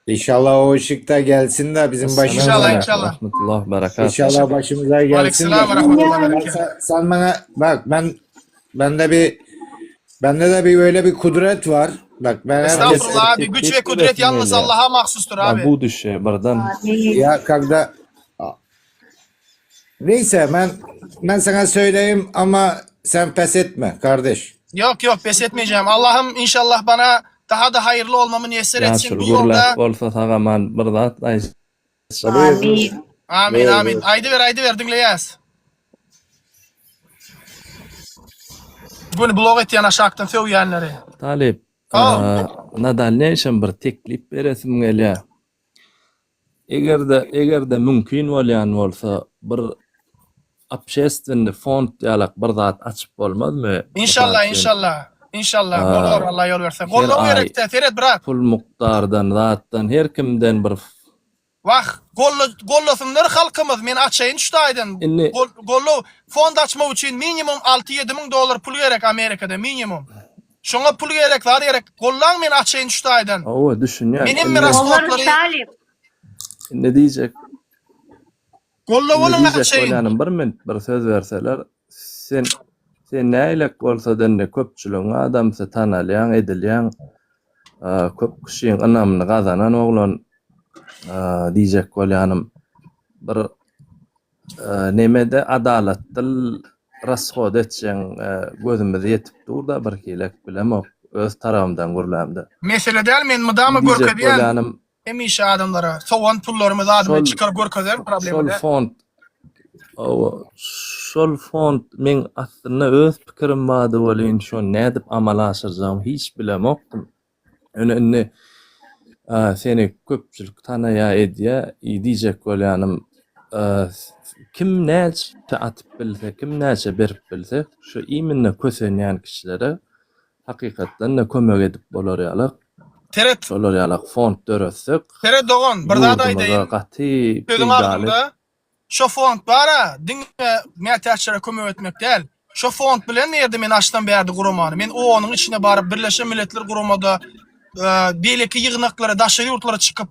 İnşallah o ışık da gelsin de bizim İnşallah başımıza. inşallah. Rahmetullah berekat. İnşallah başımıza gelsin de. Aleykümselam ve rahmetullah Ben, berekat. sen, sen bana bak ben bende bir bende de bir böyle bir kudret var. Bak ben herkes Estağfurullah abi. Güç ve kudret yalnız Allah'a mahsustur abi. Bu düşe birden. ya kanka neyse ben ben sana söyleyeyim ama sen pes etme kardeş. Yok yok pes etmeyeceğim. Allah'ım inşallah bana daha da hayırlı olmamı müyesser etsin. Ýaşuly Bu yolda gürläp bolsa sagaman bir zat aýtjak. Amin. amin Buyur, amin. buyur. Aydı ver aydı ver dinleyiz. Bunu blok etýän aşakdan söwýänleri. Talyp, Aa. na dalneýşem bir teklip beresim gelýär. Eger-de, eger-de mümkin bolýan bolsa, bir obşestwenny fond ýalak bir zat açyp bolmazmy? Inşallah Mysal üçin, inşallah. Inşallah aa, bolar Allah ýol berse. her Goldaw aý gerekde seret brat. pul mukdardan, zatdan her kimden bir Wah, golla gollasynlar halkymyz. Men açaýyn şu taýdan. Indi Gol gollow fond açmak üçin minimum 6-7 müň dollar pul gerek Amerikada minimum. Şoňa pul gerek, zat gerek. Gollaň men açaýyn şu taýdan. Hawa, düşünýän. Menem Indi bir Olur rashodlary Talip. indi diýjek Gollaw Indi boluň diýjek açaýyn. bolýanym bir minut bir söz berseler, sen sen nägilek bolsa-da indi köpçüligiň adamsy tanalýaň, edilýäň, köp kişiň ynamyny gazanan oglan diýjek bolýanym bir nemede adalatdyl rashod etjeň gözümiz ýetip dur-da birhilek bilemok öz tarabymdan gürlämde. Mesele däl men mydama Diýjek görkezýän bolýanym hemişe adamlara sowan pullarymy zadymy Şol çykaryp görkezerin problema şol däl. fond hawa şol fond meň aslynda öz pikirim bardy welin şony nädip amala aşyrjagymy hiç bilemokdym. Ýöne indi seni köpçülik tanaýa edýä i diýjek bolýanym kim näçe atyp bilse kim näçe berip bilse şu iminne kösenýän kişilere Hakykatdan-da kömek edip bolar ýalak. Seret. Şolar ýalak fond döretsek. Seret dogan, bir zat ýurdumyza aýdaýyn. gaty Sözüň peýdaly. agzynda, şo fond bar-a, diňe mätäçlere kömek etmek däl. Şo fond bilen ýerde men açsam bärde guramany. Men OON-yň içine baryp, Birleşen Milletler Guramada, beýleki ýygnaklara, daşary ýurtlara çykyp,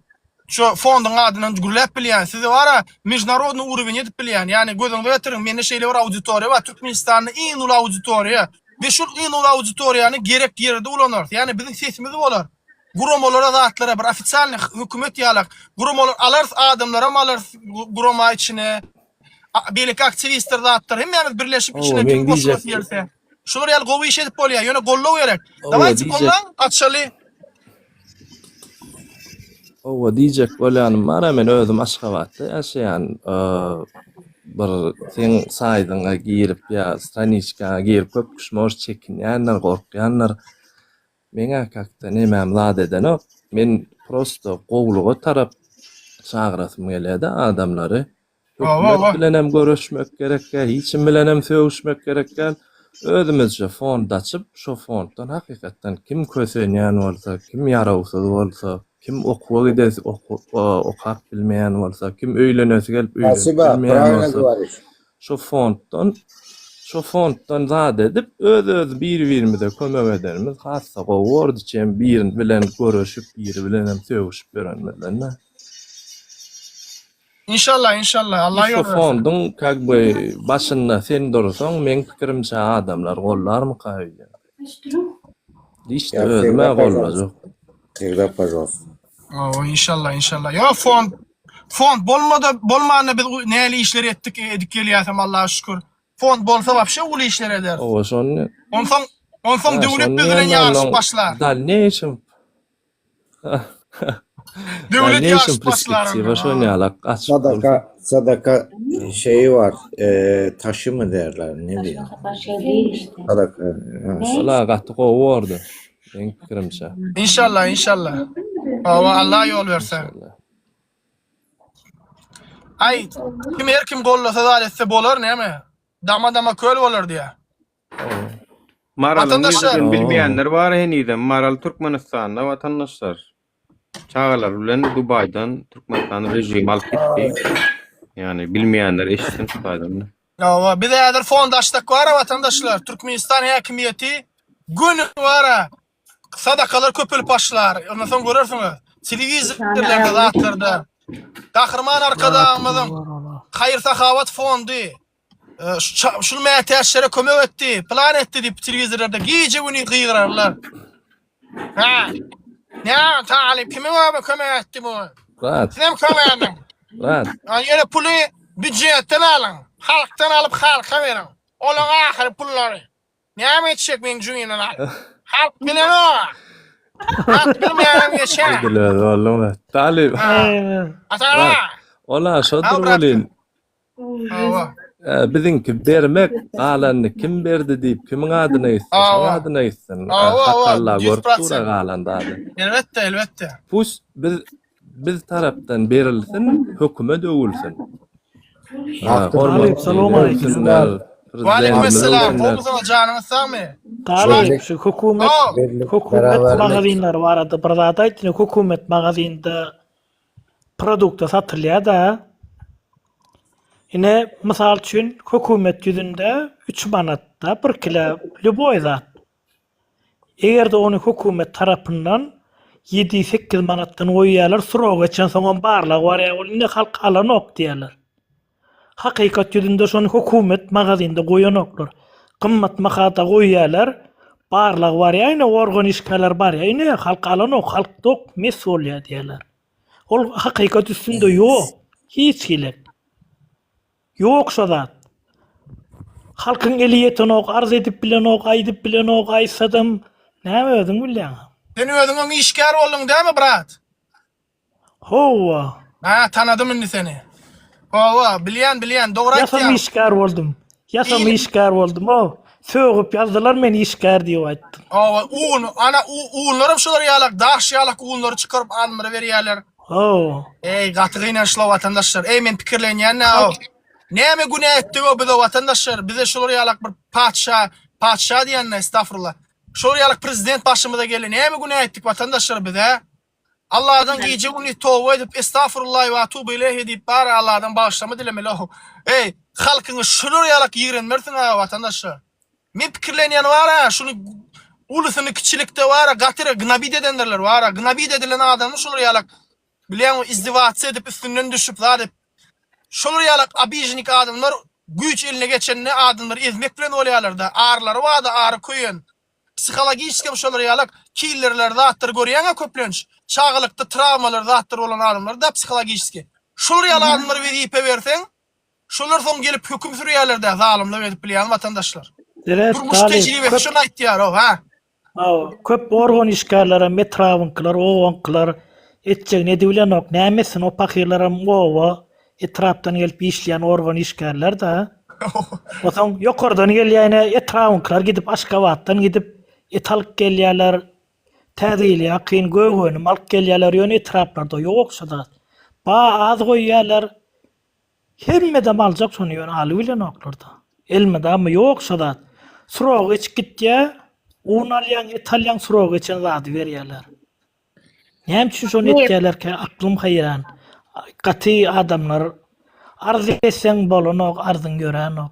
Şo fonduň adyndan gürläp bilýän, sizi bara mejnarodnyý urowen edip bilýän. Ýagny gözüňize getiriň, mende şeýle bir auditoriýa bar, Türkmenistanda iň uly auditoriýa. Biz şol iň uly auditoriýany gerek ýerde ulanarys. Ýagny biziň sesimiz bolar. Guramalara zatlara bir ofitsialnyý hökümet ýalak guramalar alarys adamlaram alarys gurama içine. Beýleki aktiwistler zatlar hemmämiz birleşip Hawa, içine meň kim diýjek goşulasy gelse. Şular ýaly gowy iş edip bolýar, ýöne goldaw gerek. Hawa, Dawaýçy diýjek gollaň, açaly. Hawa, diýjek bolýanym bar-a, men özüm Aşgabatda ýaşaýan. Bir seň saýdyňa girip ýa straniçkaňa girip köp kişi может çekinýändir, gorkýandyr. Meň-ä kakda nemäm zat edenok. Men prosto gowulyga tarap çagyrasym gelýär-de adamlary. Hökümet bilenem göreşmek gerek däl, hiç kim bilenem sögüşmek gerek däl. Özümizçe fond açyp, şo fonddan hakykatdan kim kösenýän bolsa, kim ýarawsyz bolsa, kim okuwa gidesi okap bilmeýän bolsa, kim öýlenesi gelip öýlenip Spasiba, bilmeýän prawilno bolsa, goworişь. Şo fonddan şo fonddan zat edip öz öz bir birimize kömek edenimiz hasda gowy bordy çem birin bilen göreşip biri bilenem sögüşip ýörenimizden-de. Inşallah inşallah Allah Şu ýol bersin. fonduň kak by başynda sen dursaň meň pikirimçe adamlar gollarmyka öýdýän. Lişno Ya özüm-ä всегда пожалуйста. gollajak. Всегда пожалуйста. Hawa inşallah inşallah. Ýok fond fond bolmada bolmanda biz näli işler etdik edip gelýäsem Allaha şükür. Fond bolsa wapşe uly işler ederis. Hawa şony Onsoň onsoň Ha, döwlet şony biz bilen diýen ýaryşyp onnoň başlar. Dalneýşem Döwlet Dalneýşem ýaryşyp başlar perspektiwa ondan. şony ýalak açyp dursa. Sadaka, sadaka şeyi var. E, taşı mı derler ne diyeyim? Sadaka. Ha. Şola gaty gowy bordy meň pikirimçe. Inşallah inşallah. Hawa Allah ýol berse. Aý kim her kim gollasa zat etse bolar näme? Dama dama köl bolar diýä. Maralyň Watandaşlar. nireden bilmeýänler bar henizem. Maral Türkmenistanda watandaşlar. Çagalary bilen Dubaýdan Türkmenistan režimi alyp gitdi. Ýani bilmeýänler eşitsin şu taýdan. Hawa, biz häzir fond açsak bar watandaşlar. Türkmenistan häkimiýeti göni bar sadakalar köpelip başlar. Ondan soň görersiňiz. Telewizorlarda, zatlarda. Gahryman Arkadagymyzyň haýyr-sahawat fondy e, şu mätäçlere kömek etdi, plan etdi diýip telewizorlarda gije-gündiz gygyrarlar. Ha. Ne talyp kimiň öbe kömek etdi bu? Brat. Sizem kömek ediň. Brat. Ýöne puly býujetden alyň. Halkdan alyp halka beriň. Olaň ahyry pullary. Näme etjek meň jübimden alyp? Halk bilenok. Halk bilmeýänem geçer. Edil özi bolduň. Talyp. Ata. Ola şodur welin. Hawa. Biziňki bermek, galanyny kim berdi diýip kimiň adyna gitsin, şoň adyna gitsin. Hawa, Hak hawa, Alla görüp 100%. dur-a galan zady. Elbetde, elbetde. Pus biz biz tarapdan berilsin, hökümet öwülsin. Talyp, salam aleýkum. Öwsünler, Waleýkim prezidentimizi esselam. öwsünler. Gowusyňyz, janyňyz sagmy? Talyp, şu hökümet hökümet magazinleri barada bir zat aýt, hökümet magazinde produkta satylýar-da. Ine, mysal üçin, hökümet ýüzünde üç manatda bir kile lýuboý zat. Eger-de ony hökümet tarapyndan ýedi-sekiz manatdan goýýarlar, srok geçensoňam barlag barýar, ol indi halk alanok diýýärler. Hakykat ýüzünde şony hökümet magazinde goýanoklar. Gymmat mahada goýýarlar. Barlag barýar ine organ işgärleri barýar ine halk alanok halk dok mes bolýar diýýärler. Ol hakykat üstünde ýok. Hiç hili. Ýok şo zat. Halkyň eli ýetenok arz edip bilenok aýdyp bilenok aýtsadam näme özüň bilýäň. Sen özüň öň işgär bolduň dämi brat? Howwa. Ha, tanadym indi seni. Howwa, bilýän, bilýän, dogry Ýasama aýtýaň. işgär boldum. Ýasama işgär boldum. O, sögüp ýazdylar meni işgär diýip aýtdym. Howwa, un, ana unlaram şular ýalak, daş ýalak unlary çykaryp alymlara berýärler. Howwa. Eý, gaty gynançly watandaşlar. Eý, men pikirlenýän-ä. Näme günä etdik-ow biz o watandaşlar? Bize şular ýalak bir patyşa, patyşa diýende, estagfurullah. Şular ýalak prezident başymyza geldi. Näme günä etdik watandaşlar biz, hä? Allahdan gije gündiz toba edip estagfurullahi we atubu ileýhi diýip bary Allahdan bagyşlama dilemeli ow. Eý, halkyňy şular ýalak ýigrenmersiň aga watandaşlar. Men pikirlenýän bara şuny ulusyny kiçilikde bara gaty gnabit edendirler bara gnabit edilen adamy şular ýalak bilýäňmi izdiwatsiýa edip üstünden düşüp zat edip şolar ýalak obižnik adamlar güýç eline geçende adamlary ezmek bilen bolýarlarda arlary barda ary köýen Psihologiçskem şolar ýalak killerler zatlar görýäňä köplenç çagalykda trawmalar zatlar bolan adamlar da psihologiçski şolar ýaly adamlara wezipe berseň şolar soň gelip höküm sürýärlerdä zalymlyk edip bilýän watandaşlar. Seret Durmuş Talyp tejribesi köp şony aýtýarow hä. Hawa köp organ işgärlerem etrabyňkylar obaňkylar etjegini edibilenok näme etsin o pahyrlaram oba Etrapdan gelip işleýän organ işgärler-de. Onsoň ýokardan gelýän ine etrabyňkylar gidip Aşgabatdan gidip et alyp gelýärler. Täze ýyla ýakyn gök önüm alyp gelýärler. Ýöne etraplarda ýok şo zat. Ba az goýýarlar. Hemmedem aljak şony ýöne alybilenoklar-da. Elmydama ýok şo zat. Srogy geçip gitýär. Un alýaň, et alýaň srogy geçen zady berýärler. Näme üçin şony etýärlerkä aklym haýran. Gaty adamlar arz etseň bolanok arzyň ýöränok.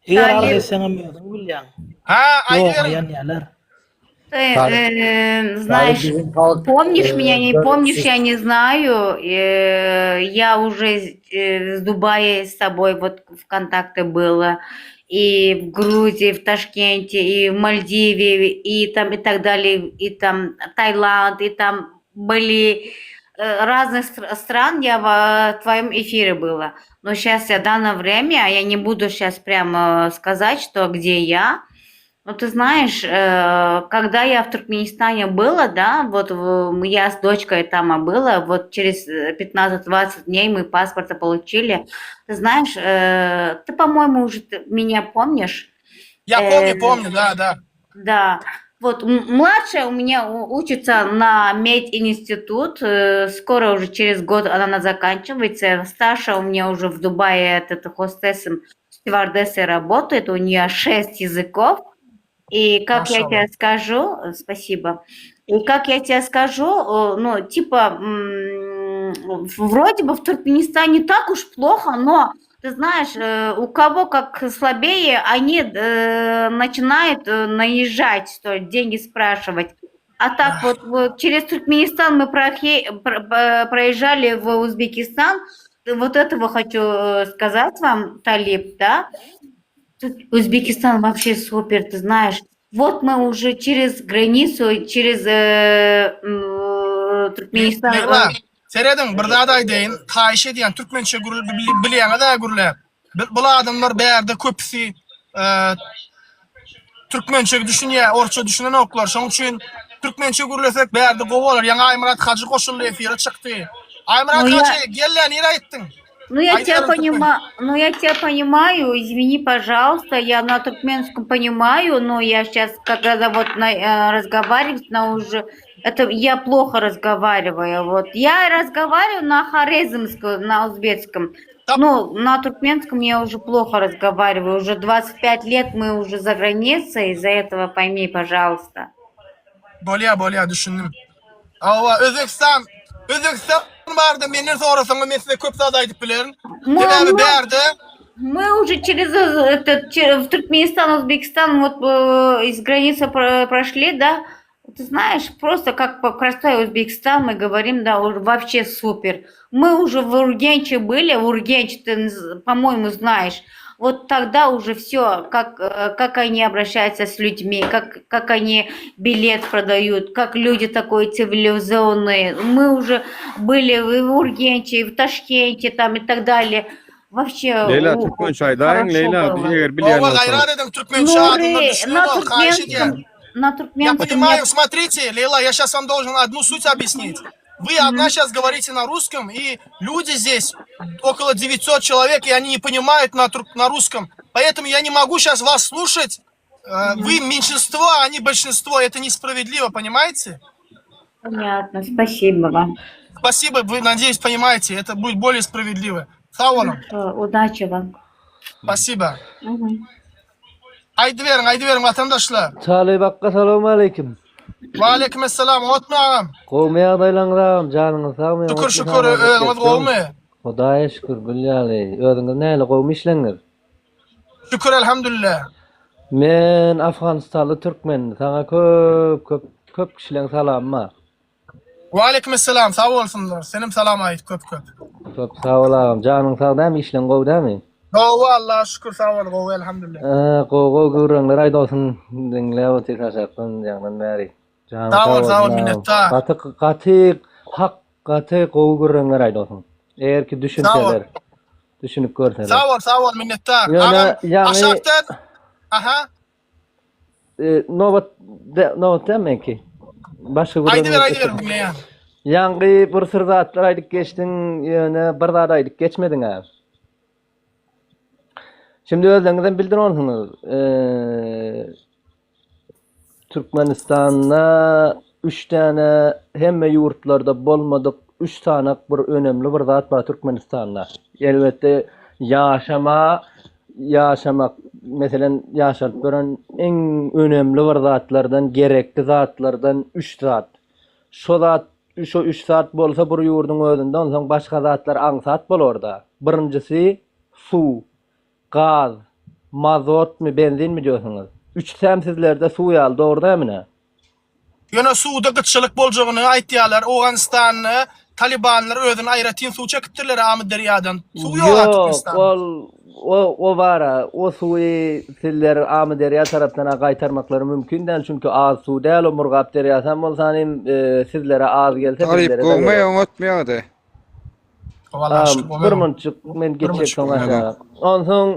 Eger arz etseňem özüň bilýäň. Ha, Ýoga ýanýarlar. Ты э, знаешь, помнишь меня, не помнишь, я не знаю. Э, я уже э, с Дубая с тобой вот в контакте была. И в Грузии, в Ташкенте, и в Мальдиве, и там, и так далее, и там Таиланд, и там были э, разных стран я в твоем эфире была. Но сейчас я данное время, я не буду сейчас прямо сказать, что где я. Но ты знаешь, э, когда я в Туркменистане была, да, вот я с дочкой там была, вот через 15-20 дней мы паспорта получили. Ты знаешь, э, ты, по-моему, уже меня помнишь. Я помню, помню, да, да. Да. Вот младшая у меня учится на мединститут, э, скоро уже через год она заканчивается. Старшая у меня уже в Дубае этот хостесом, стюардессой работает, у нее шесть языков. И как я Maşallah. тебе скажу, э, спасибо. И как я тебе скажу, э, ну, типа, м, вроде бы в Туркменистане не так уж плохо, но ты знаешь, э, у кого как слабее, они э, начинают э, наезжать, что деньги спрашивать. А так вот, вот через Туркменистан мы прохе- про- про- проезжали в Узбекистан. Вот этого хочу э, сказать вам, Талиб, да? Тут Узбекистан вообще супер, ты знаешь. Вот мы уже через границу, через э, м, Туркменистан. Leyla, serediň bir zat aýdaýyn, haýyş edýän türkmençe bilýäňiz-ä gürläp. Bul adamlar bärde köpüsi e, türkmençe düşünýär, orsça düşünenoklar. Şonuň üçin türkmençe gürlesek bärde gowy bolar. Ýaňy Aýmyrat Hajy goşuldy efire çykdy. Aýmyrat Ну, я- Hajy, gel-le, nirä gitdiň? Ну, я тебя Aýdyberin türkmen. понимаю, ну, я тебя понимаю, извини, пожалуйста, я на туркменском понимаю, но я сейчас, когда вот на, э, разговаривать, на уже, это я плохо разговариваю, вот. Я разговариваю на хорезмском, на узбекском, ну, на туркменском я уже плохо разговариваю, уже 25 лет мы уже за границей, из-за этого пойми, пожалуйста. Bolýa, bolýa, düşündim. Hawa, Özbegistan, Özbegistan barada menden sorasaňyz men size köp zat aýdyp bilerin. Мы, Sebäbi мы- bärde мы уже через э, этот, че- в Туркменистан, Узбекистан, вот э, из границы про- прошли, да, ты знаешь, просто как по простой Узбекистан мы говорим, да, уже вообще супер. Мы уже в Ургенче были, в Ургенче, ты, нз- по-моему, знаешь. Вот тогда уже все, как, э, как они обращаются с людьми, как, как они билет продают, как люди такой цивилизованные. Мы уже были и в Ургенче, и в Ташкенте там и так далее. Вообще, Leýla у- türkmençe aýdaýyň, хорошо Leýla было. eger bilýän Hawa, bolsaň. gaýrat ediň türkmençe adamlar Nury, на düşünenok, haýyş edýän. туркменском, на Я туркменском понимаю, я... смотрите, Лейла, я сейчас вам должен одну суть объяснить. Вы одна сейчас говорите на русском, и люди здесь, около 900 человек, и они не понимают на, тур- на русском. Поэтому я не могу сейчас вас слушать. Э, Вы меньшинство, а они большинство. Это несправедливо, понимаете? Понятно, спасибо вам. Спасибо, вы, надеюсь, понимаете. Это будет более справедливо. Sag boluň. Хорошо, Удачи вам. Спасибо. Мгм. Aýdyberiň, aýdyberiň watandaşlar. Talyp akga salowmaleýkim. Waleýkim-essalam, oňatmy agam? Gowmy ýagdaýlaryňyz agam, janyňyz sagmy? Şükür şükür, özüňiz gowmy? Hudaýa şükür, gül ýaly. Özüňiz nähili, gowmy işleňiz? Şükür elhamdülillah. Men Afganistanly türkmen, saňa köp köp köp kişileň salamy bar. Waleýkim-essalam, sag bolsunlar. Senem salam aýt köp köp. Köp sag bol agam, janyň sag dämi, işleň gowy dämi? Gowy Allaha şükür sag bol gowy elhamdülillah. Ee, gowy gowy gürrüňler aýdalsyn diňläp otyr aşakdan ýaňdan bäri. Janyň Sag bol, sag bol, bolsun agam. minnetdar. Gaty gaty hak gaty gowy gürrüňler aýdalsyn. Eger ki Sag bol. düşünseler, düşünip görseler. Sag bol, sag bol, minnetdar. Ýöne Agam ýaňy aşakdan aha. E, nobat de, nobat däl meňki. Başga gürrüň Aýdyber, aýdyber diňleýän. Ýaňky bir syr zatlar aýdyp geçdiň, ýöne bir zat aýdyp geçmediň-ä. Şimdi özleriňizem bildironsyňyz. E, Türkmenistanda üç däne hemme ýurtlarda bolmadyk üç sanak bir önemli bir zat bar Türkmenistanda. Elbetde ýaşama ýaşamak, meselem, ýaşalyp gören iň önemli bir zatlardan, gerekli zatlardan üç zat. Şo zat, şo üç zat bolsa bir ýurduň özünde, onsoň başga zatlar aňsat bolar-da. Birinjisi, suw, gaz, mazotmy, benzinmi diýorsuňyz. Üçüsem sizlerde suw ýaly, dogry dälmi nä? Ýöne suwda gytçylyk boljagyny aýtýarlar. Owganystanda talybanlar özüne aýratyn suw çekipdirler Amyderýadan. Suw ýok a Ýok, Türkmenistanda. ol o o bar-a, o suwy sizler Amyderýa tarapdan-a gaýtarmaklary mümkin däl, çünki az suw däl o Murgap derýasam bolsa hem sizlere az gelse Talyp bizlere-de gowmy geler. oňatmy ýagdaý? Bir munçuk men geçjek soň aşaga. Onsoň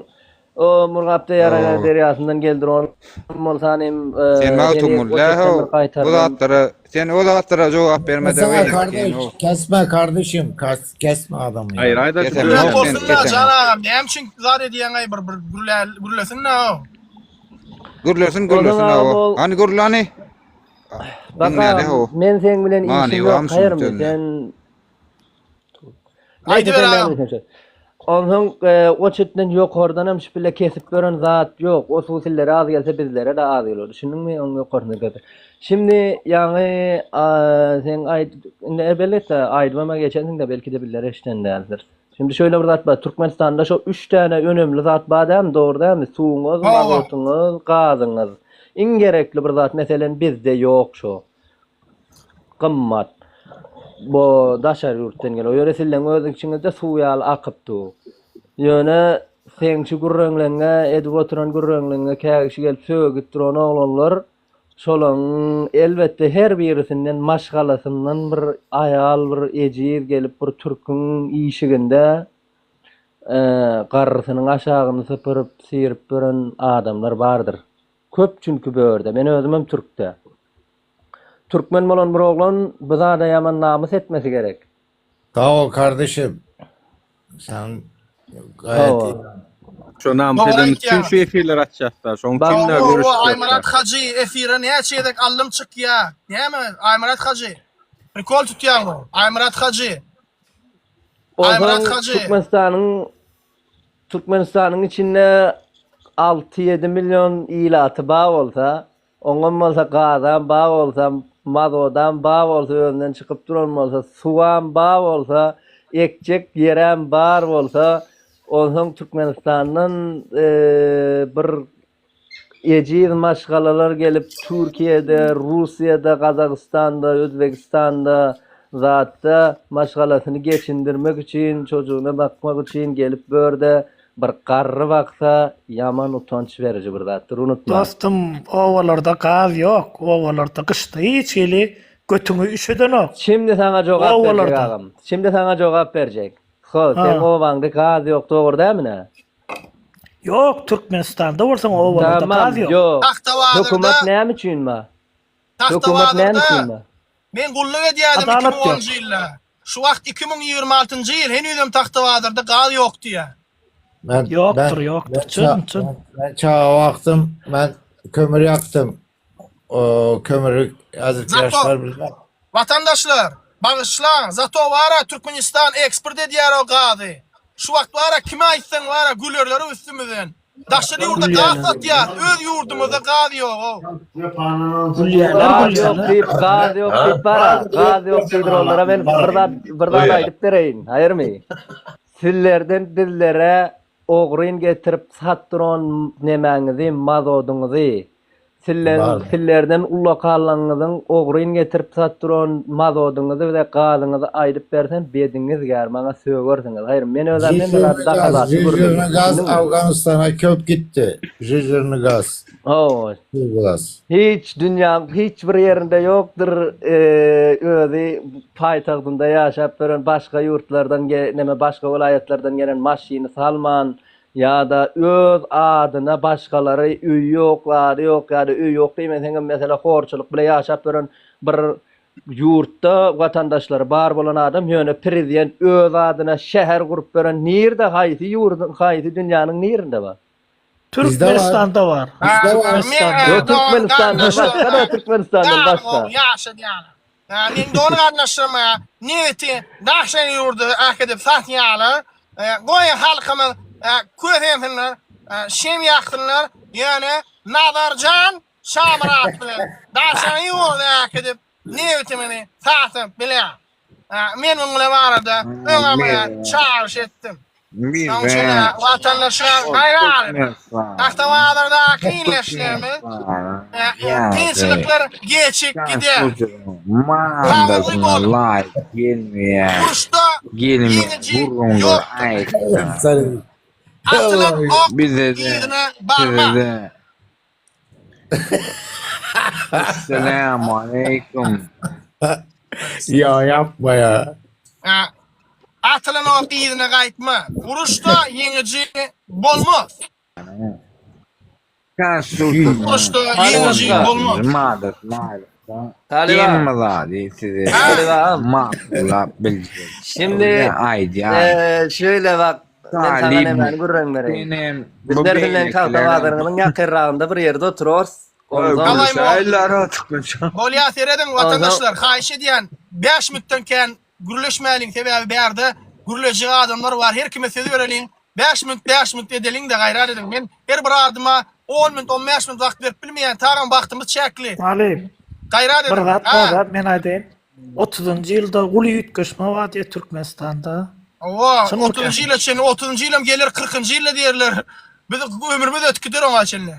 o Murgapda ýaragan derýasyndan geldir ol bolsa hem Sen Magtymguly ho bu zatlara sen o zatlara jogap bermede Kesme kardeş, kesme kardeşim, kas, kesme adamı ya. Aýry aýda Kesem, Gürläp sen bolsun-da kesem. jan agam, näme üçin zar edýäň-aý bir bir gürlesin-dä o. Gürlesin gürlesin o. Hany gürle hany. Bak men seň bilen işim ýok, haýyrmy sen Aýdyber agam. Onsoň o çetden ýokardan hem şu bile kesip beren zat ýok. O suw sillere az gelse bizlere-de az geler. Düşündiňmi? Oň ýokarsynda kesip. Şimdi ýaňy seň aýt indi elbetde aýdybam-a geçensiň-de belki-de bizler eşiden däldiris. Şimdi şöyle bir zat bar. Türkmenistanda şo üç tane önemli zat bar dälmi? Dogry dälmi? Suwuňyz, mazotyňyz, gazyňyz. Iň gerekli bir zat meselem bizde ýok şo. Gymmat. Bu daşary ýurtdan gelen. Ýöne sizleň öz içiňizde suw ýaly akyp dur. Ýöne seň şu gürrüňleňňe edip oturan gürrüňleňňe kägişi gelip sögüp duran oglanlar şolaň elbetde her birisinden maşgalasyndan bir aýal bir ejiz gelip bir türküň işiginde garrysynyň aşagyny sypyryp syryp ýören adamlar bardyr. Köp çünki bu ýerde. Men özümem türkde. Türkmen bolan bir oglan bu zada ýaman namys etmesi gerek. Sag bol kardeşim. Sen gaýat iyi. Şo namys Dogry edeni üçin aýtýaň. şu efirleri açýasda. Şoň üçin de Hawa, görüşip Aýmyrat hajy efire näçe gezek aldym çykýa. Näme Aýmyrat hajy? Prikol tutýaňmy? Aýmyrat hajy. Aýmyrat Onsoň hajy. Türkmenistanyň Türkmenistanyň içinde 6-7 million ilaty bar bolsa, Oňam bolsa gazam bar bolsa, mazodam bar bolsa, özünden çykyp duran bolsa, suwam bar bolsa, ekjek ýerem bar bolsa, onsoň Türkmenistandan bir ejiz maşgalalar gelip Türkiýede, Russiýada, Gazagystanda, Özbegistanda zatda maşgalasyny geçindirmek üçin, çojugyna bakmak üçin gelip bu ýerde Bir garry baksa ýaman utanç beriji bir zatdyr unutma. Dostum obalarda gaz ýok obalarda gyşda hiç hili götüňi üşedenok. Şimdi saňa jogap berjek Obalarda. agam. Şimdi saňa jogap berjek. Ho, Ha. seň obaňda gaz ýok dogry dälmi nä? Ýok Türkmenistanda bolsaň obalarda Tamam, gaz ýok. ýok. Tagtabazarda Hökümet näme üçin bar? Hökümet näme Tagtabazarda üçin bar? men gulluk edýärdim Adalat 2010-njy ýok. ýylda. Şu wagt 2026-njy ýyl henizem Tagtabazarda gaz ýok diýýär. Ben, ben, Ýokdur ýokdur ben, çyn ça- çyn. ben, ben çağa baktım, ben kömür yaktım. O kömürü azıcık Zato yaşlar bilmem. watandaşlar, bagyşlaň, zato wara Türkmenistan eksport edýär o gazy. Şu wagt wara kime aýtsaň wara gülerler üstümizden. Daşary ýurda gaz Gülýärler. satýas, öz ýurdumyzda gaz ýog-ow. Gülýärler Gaz ýok gülýärler. diýip, gaz ýok diýip bara, gaz ýok diýdir onlara men bir zat bir zat aýdyp bereýin, haýyrmy? Sizlerden bizlere ogryn getirip satdyran nemäňizi, mazodyňyzy, Sizleň Bar. sizlerden ullakallaňyzyň ogryn getirip satdyran mazodyňyzy we gazyňyzy aýdyp bersem bediňiz gär maňa sögersiňiz. Haýyr men özem hemme zady Jijirni gaz, dakazaçy gürledim jijirni gaz düşündiňmi? Afganistan'a köp gitti. Jijirni gaz. Hawa. Gaz. Hiç dünýäň hiç bir ýerinde ýokdur özi paýtagtynda ýaşap ýören başga ýurtlardan neme başga welaýatlardan gelen maşyny salman Ýa-da öz adyna başgalary öýi ýok, zady ýok ýa-da öýi ýok diýmeseňem mesele horçulyk bile ýaşap ýören bir ýurtda watandaşlary bar bolan adam ýöne prezident öz adyna şäher gurup beren nirde haýsy ýurduň haýsy dünýäniň nirinde bar? Bizde bar. Türkmenistanda bar. Bizde bar. Türkmenistanda. Ýok Türkmenistandan başga-da Türkmenistandan başga. Ýaşadýarlar. Meň dogan garyndaşlarym nebiti daşary ýurda äkidip satýarlar. Goý halkymyz kösensinler, şem ýaksynlar. Ýöne Nazarjan Şamyrat bilen daşary ýurda äkidip nebitimizi satyp biler. Men munuň bilen barada öňem çagyryş etdim. Şonuň üçin watandaşlar gaýrat ediň. Tagtabazardaky ildeşlerimiz kynçylyklar geçip gider. Sabyrly boluň. Uruşda ýeňiji ýokdur. Atylan ok yzyna barmaz. Esselamu aleýkum. Ya yapma ya. Ha, Atylan ok yzyna gaýtma. Uruşda ýeňiji bolmaz. Uruşda ýeňiji bolmaz. Talyba. Hemme zady size Talyba. makullap biljek. Şimdi aýdýan. eee, şöyle bak men saňa nämäni gürrüň bereýin. Senem bu Bizler bilen Tagta beýlekilerem bazaryňyzyň ýakynragynda bir ýerde oturarys. Onsoň Bolýa serediň watandaşlar haýyş edýän 5 minutdan kän gürleşmäliň sebäbi bärde. Gürlejek adamlar bar. Her kime söz bereliň. 5 minut 5 minut edeliň-de gaýrat ediň. Men her bir adyma 10 minut 15 minut wagt berip bilmeýän. Tagam wagtymyz çäkli. Talyp. Gaýrat Bir ediň. zat Ha. bar da men aýdaýyn. 30-njy ýylda uly üýtgeşme bar diýýär Türkmenistanda. Hawa, Çynmyka? 30-njy ýyla çenli, 30-njy ýylam geler, 40-njy ýylda diýerler. Biz ömrümiz ötüp gider oňa çenli.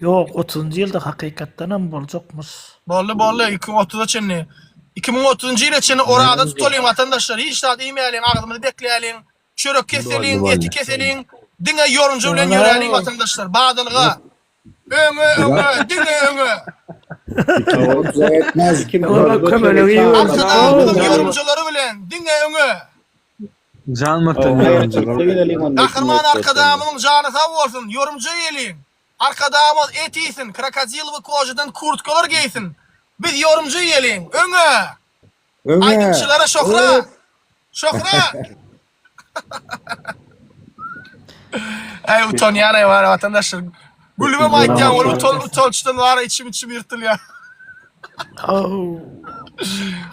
Ýok, 30-njy ýylda hakykatdanam boljakmyş. Boldy, boldy, 2030-a çenli. 2030-njy ýyla çenli oraza tutalyň watandaşlar, hiç zat iýmäliň, agzymyzy bekläliň, çörek keseliň, eti keseliň, diňe ýorunja bilen ýöräliň watandaşlar, badalga. Öňe, öňe, diňe öňe. Arkadagymyzyň ýorunjalary bilen, diňe öňe. Gahryman Arkadagymyzyň jany sag bolsun, ýorunja iýeliň. Arkadagymyz et iýsin, krokodilowy kožadan kurtkalar geýsin. Biz ýorunja iýeliň. Öňe! Öňe! Aýdymçylara şöhrat! Şöhrat! Äý utanýan-aý bar watandaşlar. Gülübem aýtýan ol utan utançdan bar içim içim ýyrtylýar. Ow.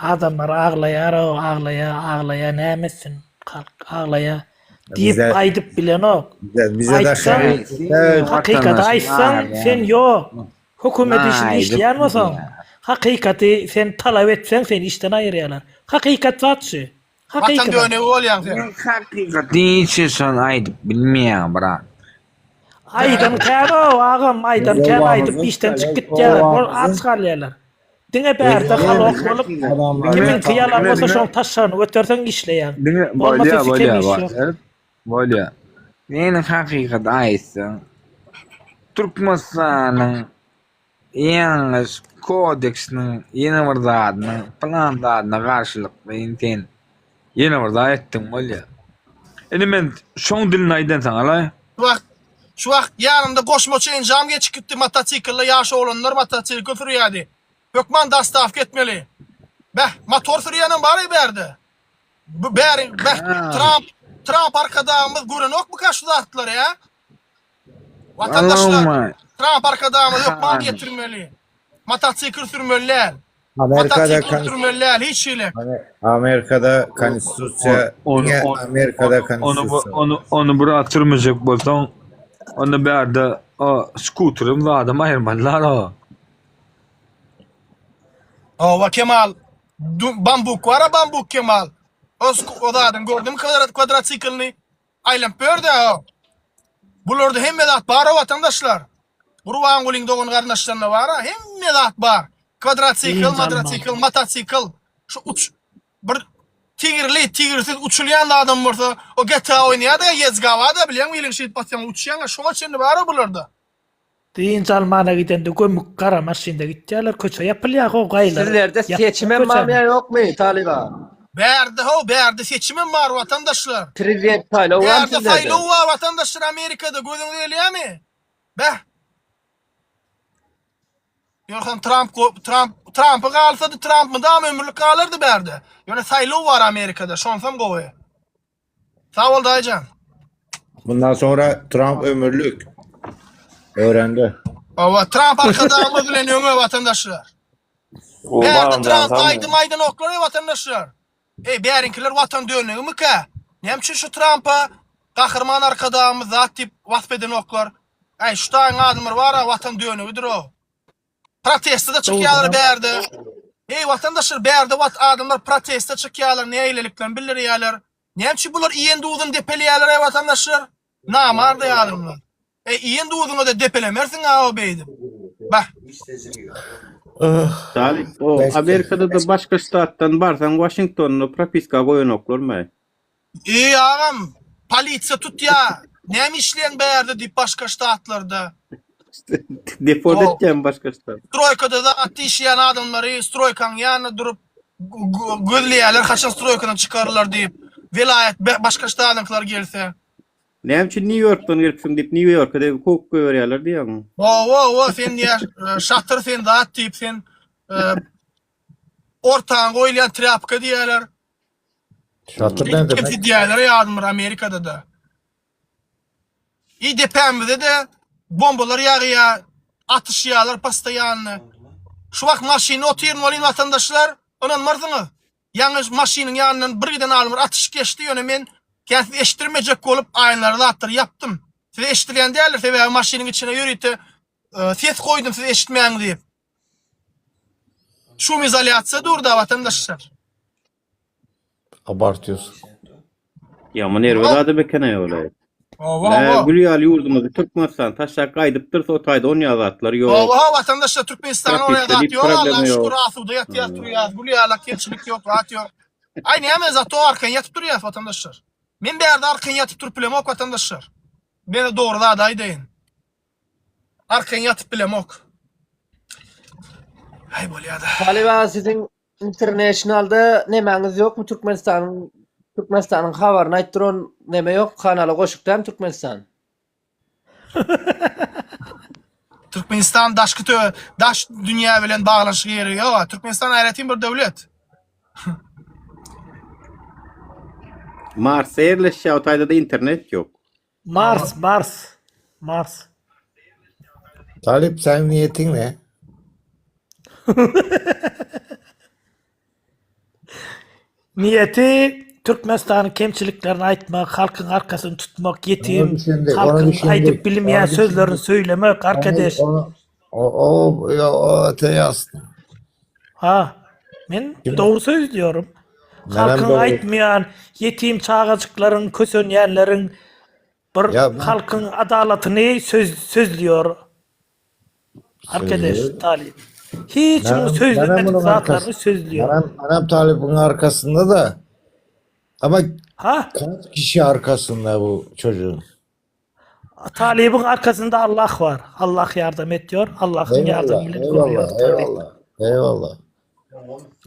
Adamlar aglaýar-ow, aglaýar, aglaýar, näme etsin? Halk aglaýar. Diýip Bize aýdyp bilenok. bize bize Aýtsaň, daşary hakykaty aýtsaň, sen ýok. Hökümet işinde işleýän bolsaň, hakykaty sen talap etseň, seni işden aýyrýarlar. Hakykat zat şu. Watan Hakyky zat. dönegi bolýaň sen. Hakykaty hiç haçan aýdyp bilmeýäň brat. Aýdan kän-ow agam, aýdan kän aýdyp işden çykyp gitýärler, ol aç galýarlar. Diňe bärde halok bolup, kimiňki ýalan bolsa şoň taşşagyny göterseň işleýäň. Diňe Bolmasa bolýa sikem bolýa iş ýok. bolýa. Bolýa. Meni hakykaty aýtsaň, Türkmenistanyň Ýalňyş kodeksiniň ýene bir zadynyň pylan zadyna garşylykly sen ýene bir zat etdiň bolýa. Indi men şoň dilini aýdan saňa laý. Şu wagt şu wagt ýanymda goşmaça enjam geçip gitdi motosiklde ýaş oglanlar motosikl sürýärdi. Hökman dostawka etmeli. Beh, motor sürýänem bar-aý bärde. Bu bäri beh Tramp Tramp arkadagymyz görenokmyka şu zatlary ýa? Watandaşlar, Tramp arkadagymyz hökman getirmeli. Motosikl sürmeli däl. Amerikada Motosikl sürmeli däl hiç hili. Amerikada konstitusiýa diňe Amerikada konstitusiýa. Ony ony bir at sürmejek bolsaň, onda bärde o skuterem zadam aýyrmalylar o. Hawa Kemal, bambuk bar-a bambuk Kemal. O o zadyň gördüňmi kwadrosiklini? Aýlanyp ýördi o. Bularda hemme zat bar-a watandaşlar. Gurbangulyň dogan garyndaşlarynda bar-a hemme zat bar. Kwadrosikl, madrosikl, motosikl. Şu uç bir tigirli, tigirsiz uçulýan zadam bolsa, o GTA oýnaýardy-a, Ýezgawa-da bilýäňmi iliň şeýdip basýaň uçýaň-a şoňa çenli bar-a bularda. Dynç almana gidende gömük gara maşynda gitýärler köçe ýapylýar how gaýylar Sizlerde ýapýar seçimem köçäni. barmy ýa ýokmy Talyba? Bärde how bärde seçimem bar watandaşlar. Prezident saýlawy barmy Bärde sizlerde? saýlaw bar watandaşlar Amerikada gözüňize gelýärmi? Beh. Ýogsam Tramp Tramp Trampy galsady Tramp mydama ömürlik galardy bärde. Ýöne saýlaw bar Amerikada şonsam gowy. Sag bol daýyjan. Bundan soňra Trump ömürlik. Öğrendi. Hawa, Trump arkadagymyz bilen öňe watandaşlar. Bärde Trump aýdym aýdan oklar ey watandaşlar. Ey bäriňkiler watan dönegimikä? Näme üçin şu Trumpa gahryman arkadagymyz zat diýip wasp eden oklar? Äý şu taýyň adamlar bar-a watan dönegidir o. Proteste-de çykýarlar bärde. Eý watandaşlar bärde wat adamlar proteste çykýarlar nägileliklerini bildirýärler. Näme üçin bular iýen duzuny depeleýärler eý watandaşlar? Namardy adamlar. Eý iýen duzuňy-da depelemersiň-a o beýdip. Bah. Talyp, o Amerikada-da başga ştatdan barsaň Waşingtonda propiska goýanoklarmy? Eý agam, polisiýa tutýa, näme işleýäň bärde diýip başga ştatlarda. Deport etýämi başga ştat? Stroýkada zat işleýän adamlary stroýkaň ýanynda durup gözleýärler haçan stroýkadan çykarlar diýip. Welaýat başga ştatyňkylar gelse. Näme üçin Nýu Ýorkdan gelipsiň diýip Nýu Ýorka degip kowup goýberýärler diýýäňmi? Hawa, hawa, sen diýýär, şatyr sen zat diýip sen ortaňa goýulýan trýapka diýýärler. Şatyr ne demek? Kemsidýärler ýadymyr Amerikada-da. I depämize-de bombalar ýagýar, atyşýarlar postoýanny. Şu wagt maşynda otyryn welin watandaşlar, ynanmarsyňyz. Ýaňy maşynyň ýanyndan bir giden adamlar atyşyk geçdi, ýöne men kän sizi eşitdirmejek bolup aýnalary zatlary ýapdym. Size eşidilýän däldir, sebäbi maşynyň içine ýörite ses goýdum siz eşitmäň diýip. Şum izolýasiýa dur-da watandaşlar. Abartýos. Ýaman erbet adam eken-aý ol-aý. Hawa, Nä, hawa. gül ýaly ýurdumyzy Türkmenistan taşlap gaýdypdyrys, o taýda onýa zatlar ýok. Hawa, hawa, watandaşlar Türkmenistanda onýa Trafikde zat diýip ýok, problema Allaha şükür ýok. asuda ýatýas, turýas, gül ýaly kemçilik ýok, zat ýok. Aý näme zato arkaýyn ýatyp durýas watandaşlar. Men bärde arkaýyn ýatyp durup bilemok watandaşlar. Men dogry zady aýdaýyn. Arkaýyn ýatyp bilemok. Aý bolýada. Talyp aga siziň Internationalda nemäňiz ýokmy Türkmenistanyň Türkmenistanyň habaryny aýt duran neme ýok kanala goşuk dämi Türkmenistan. Türkmenistan daşky tö daş dünýä bilen baglanyşyk ýeri ýok. Türkmenistan aýratyn bir döwlet. Marsda ýerleşýär, o taýda-da internet ýok. Mars, Mars, Mars. Talyp seň niýetiň ne? Niýeti Türkmenistanyň kemçiliklerini aýtmak, halkyň arkasyny tutmak, ýetim Ona düşündik, ona halkyň düşündik, aýdyp bilmeýän ona sözlerini düşündik. söýlemek, Onu, arkadeş. onu, o, o, ya, o, öte ýasny. Ha, men Kim? dogry sözlüyorum. Menem Halkyň dogry. aýtmaýan, ýetim çagajyklaryň, kösenýänleriň bir Ya ben halkyň adalatyny söz sözlüyor. Arkadeş sözlüyor. Talyp. Hiç Menem, muň menem sözlemedik bunun zatlaryny arkası. sözlüyor. Menem, menem Talyp'ın arkasında da. Ama Ha? kaç kişi arkasında bu çocuğun? Talybyň arkasynda Allah bar. Allah ýardam etýär. Allahyň Eyvallah, ýardamy bilen gurýar eyvallah, Talyp. eyvallah, eyvallah.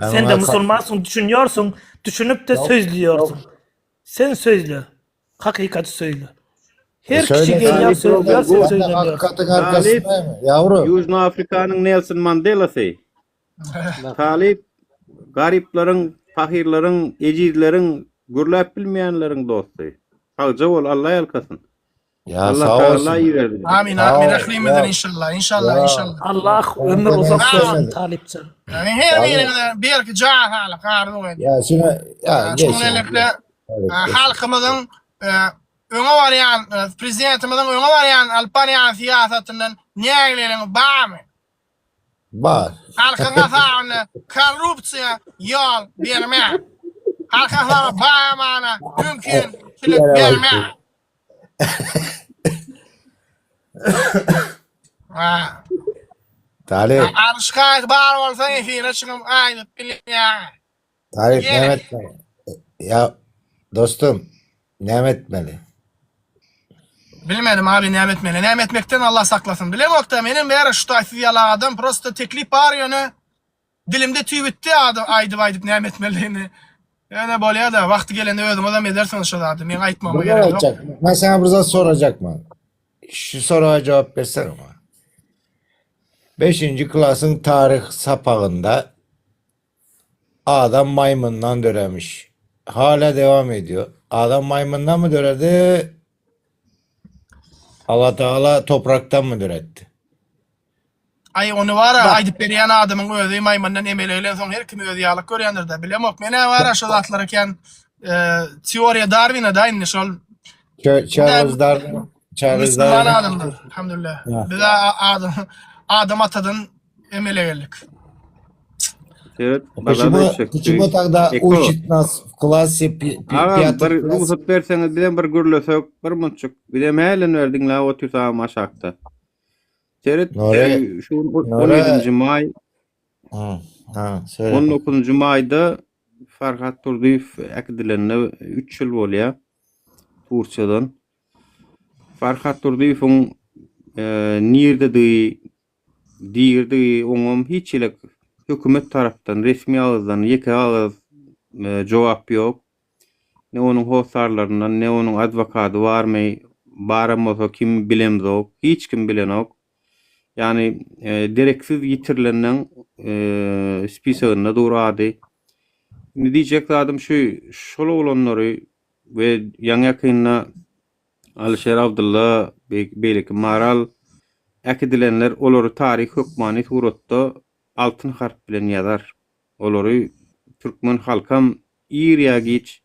Ben Sen de ona musulmansyň, düşünýärsiň, düşünip-de Yok, sözleýärsiň. yok. Sen sözle. Hakykaty söýle. E Her kişi söyle gelýär Talyp sözleýär, sen Robert Ben de söýlemýärsiň. hakikatin Talyp arkasındayım yavrum. Ýužno Afrikanyň Nelson Mandelasy. Talyp garyplaryň, pahyrlaryň, ejizleriň, gürläp bilmeýänleriň dosty. Sagja bol, Alla ýalkasyn. Ya Allah sağ Tagala olsun. iberdi. Amin Sağ amin ol. ählimizden Ya, inşallah inşallah ya. inşallah. Allah ömür Ben uzak demek bersin istemedim. Talypjan. Yani her Talyp. birinize berk jan saglyk arzuw edýän. Ya şimdi ya geç. Şunuň ya, bilen geç. Talyp, geç. halkymyzyň öňe barýan prezidentimiziň öňe barýan alyp barýan syýasatyndan nägileligiň barmy? Bar. Halkyň hasabyna korrupsiýa ýol bermän. Halkyň hasabyna baýamana mümkinçilik bermän. Ha. Talyp. Aryşkaýt bar bolsa efire çykyp aýdyp bilýär. Talyp Ýene. näme etmeli? Ya dostum näme etmeli? Bilmedim abi näme etmeli. Näme etmekden Allah saklasyn. Bilemokda menem bäri şu taýsyz ýaly adam prosta teklip bar ýöne dilimde tüý bitdi adam aýdyp aýdyp näme etmelidigini. Ýöne bolýada wagty gelende özüňizem edersiňiz şo zady. Meň aýtmagyma Bir gerek ýok. aýtjak. Men sana bir zat sorajakman. Şu soraga jogap bersene maňa. Beşinji klasyň taryh sapagynda Adam maýmyndan döremiş. Hala devam ediyor. Adam maýmyndan mı döredi? Allah Teala topraktan mı döretti? Aý ony bara aýdyp berýän adamyň özi maýmyndan emele gelensoň her kim özi ýalyk görýändir-dä. Bilemok. Men-ä bara şo zatlara kän teoriýa Darwina-da indi şol Charles Darwin Charles Musulman Darwin adamlar, alhamdulillah. Biz adam adam atadan emele geldik. Seret, bazarda Почему, eşek. почему тогда Eko. учит нас в классе пи- пи- Agam пятый bir класс? rugsat berseňiz bizem bir gürlesek, bir munçuk. Bizem hälden bäri diňläp otyrys agam aşakda. Seret, Nore, şu gün Nore, 17-nji maý, Hı, ha, söyle. 19-njy maýda Farhat Durdyýew äkidilenine 3 ýyl bolýar Turkiýadan. Farhat Durdyýewiň nirdedigi, dirdigi oňam hiç hili hökümet tarapdan resmi agyzdan ýeke agyz jogap ýok. Ne onuň hossarlaryndan, ne onuň adwokady barmy, baram bolsa kim bilemzok, hiç kim bilenok. Ýagny dereksiz ýitirilenleň spisogynda dur ady. Indi diýjek zadym şu, şol oglanlary we ýaňy-ýakynda Alyşir Abdylla, beýleki Maral äkidilenler olary taryh hökmany suratda altyn harp bilen ýazar. Olary. Türkmen halkam ir ýa giç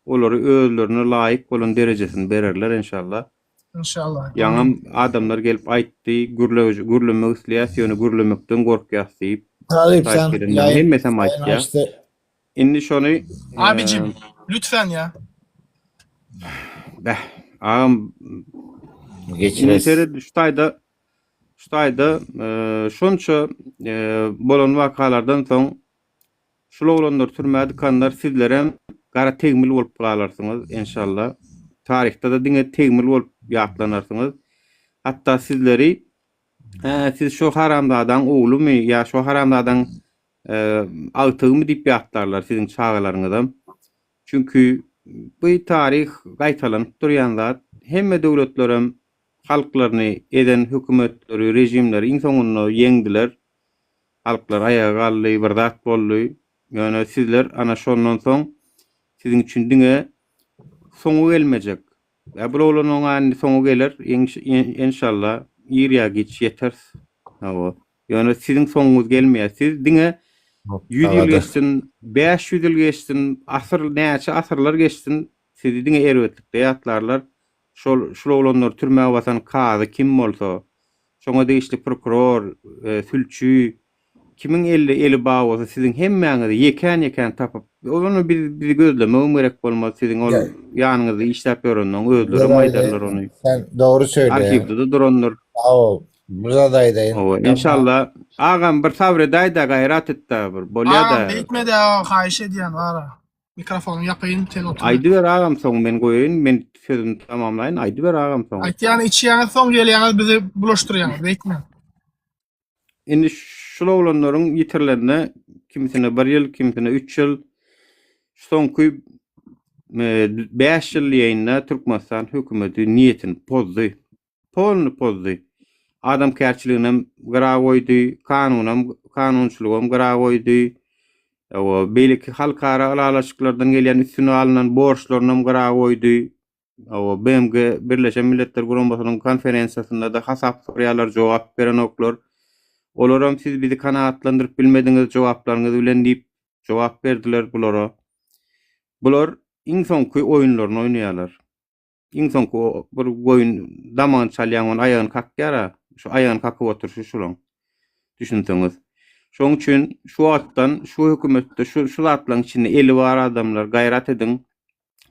olary özlerine laýyk bolan derejesini bererler enşalla. Inşallah. Ýaňam adamlar gelip aýtdy, gürle gürlemek isleýäs, ýöne gürlemekden gorkýas diýip. Talyp Taýyp sen gelenleriň ýaýyn hemmesem ýaýyn aýtýar. açdy. Indi şony Abicim, lütfen ya. Beh, agam indi Geçires. seret şu taýda şu taýda şonça bolan wakalardan soň Şul oglanlar türmä dykanlar sizlerem gara tegmil bolup galarsyňyz enşalla. Taryhda-da diňe tegmil bolup ýatlanarsyňyz. Hatda sizleri Hä, siz şo haramzadaň oglumy ýa şo haramzadaň agtygymy diýip ýatlarlar siziň çagalaryňyzam. Çünki bu taryh gaýtalanyp durýan zat. Hemme döwletlerem halklaryny ezen hökümetleri, režimleri iň soňunda ýeňdiler. Halklar aýaga galdy, bir zat boldy. Ýöne sizler ana şondan soň siziň üçin diňe soňy gelmejek. Ýa bul oglanyň indi soňy geler, enşalla ir ýa giç ýeteris. Hawa. Ýöne siziň soňuňyz gelmeýär. Siz diňe 100 ýyl geçsin, 500 ýyl geçsin, asyr näçe asyrlar geçsin, sizi diňe erbetlikde ýatlarlar. Şol şul oglanlary türmä basan kazy kim bolsa, şoňa degişli prokuror, sülçi, kimiň elde eli bar bolsa siziň hemmäňizi ýekän-ýekän tapyp, ony biz bizi gözlemegem gerek bolmaz, siziň ol ýanyňyzda işläp ýörenleň özlerem aýdarlar ony. Sen dogry söýleýäň. Arhiwde-de durandyr. Sag bol. Bir zat aýdaýyn. Hawa, enşalla. Agam bir sabyr edäý-dä, gaýrat et-dä bir. Bolýa-da. Agam beýtme-dä, haýyş edýän wara. Mikrofonyňy ýapaýyn sen otur. Aýdyber agam soň men goýaýyn men sözümi tamamlaýyn aýdyber agam soň. Aýtýan içýäňiz soň gelýäňiz bizi bulaşdyrýaňyz beýtmäň. Indi şul oglanlaryň ýitirilenine kimisine bir ýyl kimisine üç ýyl şu soňky 5 ýyl diýeýin-de Türkmenistan hökümeti niýetini pozdy. Polny pozdy. Adamkärçiliginem gyra goýdy, kanunam, kanunçylygam gyra goýdy. Hawa, beýleki halkara ylalaşyklardan gelýän üstüne alnan borçlarynam gyra goýdy. Hawa, BMG, Birleşen Milletler Guramasynyň konferensiýasynda-da hasap soraýarlar, jogap berenoklar. Olaram siz bizi kanagatlandyryp bilmediňiz jogaplaryňyz bilen diýip jogap berdiler bulara. Bular iň soňky oýunlaryny oýnaýarlar. Iň soňky bir goýun damagyny çalýaň ony aýagyny kakýar-a. Şu aýagyny kakyp oturyşy şulaň. Düşünseňiz. Şoň üçin şu wagtdan şu hökümetde şu şu zatlaryň içinde eli bar adamlar gaýrat ediň.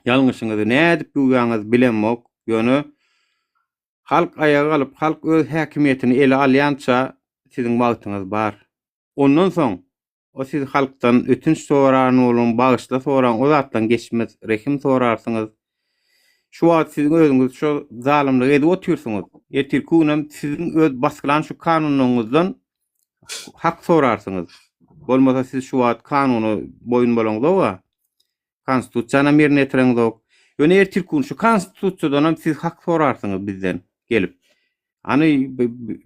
Ýalňyşyňyzy nädip ýuwýaňyz bilemok. Ýöne halk aýaga galyp, halk öz häkimiýetini ele alýança siziň wagtyňyz bar. Ondan soň O siz halkdan ötünç soran boluň, bagyşla soraň, o zatlaň geçmez, rehim sorarsyňyz. Şu wagt siziň özüňiz şo zalymlygy edip otyrsyňyz. Ertirki günem siziň öz basgylan şu kanunyňyzdan hak sorarsyňyz. Bolmasa siz şu wagt kanuna boýun bolaňzog-a. Konstitusiýanam ýerine ýetireňzok. Ýöne ertirki gün şu konstitusiýadanam siz hak sorarsyňyz bizden gelip. Hany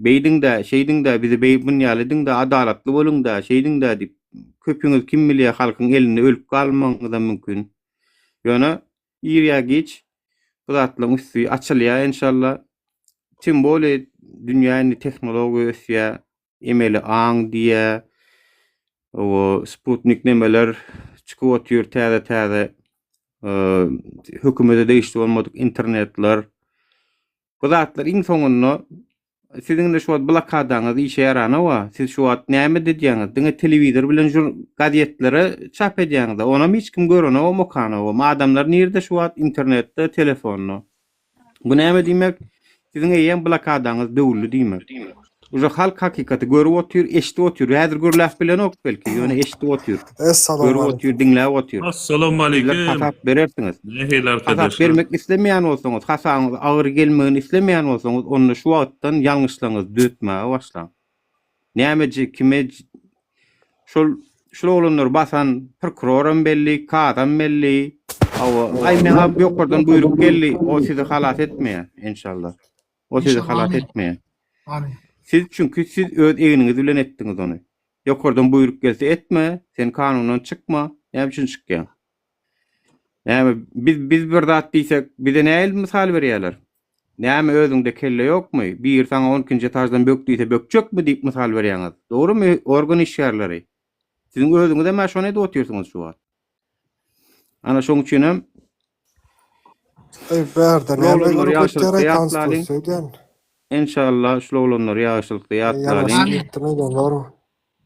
beýdiň-dä, şeýdiň-dä, bizi beý bunýaly ediň-dä, adalatly boluň-da, şeýdiň-dä diýip, köpüňiz kim bilýär halkyň elinde ölüp galmagyňyzam mümkin. Ýöne ir ýa giç bu zatlaryň üsti açylýar enşalla. Tim bolýa dünýä indi tehnologiýa ösýär, emeli aň diýýär, o sputnik nemeler çykyp otyr täze-täze hökümete degişli bolmadyk internetler. Bu zatlar iň soňunda siziň indi şu wagt blokadaňyz işe ýaranoga. Siz şu wagt näme edýäňiz? Diňe telewizor bilen žur gazetlere çap edýäňiz. Onam hiç kim görenogam, okanogam. Adamlar nirde şu wagt? Internetde, telefonda. Bu näme diýmek? Siziň eýýäm blokadaňyz döwüldi diýmek. Uje halk hakykaty görüp otyr, eşidip otyr. Häzir gürläp bilenok belki, ýöne eşidip otyr. Görüp otyr, diňläp otyr. Assalamualeykum. Sizler hasap berersiňiz. Nähili Hasap arkadaşlar? bermek islemeýän bolsaňyz, hasabyňyz agyr gelmegini islemeýän bolsaňyz, onda şu wagtdan ýalňyşlaryňyzy düzetmäge başlaň. Nämeji, kime şol şul oglanlary basan prokuroram belli, kazam belli. Hawa, aý meňa ýokardan buýruk geldi, o sizi halas etmeýär, enşalla. O sizi halas etmeýär. Amin. Siz çünki siz öz egniňiz bilen etdiňiz ony. Ýokardan buýruk gelse etme, sen kanundan çykma, näme üçin çykýaň? Näme biz biz bir zat diýsek, bize nähili mysal berýärler? Näme özüňde kelle ýokmy? Biri saňa on ikinji etaždan bök diýse bökjekmi diýip mysal berýäňiz. Dogrymy organ işgärleri? Siziň özüňiz hem şony edip otyrsyňyz şu wagt. Ana şoň üçin hem Eý bärde Şul näme oglanlary görüp ýagşylykda ötýär-aý ýatlalyň. konstitusiýa öýdýän. Enşalla şul oglanlary ýagşylykda Ýalňyş ýatlalyň. gitdim öýdýän dogry.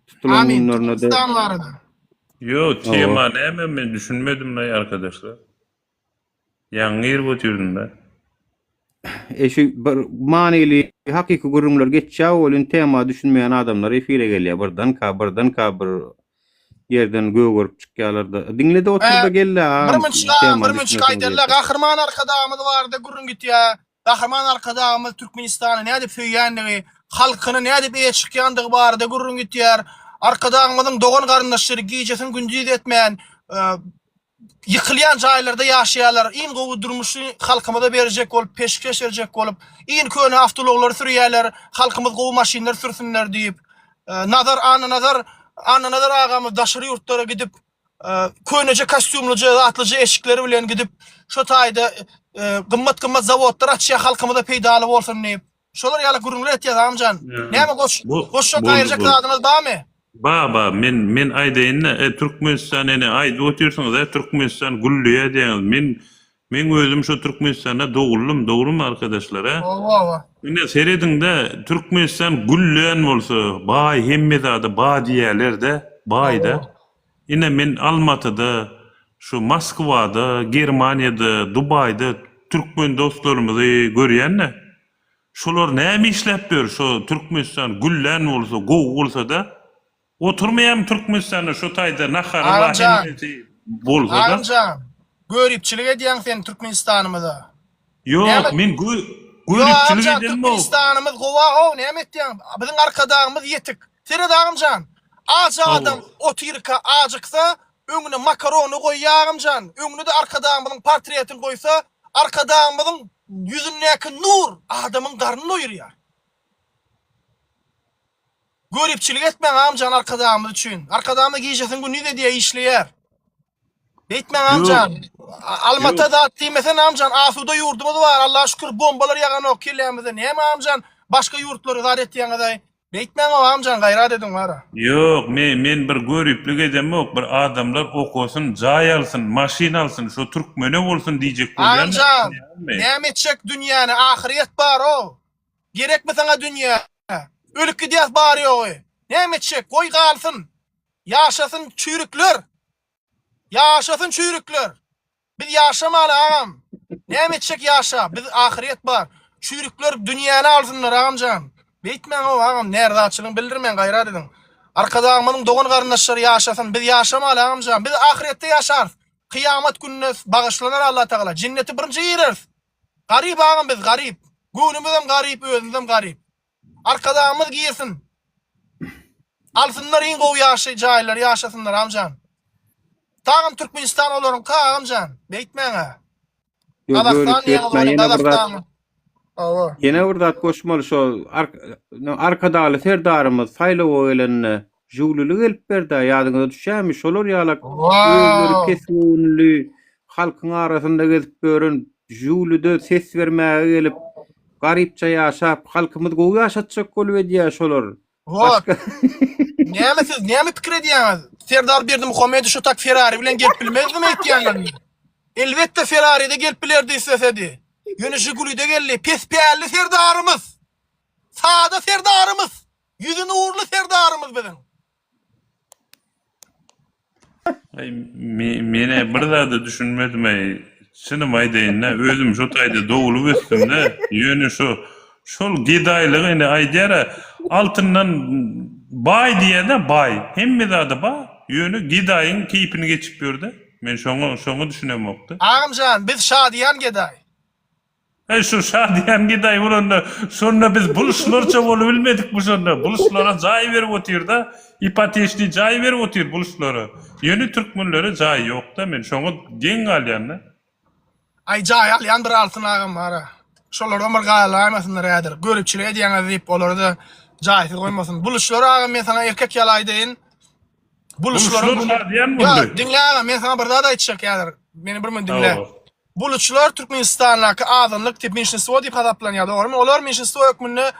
Tutulan Amin. günlerine de Türkmenistan barada. Ýok, Hawa. tema näme men düşünmedim-laý arkadaşlar. Ýaňy girip otyryn-da. E şu bir manyly hakyky gürrüňler geçýär welin tema düşünmeýän adamlar efire gelýär birdenka birdenka bir ýerden gögerip çykýarlar-da. Diňle-de otur-da gel-le Bir agam münçik agam, tema bir münçik düşünesiň aýdarlar. gelse. Gahryman Arkadagymyz barada gürrüň gitýär. Gahryman Arkadagymyz Türkmenistany nädip söýýändigi, halkyna nädip eýe çykýandygy barada gürrüň gitýär. Arkadagymyzyň dogan-garyndaşlary gijesini gündiz etmän, ýykylýan jaýlarda ýaşaýarlar, iň gowy durmuşy halkymyza berjek bolup, peşgeş berjek bolup, iň köne awtoulaglary sürýärler, halkymyz gowy maşynlar sürsünler diýip. Nazar Annanazar Annanazar agamyz daşary ýurtlara gidip, köneje kostýumlyja, zatlyja eşikleri bilen gidip, şo taýda gymmat-gymmat zawodlar açýar, halkymyza peýdaly bolsun diýip. Şolar ýaly gürrüňler etýäs agamjan. Näme goş, goşjak gaýyrjak zadyňyz barmy? Ba ba men men aýdaýynda e Türkmenistan ene aýdyp otyrsyňyz e Türkmenistan gülleýä diýýäňiz men meň özüm şo Türkmenistanda doguldym dogrymy arkadaşlar e Hawa hawa. Ine serediňde Türkmenistan gülleýän bolsa baý hemme zada ba diýýälerde baýda ine men Almatyda şu Moskwada Germaniýada Dubaýda türkmen dostlarymyzy görýände Şolar näme işläp ýör şo Türkmenistan güllän bolsa gowy bolsada oturmaýamy Türkmenistanda şo taýda nahary bar Agamjan hemmesi bolsada. Agamjan göripçilik edýäň sen Türkmenistanymyza. Ýok Näme men Ýok göripçilik agamjan edemok. Türkmenistanymyz gowa how näme etýäň biziň arkadagymyz ýetik. Seret agamjan aç adam otyrka ajyksa öňüne makarony goýýa agamjan öňüne-de arkadagymyzyň portretini goýsa arkadagymyzyň Ýüzündäki nur adamyň garnyny doýurýar. Göripçilik etmäň agamjan Arkadagymyz üçin. Arkadagymyz gijesini gündiz edýär işleýär. Beýtmäň agamjan. Almata zat diýmesen agamjan asuda ýurdumyz bar Allaha şükür bombalar ýaganok kellämize. Näme agamjan başga ýurtlary zat etýäňizaý. Beýtmäň agamjan gaýrat ediň bara. Ýok me men bir göriplik edemok bir adamlar okasyn jaý alsyn maşyn alsyn şo türkmene bolsun diýjek bolýan Agamjan näme etjek dünýäni ahyrýet barow gerekmi saňa dünýä ölüp gidýäs bary ýogy näme etjek goý galsyn ýaşasyn çüýrükler ýaşasyn çüýrükler. Biz ýaşamaly agam. Näme etjek ýaşa. Biz ahyryýet bar. Çüýrükler dünýäni alsynlar agamjan. Beýtmäň how agam närzaçylygyny bildirmäň gaýrat ediň. Arkadagymyzyň dogan garyndaşlary ýaşasyn. Biz ýaşamaly agamjan. Biz ahyryýetde ýaşarys. Kyýamat gününe bagyşlanar Allatagala. Jennete birinji gireris. Garyp agam biz garyp. Göwnümizem garyp özümizem garyp. Arkadagymyz girsin. Alsynlar iň gowy ýaşy jaýlary ýaşasynlar agamjan. Tagam Türkmenistan olaryňky agamjan. Beýtmäňä. Ýok, Gazagystan görüp diýýäňiz ýetmän ony ýene bir zat Gazagystan. Hawa. Ýene bir zat goşmaly şo Arkadagly Serdarymyz saýlawa gelende Žigulili gelip berdi ýadyňyza düşýärmi şolar ýalak özleri pes göwünli halkyň arasynda gezip ýören Žigulide ses bermäge gelip garypja ýaşap halkymyzy gowy ýaşatjak bolup edýär şolar What? Näme siz näme pikir edýäňiz? Serdar Berdimuhamedow şu tak Ferrari bilen gelip bilmezdimi aýtýaňyz? Elbetde Ferraride gelip bilerdi islesedi. Ýöne Žigulide geldi. Pes pälli Serdarymyz. Sada Serdarymyz. Ýüzi nurly Serdarymyz biziň. Aý menä bir zada düşünmedim aý çynym aýdaýynda özüm şo taýda dogulup ösdümde ýöne şo şol gedaýlygy ine aýdýara altyndan baý diýýädä baý hemme zady ba ýöne gedaýyň keýpini geçip ýörde men şoňa şoňa düşünemokda. Agamjan biz şadyýan gedaý. Äý şu şadyýan gedaý bolanda şonda biz buluşlarça bolubilmedikmi şonda buluşlara jaý berip otyrda ipoteçnyý jaý berip otyr buluşlara ýöne türkmenlere jaý ýokda men şoňa geň galýanda. Aý jaý alýan bir alsyn agam bara. Şolardan bir galaýmasynlar häzir. Göripçilik edýäňiz diýip olary-da jaýsyz goýmasyn. Buluşlar agam men saňa erkek ýaly aýdaýyn. Buluşlaryň Buluşlar şadyýan boldy. Ýa diňle agam men saňa bir zat aýtjak häzir. Meni bir minut diňle. Buluçlar Türkmenistandaky azynlyk diýip, menşinstwo diýip hasaplanýar, dogrymy? Olar menşinstwo hökmünde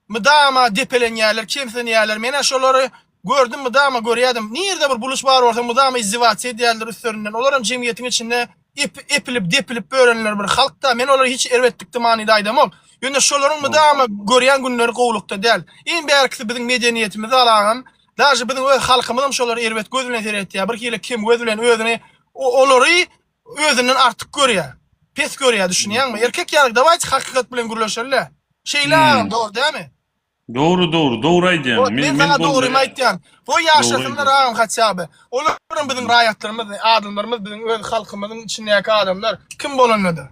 mydama depelenýärler, kemsinýärler. Men-ä şolary Gördüm mydama görýädim. Nirde bir buluç bar bolsa mydama izdiwasiýa edýärler üstlerinden. Olaram jemgyýetiň içinde ep, epilip depilip börenler bir halkda. Men olary hiç erbetlikde manyda aýdamok. Ýöne şolaryň mydama görýän günleri gowulykda däl. Iň bärkisi biziň medeniýetimizi alagam. Daže biziň öz halkymyzam şolara erbet göz bilen seretýär. Bir hili kem göz bilen özüni olary özünden artyk görýär. Pes görýär düşünýäňmi? Erkek ýaly dawayçy hakykat bilen gürleşeli. Şeýle agam dogry dämi? Dogry dogry dogry aýdýaň. Men, men saňa dogrymy aýtýan. Goý ýaşasynlar agam haçaby. Olaram biziň raýatlarymyz, adamlarymyz biziň öz halkymyzyň içindäki adamlar. Kim bolanda-da.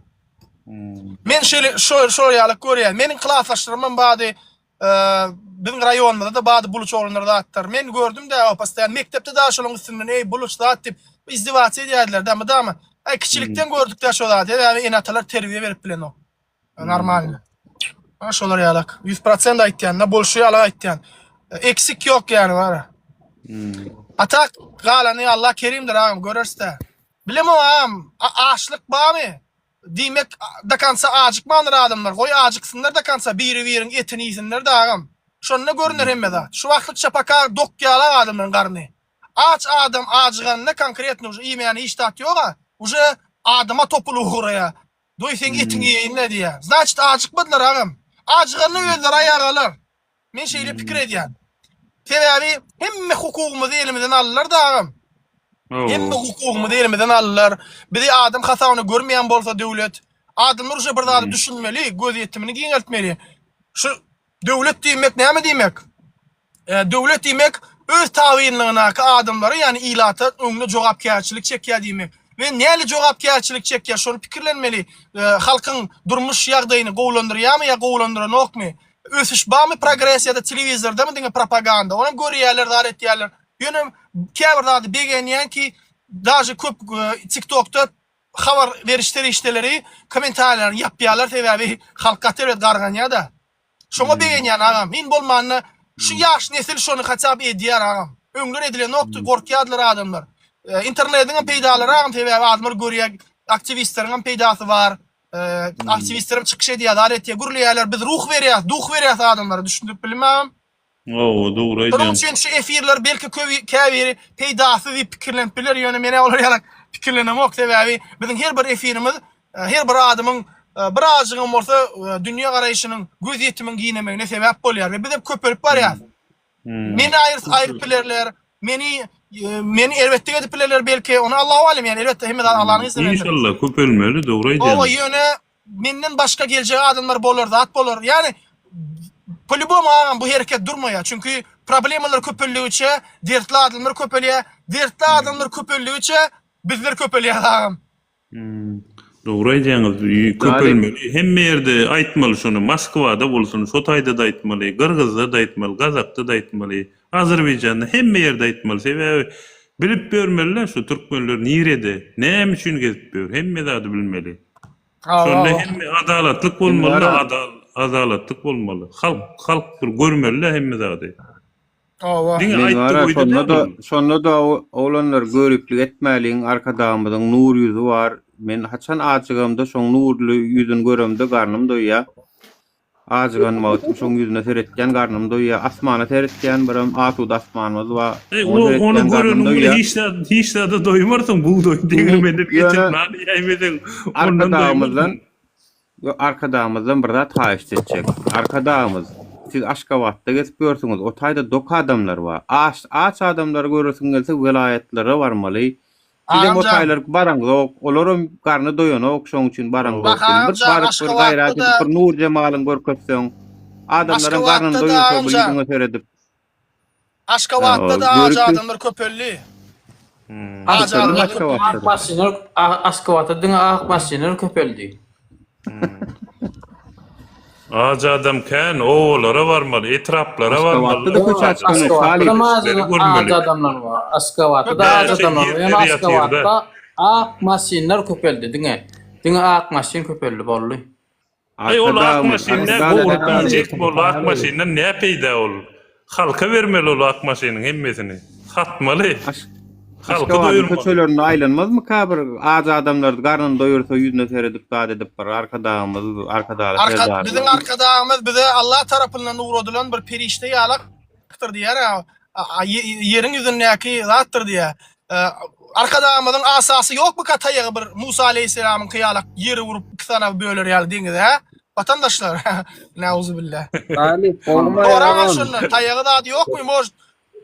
Men şeýle şo şo ýalyk görýän. Meniň klasdaşlarymam bardy. Biziň raýonymyzda-da bardy buluç oglanlar zatlar. Men gördüm-dä o postoýan mekdepde dagy şolaryň üstünden eý buluç zat diýip izdewasiýa edýärdiler-dä mydama. Aý kiçilikden gördük-dä şo zady. Sebäbi ene-atalar terbiýe berip bilenok. Normalny. Ha şolar ýalak. 100% aýtýan, da bolşy ýalak aýtýan. Eksik ýok ýani bara. A tak galany Allah kerimdir agam görersde. Bilemok agam, açlyk barmy? Diýmek do konca ajykmandyr adamlar. Goý ajyksynlar do konca biri-biriň etini iýsinler-de agam. Şonda görüner hemme zat. Şu wagtlykça poka dok ýalak adamlaryň garny. Aç adam ajyganda konkretno uje iýmäne hiç zat ýoga. Uje adama topulyp ugraýar. Doý seň etiňi iýeýin-le diýýär. Znaçit ajykmadylar agam. Ajyganda özleri aýaga galar. Men şeýle pikir edýän. Sebäbi hemme hukugymyzy elimizden aldylar-da agam. Hemme hukugymyzy elimizden aldylar. Bizi adam hasabyna görmeýän bolsa döwlet. Adamlar uje bir zady düşünmeli, gözýetimini giňeltmeli. Şu döwlet diýmek näme diýmek? Döwlet diýmek öz tabynlygyndaky adamlara, ýagny ilata öňünde jogapkärçilik çekýär diýmek. We näli jogapkärçilik çekýär, şony pikirlenmeli. Halkyň durmuş ýagdaýyny gowulandyrýarmy ýa gowulandyranokmy? Ösüş barmy, progres ýa-da telewizordamy diňe propaganda? Onam görýärler, zat etýärler. Ýöne käbir zady begenýän ki, daže köp TikTokda habar beriş serişdeleri kommentariýalaryny ýapýarlar, sebäbi halk gaty erbet garganýar-da. Şoňa begenýän agam. Iň bolmanda şu ýaş nesil şony haçap edýär agam. Öňler edilenokdy, gorkýardylar adamlar. Internetiň hem peýdalary agam sebäbi adamlar görýär, aktiwistleriň hem peýdasy bar. Aktiwistler hem çykyş edýär, zat etýär, gürleýärler. Biz ruh berýäs, duh berýäs adamlara. Düşündirip bildim agam? Hawa, dogry aýdýaň. Şonuň üçin şu efirler belki köbi käbiri peýdasyz diýip pikirlenip biler, ýöne men-ä olar ýaly pikirlenemok, sebäbi biziň her bir efirimiz her bir adamyň birazjygam bolsa dünýä garaýşynyň, gözýetimiň giňemegine sebäp bolýar we bizem köpelip barýas. Meni aýryp bilerler, meni meni erbetlik edip bilerler belki, ony Allahu alem, ýani elbetde hemme zat Allanyň izni bilendir. Inşallah köpelmeli, dogry aýdýaň. Hawa, ýöne menden başga geljek adamlar bolar zat bolar. Ýani po-lýubomu agam bu hereket durmaýar. Çünki problemalar köpeldigiçe dertli adamlar köpelýär. Dertli adamlar köpeldigiçe bizler köpelýäris agam. Dogry aýdýaňyz. Köpelmeli. Hemme ýerde aýtmaly şony. Moskwada bolsun, şo taýda-da aýtmaly, Gyrgyzda-da aýtmaly, Gazakda-da aýtmaly, Azerbaýjanda hemme ýerde aýtmaly. Sebäbi bilip ýörmeli-dä şu türkmenler nirede, näme üçin gezip ýör, hemme zady bilmeli. Şonda hemme adalatlyk bolmaly-da, adalatlyk bolmaly. Halk, halk bir görmeli-dä hemme zady. Hawa. Diňe Men aýtdy bara goýdy şonda-da, däl ol. şonda-da oglanlar göriplik etmäliň, Arkadagymyzyň nur ýüzi bar. Men haçan ajygamda şoň nurly ýüzüni göremde garnym doýýar. Ajygan wagtym şoň ýüzüne seretýän garnym doýýar. Asmana seretýän birem asuda asmanymyz bar. Eý, Oňa o, ony seretýän garnym göreniň bilen doýýar. hiç zat, hiç zada doýmarsyň, bugdaý degirmenden geçip Ýöne nan iýäýmeseň, ondan Arkadagymyzdan doýmarsyň. Ýok Arkadagymyzdan bir zat haýyşt etjek. Arkadagymyz siz Aşgabatda gezip ýörsüňiz o taýda dok adamlar bar. Aç aç adamlary göresiň gelse welaýatlara barmaly. Sizem o Agamjan. taýlara baraňzok. Olaram garny doýanok şoň üçin baraňzok. Bak Bir agamjan baryp bir gaýrat edip Aşgabatda-da bir nur jemalyň görkezseň. Adamlaryň garnyny Aşgabatda-da doýursa bir agamjan. ýüzüňe seredip. Aşgabatda-da aç adamlar köpeldi. Aç adamlar köpeldi. Ak maşynlar Aşgabatda diňe ak maşynlar köpeldi. Aç adam kän, obalara barmaly, etraplara barmaly. Aşgabatda-da köçä çykanok, Aşgabatda aç adamlar bar. Aşgabatda-da aç adamlar bar. Ýöne Aşgabatda ak maşynlar köpeldi diňe. Diňe ak maşyn köpeldi boldy. Aý ol ak maşyn nä gowrup iýjek bol ak maşyndan nä peýda ol halka bermeli ol ak maşynyň hemmesini satmaly halky Aşgabadyň doýurmaly. köçelerinde aýlanmazmyka bir aç adamlar garnyny doýursa ýüzüne seredip zat edip bir Arkadagymyz Arkadagly Arka, Serdarymyz. biziň Arkadagymyz bize Allah tarapyndan ugradylan bir perişde ýalakdyr diýer. ýeriň ýüzündäki zatdyr diýýär. Arkadagymyzyň asasy ýokmyka taýagy bir Musa aleýhisselamyňky ýalak ýeri urup iki sana böler ýaly deňize hä? Watandaşlar Nauzubillah. Talyp gowmy Soraň al şondan taýagy zady ýokmy может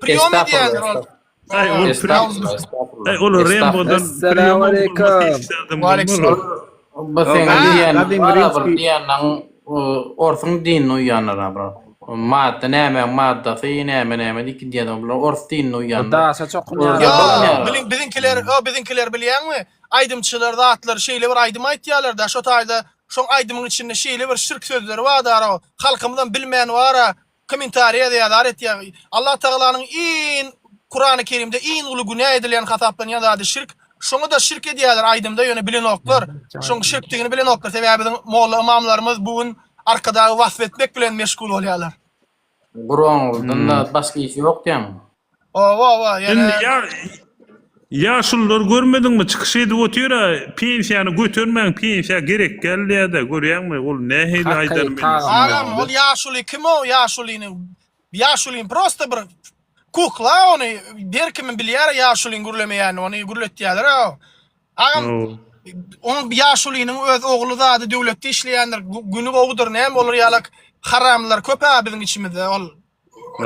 priýom edýändir ol. Aý ol Aý ol Rembodan Esselamu aleýkum. Waleýkim. Bu seň diýýän barabir diýýäniň orsuň dinine uýýanlar ha bro. Madda näme maddasy näme näme diýip gidýän bular ors dinine uýýanlar. Daşa çokunýan. Ýok, biliň biziňkiler, o biziňkiler bilýäňmi? Aýdymçylar zatlar şeýle bir aýdym aýtýarlar-da, şo taýda şoň aýdymyň içinde şeýle bir şirk sözleri bar-da, halkymyzam bilmän bar-a, Kommentariýa ýazýar etýär. Allah Tagalanyň iň Kurany Kerimde iň uly günä edilýän hasaplanýan zady şirk. Şoňa-da şirk edýärler aýdymda ýöne bilenoklar. Şoň şirkdigini bilenoklar. Sebäbi biziň molla ymamlarymyz bu gün Arkadagy wasp etmek bilen meşgul bolýarlar. Gurbangulydan-da başga işi ýok diýýäňmi? Owa owa ýöne. Indi ýa ýaşulular görmediňmi çykyş edip otyra pensiýany götermäň pensiýa gerek däl diýýädä görýäňmi ol nähili aýdar men Agam ol ýaşuly kim o ýaşulyny ýaşulyny prosta bir kukla ony her kim bilýär ýaşulyň gürlemeýänini ony gürletýäler agam onuň ýaşulynyň öz ogly zady döwletde işleýändir güni gowudyr näme olar ýalak haramlylar köp a biziň içimizde ol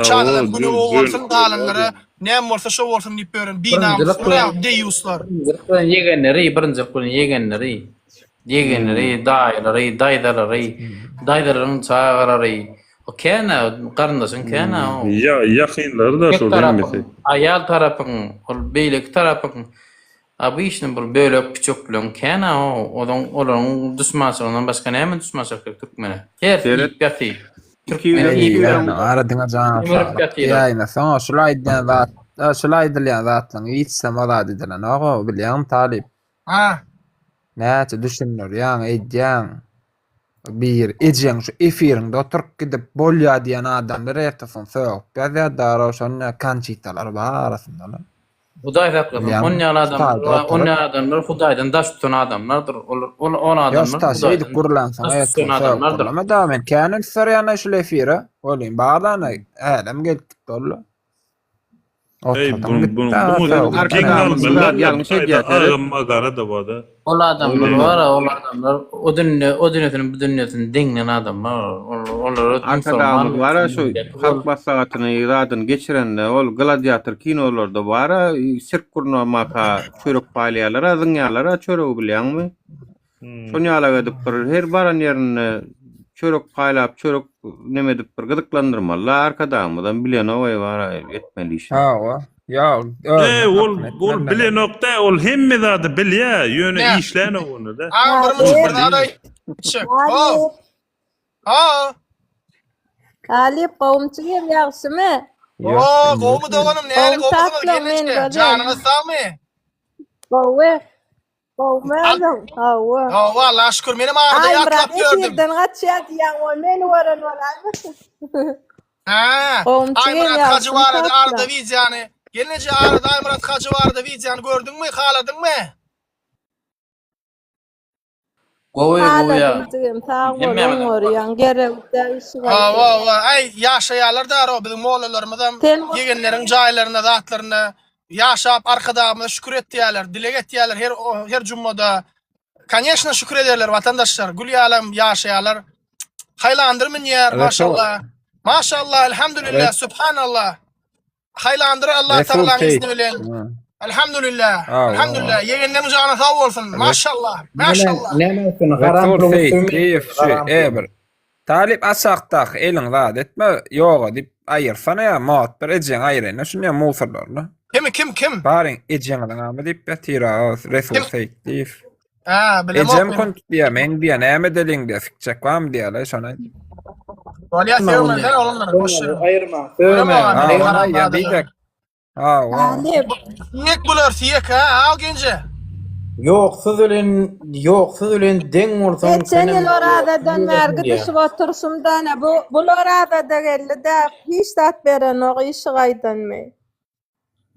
Çagalar güni gowy bolsun, galanlara näme bolsa şo bolsun diýip ýören binamyslar, deýýuslar. Birinjilik bilen ýegenleri, birinjilik bilen ýegenleri, ýegenleri, daýylary, daýzalary, daýzalaryň çagalary. O kän-ä, garyndaşyň kän-ä o. Ýa ýakynlary-da Erkek şol tarapyň, hemmesi. aýal tarapyň, ol beýleki tarapyň. A bu işni bir bölek püçekleň kän-ä o, ozaň olaryň duşmançylygyndan başga näme duşmançylyk gerek türkmene? Hersi iýip ýatyr. Türkmeni iýip ýatyr. Ara diňe jana Ýemürip saglyk ýatyrlar. diýäýme soň şul aýdýan zat şul aýdylýan zatlaryň hiçsem o zat edilenok-ow bilýäňmi talyp? Ha. Näçe düşündirýäň eýdýäň bir ejeň şu efiriňde oturyp gidip bolýa diýen adamlar ertesi sögüp ýazýar dara şonda konçitalar bar arasynda lan. Hudaý saklasyn. Bilýäňmi? On ýaly adamlar Hudaýda bar. On oturyp ýaly adamlar Hudaýdan daş tutan adamlardyr. Ol ol ol adamlar Ýoşda şeýdip Hudaýdan gürlänsoň daş ertesi tutan sögüp adamlardyr. gürleme da men kän üns berýän şul efire. Welin barlana hälem gelip gitdi ol. Eý Oturdyň bu gitdi bu aga bu sögüp geň gürleme. galmalylar Ýalňyş edýär, seret. Agam magara da bada. Ol adamlar bar, ol adamlar o dünýe, o dünýesini bu dünýesini deňlän adamlar. Ol olara Arkadagymyz musulman bar-a şu halk maslahatyny zadyny geçirende ol gladiator kinolarda bar-a sirk gurnamaka çörek paýlaýarlar-a zyňýarlar-a çöregi bilýäňmi? Şony ýalak edip bir her baran ýerinde çörek paýlap çörek neme edip bir gyzyklandyrmaly-la Arkadagymyzam bilenok-aý bar-a etmeli işini. Hawa. Ýa Eý özüniň ol hakyny ol etmeli. bilenok-da ol hemme zady bilýä ýöne Nä? işlänok ony-da. Agam bir müçük bir zat aýtjak. Ho. Ha. Talyp gowumçy hem ýagşymy? O, gowmy doganym, näli Gowy gowusyňyz satlyň men gelneje? gözel. Janyňyz sagmy? Gowy. Gowmy özüň? Hawa. Hawa, Allaha şükür. Menem arada Aýmyrat ýatlap ýördüm. efirden gaçýar diýýäň we meni gören bolaýmasyn? Hä. Gowumçy Aýmyrat gelýär, Hajy barada şuny arada satla. wideony. Gelneje arada Aýmyrat Hajy barada wideony gördüňmi? Haladyňmy? Gowy gowy ýa. Haladym jigim, sag bol, Hemmämiz oňarýaň, gerek däl işi Hawa, gaýdyp. hawa. Aý, ýaşaýarlar daro biziň mollalarymyzam Sen ýegenleriň jaýlarynda, zatlarynda ýaşap Arkadagymyza şükür etýärler, dileg etýärler her her jumada. Koneşna şükür ederler watandaşlar. Gül ýalam ýaşaýarlar. Haýlandyr münýär, Resul maşallah. Maşallah, elhamdülillah, Re subhanallah. Haýlandyr Allah Resul Tagalaň Seýit. izni bilen. Elhamdülillah, Hawa. elhamdülillah. Ýegenleriň jany sag bolsun. Maşallah, Näme maşallah. Näme üçin haram Resul puluň Seýit üstüni diýip şu haram e puluň. bir Talyp aşakdaky eliň zat etme ýoga diýip aýyrsana ýa mat bir ejeň aýyraýyn şuny ýa musurlaryny. Kim kim kim? Baryň ejeňiziň amy diýip ýatyr a Resul Kim? Seýit diýip. Ha, bilemok Ejem men. kont diýä men diýä näme edeliň diýä sikjek barmy diýäle şony aýt. Bolýa sögmezler oglanlar boş ýer. Aýyrma, Göremok sögme. a Ha men ony haram aýýa zadalar. diýjek. Hawa. Talyp. Siýek bular siýek ha, al genje. Ýoksuz bilen, ýoksuz bilen deň bolsaň Geçen senem ýyl orazadan ýoksuz bäri bolarsyň diýýär. gidişip oturyşymdana bu bul orazada geldi-de hiç zat berenok işi gaýdanmy.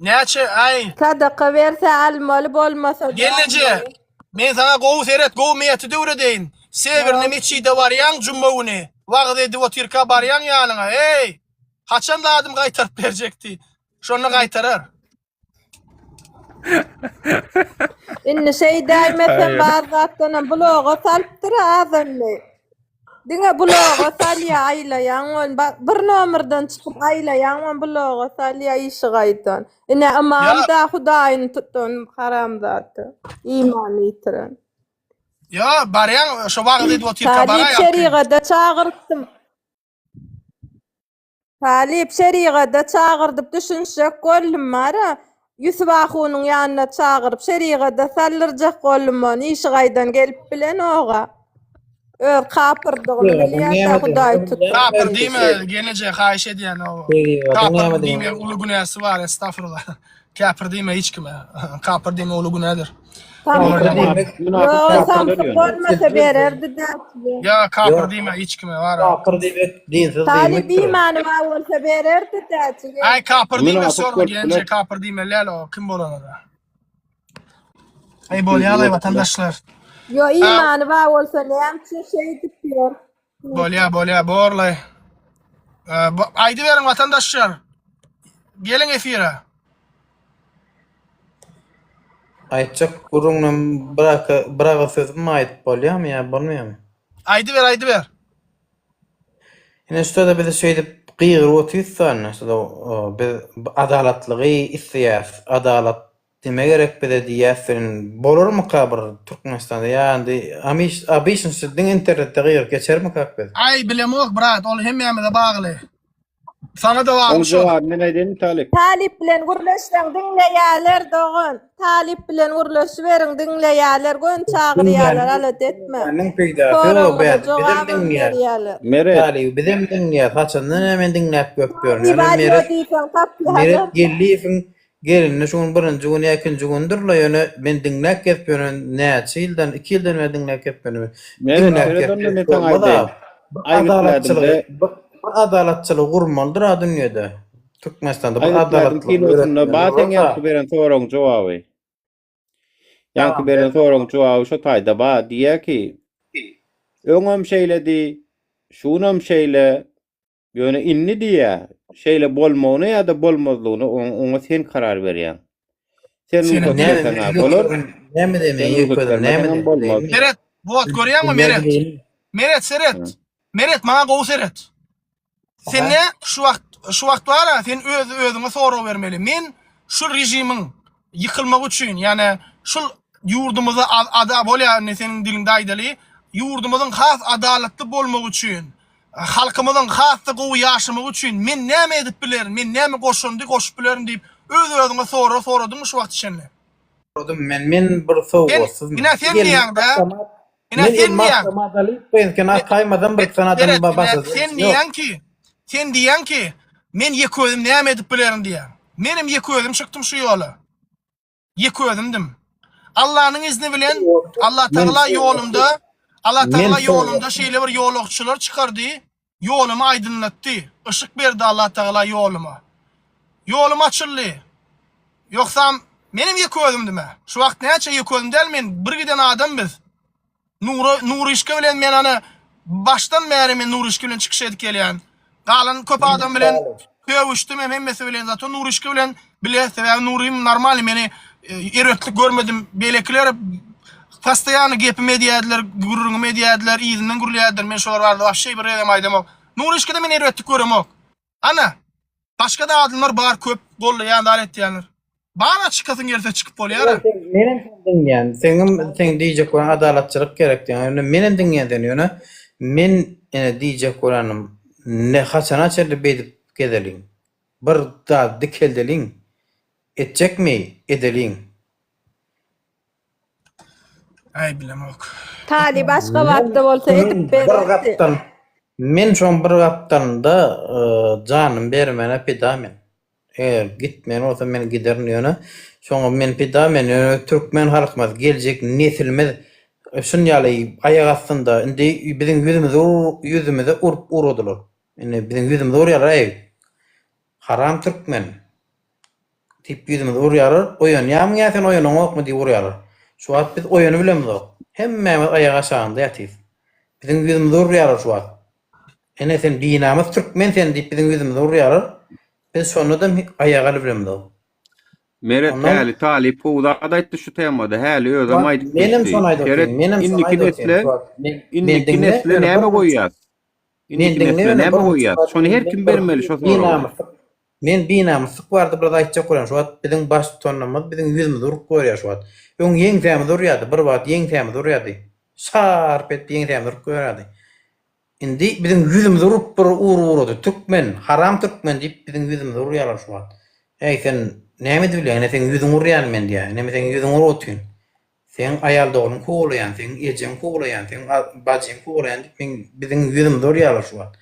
Näçe aý. Sadaka berse almaly bolmasa Gelneje, dälmi. men saňa gowy seret, gowy metody öwredeýin. Sewerni metjide barýaň juma güni, wagyz edip otyrka barýaň ýanyňa, eý, haçan zadymy gaýtaryp berjek diý. Şonda gaýtarar. Indi şeýdäýmesem bar zatdanam bloga salypdyr azanly. Diňe bloga salýa aýlaýaň ony bir nomerden çykyp aýlaýaň ony bloga salýa işi gaýdan. Ine ymam da hudaýyny tutan haramzada. Imanyny ýitiren. Ýa barýaň şo wagyz edip otyrka Talyp baraý. şerigada çagyrypdym. Talyp şerigada çagyrdyp düşünişjek boldum bara. Ýusup ahunyň ýanyna çagyryp şerigada saldyrjak boldum ony işi gaýdan gelip bilenoga. Öz kapyrdygyny bilýär-de Hudaý tutdy. Kapyr diýme gelneje haýyş edýän o. Kapyr diýme uly günäsi bar estagfurullah. Käpir diýme hiç kime. Kapyr diýme uly günädir. Ýok, samsyk bolmasa bererdi-dä size. Ýa kapyr diýme hiç kime bar. Kapyr diýmek dinsiz Talyp diýmekdir. imany bar bolsa bererdi-dä jigim. Aý kapyr diýme Münafyk sorma bolup gelinje biler. kapyr diýmeli däl o kim bolanda. Aý bolýalaý watandaşlar. Ýo imany bar bolsa näme üçin şeýdip ýör? Bolýa bolýa borlaý. Aýdyberiň watandaşlar. Geliň efire. Aýtjak gürrüňden bir bir agyz sözüm aýdyp bolýamy ýa bolmaýamy? Aýdyber aýdyber. Ine şurada bizi şeýdip gygyryp otyrys-da ine şurada biz adalatlygy isleýäs, adalat Neme gerek bize diýýäs sen bolarmyka bir Türkmenistanda ýa indi amiş abyşyn şu diňe internetde gygyryp geçermikak biz. Aý bilemok brat ol hemmämize bagly. Saňa-da Oň bagly şol. jogabyny men aýdaýynmy Talyp? Talyp bilen gürleşseň diňleýäler dogan. Talyp bilen gürleşiberiň diňleýäler göni çagyrýalar alada etme. Diňläniň peýdasy ýok Soragyňyza bäs bizem jogabam diňleýäs. berýäler. Meret. Talyby bizem diňleýäs haçandan ä men diňläp görüp ýörün Talyp ýöne alýo Meret diýseň tapýalar. Meret Geldiýewiň Gelende şu gün birinji gün ýa ikinji gündür-le ýöne men diňläp gezip ýören näçe ýyldan iki ýyldan bäri diňläp gezip ýören men. Meret Diňläp seret gezip onda men ýörüp saňa bolmaz-a. aýdaýyn. Bir Aý adalatçylygy gitmädim-de. bir bir adalatçylygy gurmalydyr-a dünýede. Türkmenistanda bir Aý gitmädim adalatlygy kinosynda döretmeli bar seň bolsa. ýaňky beren soragyň jogaby. Ýaňky beren soragyň jogaby şo taýda bar. Diýýär ki, öňem şeýledi, şu günem şeýle, Ýöne indi diýýär, şeýle bolmagyna ýa-da bolmazlygyna oňa sen karar berýäň. Sen rugsat berseň-ä bolar, sen rugsat bermeseňem bolmaz. Seret, bot görýäňmi Meret? Meret seret. Meret maňa gowy seret. Sen ne şu wagt şu wagt bara sen öz özüňe sorag bermeli. Men şu režimiň ýykylmagy üçin, ýagny şul ýurdumyza ada bolýar indi seniň diliňde aýdaly, ýurdumyzyň has adalatly bolmagy üçin, Halkymyzyň has-da gowy ýaşamagy üçin men näme edip bilerin, men näme goşundy goşup bilerin diýip, öz-özüňe sorag soradyňmy şu wagta çenli? Soradym men, men bir Sen, sowgatsyz men. ine sen Gelin diýýäň-dä, avtomat, ine men sen elime diýýäň. avtomat alyp, benken ataýmasam bir sany Seret, adamyň ine başasy sen ýok. diýýäň ki, sen diýýäň ki, men ýeke özüm näme edip bilerin diýýäň. Menem ýeke özüm çykdym şu ýola. Ýeke özümdim. Allanyň izni bilen Allatagala ýolumda Allatagala ýolumda şeýle bir ýolagçylar çykardy, ýolumy aýdynlatdy, yşyk berdi Allatagala ýoluma. Ýolum açyldy. Ýogsam menem ýeke özümdim-ä. Şu wagt näçe ýeke özüm däl men, bir giden adam biz. Nura Nuryşka bilen men ana başdan bäri men Nuryşka bilen çykyş edip gelýän. Galan köp adam bilen sögüşdim hem hemmesi bilen zato Nuryşka bilen bile sebäbi Nurym normalny meni e, erbetlik görmedim. Beýlekiler postoýanny gepimi edýärdiler, gürrüňimi edýärdiler, yzyndan gürleýärdiler. Men şolar barada wapşe bir gezem aýdamok. Nuryşkada men erbetlik göremok. Ana başga-da adamlar bar köp gollaýan zat etýänler. Bara çykasyň gelse çykyp bolýara. Menem seni diňleýän. Seňem seň diýjek bolan adalatçylyk gerek diýýäň. Ýöne menem diňleýän seni ýöne men ene diýjek bolanym ne haçana çenli beýdip gezeliň. Bir zat dikeldeliň. Etjekmi edeliň. Aý bilemok. Talyp Aşgabatda bolsa edip Bir bererdi. gapdal men şoň bir gapdalynda janymy bermäne pida men. Eger gitmeli bolsa men giderin ýöne şoňa men pida men ýöne türkmen halkymyz geljek nesilimiz şun ýaly aýak astynda indi biziň ýüzümize ýüzümize urup ugradylar. Indi biziň ýüzümize urýarlar eý haram türkmen diýip ýüzümize urýarlar oýanýamyň ýa sen oýanaňokmy diýip urýarlar. Şu wagt biz oýanybilemzok hemmämiz aýak aşagynda ýatyrys. Biziň ýüzümize urýarlar şu wagt. Ene sen binamys türkmen sen diýip biziň ýüzümize urýarlar. Biz şonda-da aýaga alybilemzok. Meret Ondan häli talyp gowy zat aýtdy şu temada häli özem Bak, aýdyp menem geçdi. şony aýdyp Seret otyryn, menem şony indiki aýdyp otyryn nesle şu wagt. Men, men indiki diňle, nesle ýöne näme bir goýýas? Men Indiki diňle nesle ýöne näme bir goýýas? Şony her kim bermeli şo soragy. Binamyslyk. Men binamyslyk barada biraz aýtjak bolýan. Şu wagt biziň baştutanymyz biziň ýüzümizi urup görýär şu wagt. Öň ýeňsämizi urýardy, bir wagt ýeňsämizi urýardy. Şarp edip ýeňsämizi urup görýärdi. Indi biziň ýüzümizi urup bir urup ugrady. Türkmen, haram türkmen diýip biziň ýüzümizi urýarlar şu wagt. Äý sen näme edip bilýäň? Ine seň ýüzüňi urýan men diýýär. Ine men seň ýüzüňi urup otyryn. Seň aýal doganyňy kowalaýan, seň ejeňi kowalaýan, seň bajyňy kowalaýan diýip meň biziň ýüzümizi urýarlar şu wagt.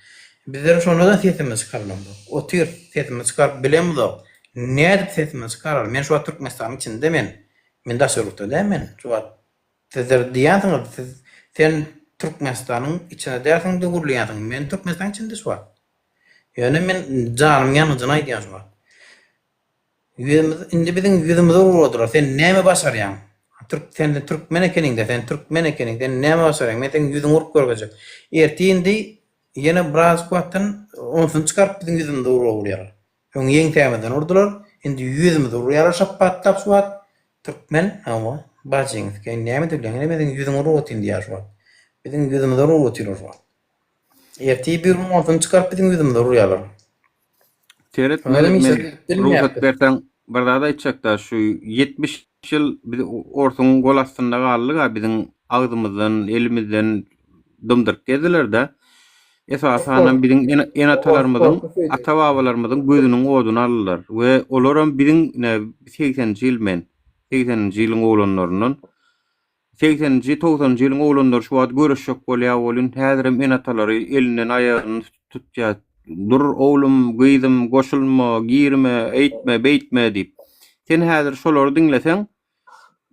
Bizler şonda-da sesimizi çykarlamzok. Otyrys, sesimizi çykaryp bilemzok. Nädip sesimizi çykaraly? Men şu wagt Türkmenistanyň içinde men. Men daşary ýurtda däl men şu wagt. Sizler diýýänsiňiz, siz sen Türkmenistanyň içinde dälsiň-de gürleýänsiň. Men Türkmenistanyň içinde şu wagt. Ýöne men janym ýangyjyny aýdýan şu wagt. Ýüzümiz indi biziň ýüzümize urdular. Sen näme başarýaň? Türk sen türkmen ekeniňdä, sen türkmen ekeniň. Sen näme başarýaň? Men seň ýüzüňi urup görkezjek. Ertir indi ýene birazjyk wagtdan onsuny çykaryp biziň ýüzümize urga urýarlar. Öň ýeňsämizden urdular, indi ýüzümize urýarlar şapbatlap şu wagt. Türkmen, hawa, bajyňyz eken, näme edip bilýäň? Ine men seň ýüzüňi urup otyryn diýýär şu wagt. Biziň ýüzümize urup otyrlar şu wagt. Ertir bir gün onsuny çykaryp biziň ýüzümize urýarlar. Seret Özem men işe rugsat bilmeýärdi. berseň bir zat aýtjakda şu 70 ýyl biz orsuň gol astynda galdyk-a biziň agzymyzdan elimizden dymdyryp gezdiler-de. Esasanam biziň ene-atalarymyzyň ata-babalarymyzyň gözüniň oduny aldylar we olaram biziň ine segseninji ýyl men segseninji ýylyň oglanlaryndan Segseninji, togsanynjy ýylyň oglanlary şu wagt göreşjek bolýar welin, häzirem ene-atalary elinden aýagyndan tutýar. Dur, oglum, gyzym, goşulma, girme, eýtme, beýtme diýip. Sen häzir şolary diňleseň,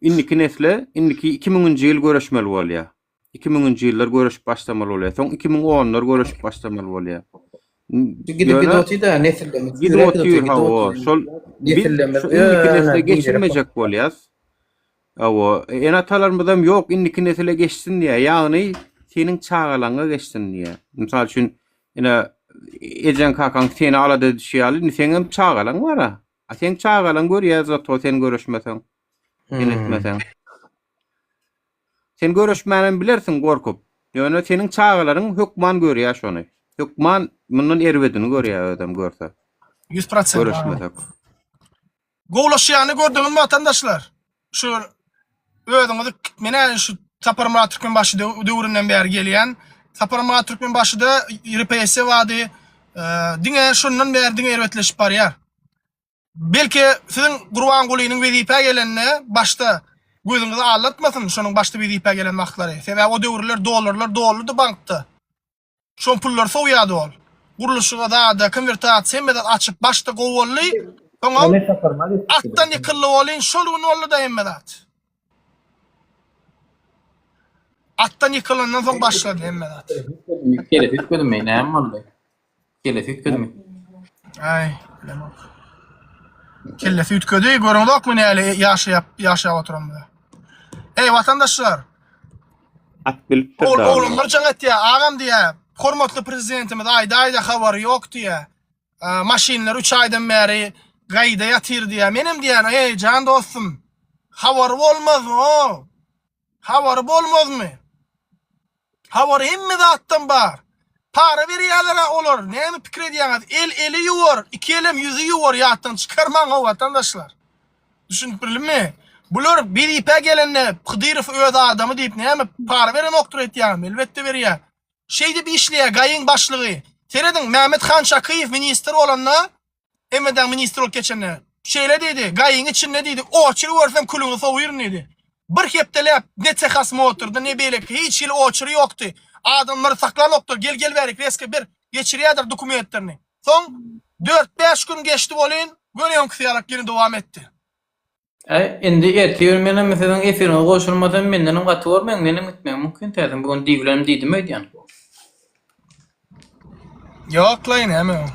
indiki nesle indiki iki müňünji ýyl göreşmeli bolýar. Iki müňünji ýyllar göreşip başlamaly bolýar. Soň iki müň onlar göreşip başlamaly bolýar. Gidip Ýöne gidip otyr-da nesillerimiz. gidip Ýöräp otyr, gidip hawa. otyr. Şol biz Nesillerimiz şu indiki nesle ýöne geçirmejek bolýas. Hawa, ene-atalarymyzam ýok indiki nesile geçsin diýýär. Ýagny seniň çagalaňa geçsin diýýär. Mysal üçin, ine ejeň kakaň seni alada edişi ýaly indi seňem çagalaň bar-a. A seň çagalaň görýär zato sen göreşmeseň, sen etmeseň. Sen göreşmänem bilersiň gorkup. Ýöne seniň çagalaryň hökman görýär şony. Hökman mundan erbedini görýär özem görse. 100%. Göreşmesek. Gowlaşýany gördüňizmi watandaşlar? Şu özüňizi menä şu Saparmyrat Türkmenbaşy döwründen bäri gelýän. Saparmyrat Türkmenbaşyda repressiýa bardy. Diňe şondan bäri diňe erbetleşip barýar. Belki siziň Gurbangulynyň wezipä gelende başda gözüňizi aldatmasyn şonuň başda wezipä gelen wagtlary. Sebäbi o döwürler dollarlar doludy bankda. Şoň pullary sowýady ol. Gurluşyga zada, konwertasiýa hemme zat açyp başda gowy boldy. Soňam atdan ýykyldy welin şol gün boldy-da hemme zat. Atdan ýykylandan soň başlady hemme zat. Kellesi üýtgedimi? Näme boldy? Kellesi üýtgedimi? Aý, bilemok. Kellesi üýtgedi, göreňzokmy näle ýaşaýap, ýaşap oturanymyzy. Eý, watandaşlar! At bilipdir Ol da. oglanlar jaň etýär, agam diýýär, hormatly prezidentimiz aýda-aýda habary ýok diýýär. Maşynlar 3 aýdan bäri gaýda ýatyr diýýär. Menem diýýän, eý, jan dostum, habary bolmazmy, o? Habary bolmazmy? Habary hemme zatdan bar. Para berýärler-ä olar. Näme pikir edýäňiz? El eli ýuwar, iki elem ýüzi ýuwar ýatdan çykarmaň-ow watandaşlar. Düşünip bildimmi? Bular wezipä gelende Hydyrow öz adamy diýip näme para berenokdyr öýtýäňizmi? Elbetde berýär. Şeýdip işleýär GAI-iň başlygy. Serediň Mämmet han Çakyýew ministr bolanda MVD-niň ministri bolup geçende şeýle diýdi, GAI-iň içinde diýdi, oçur görsem külüňi sowyryn diýdi. Bir hepdeläp ne tehosmotrda, ne beýleki hiç hili oçury ýokdy. Adamlary saklanokdyr, gel gel bärik reska ber, geçirýärdir dokumentlerini. Soň dört-bäş gün geçdi welin, göni öňküsi ýalak ýene dowam etdi. Äý, indi ertir menem siziň efiriňize goşulmasam mendenem gaty görmäň, menem gitmegim mümkin täsin bu gün diýibilenim diýdim öýdýän. Ýoklaý näme o.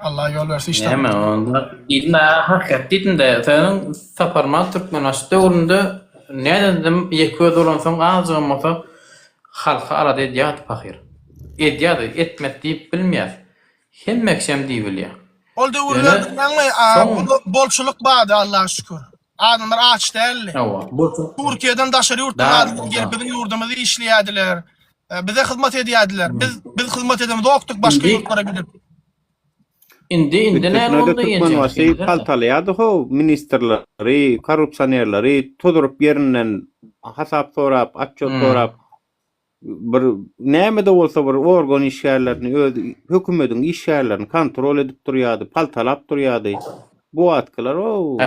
Allah ýol berse iş Näme onda diýdim-dä hakykat diýdim-dä seniň Saparmyrat Türkmenbaşy döwründe nädendim ýeke özi bolansoň azjygam bolsa halky alada edýärdi pahyr. Edýärdi, etmedi diýip bilmeýäs. Hemme kişem diýibilýär. Ol döwürler bilýäňmi, bolçulyk bardy Allaha şükür. Adamlar aç däldi. Hawa, bolçulyk. Türkiýeden daşary ýurtdan adamlar gelip biziň ýurdumyzda işleýärdiler. Bize hyzmat edýärdiler. Biz biz hyzmat edemzokdyk başga ýurtlara gidip. Indi indi näme boldy Türkmenbaşy paltalaýardy how ministrleri, korrupsionerleri tuzuryp ýerinden hasap sorap, otçet sorap bir näme-de bolsa bir organ işgärlerini öz hökümediň işgärlerini kontrol edip durýardy, paltalap durýardy. Bu wagtkylar o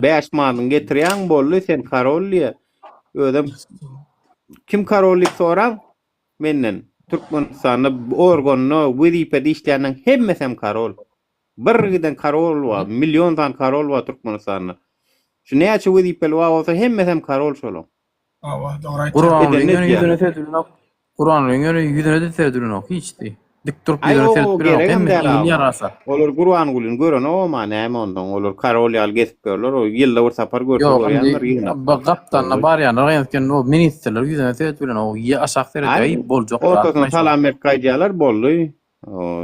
5 manadyňy getirýäň boldy sen karol diýe. Özem kim karol diýip soraň menden. Türkmenistanda organda wezipede işleýänleň hemmesem karol. Bir giden karol bar, million sany karol bar Türkmenistanda. Şu näçe wezipeli bar bolsa hemmesem karol şolaň. Hawa, dogry aýtýaň. Gurbangulyň ýöne ýüzüne seredilenok. Gurbangulyň ýöne ýüzüne-de seredilenok hiç-de. Dik durup Aý ýüzüne o seredip bilenok. geregem Hemmesi däl ýyl aga. ýarasa. Olar Gurbangulyny görenogam-a näme onsoň olar karol ýaly gezip ýörler o ýylda bir sapar görse Ýok indi görýändir ýygnap. bu gapdalynda barýanlar ýa o ministrler ýüzüne seredip bilenok. Ýa aşak seredýär, Aý aý boljak ortasyna zatmy şo. salam berip gaýdýarlar boldy.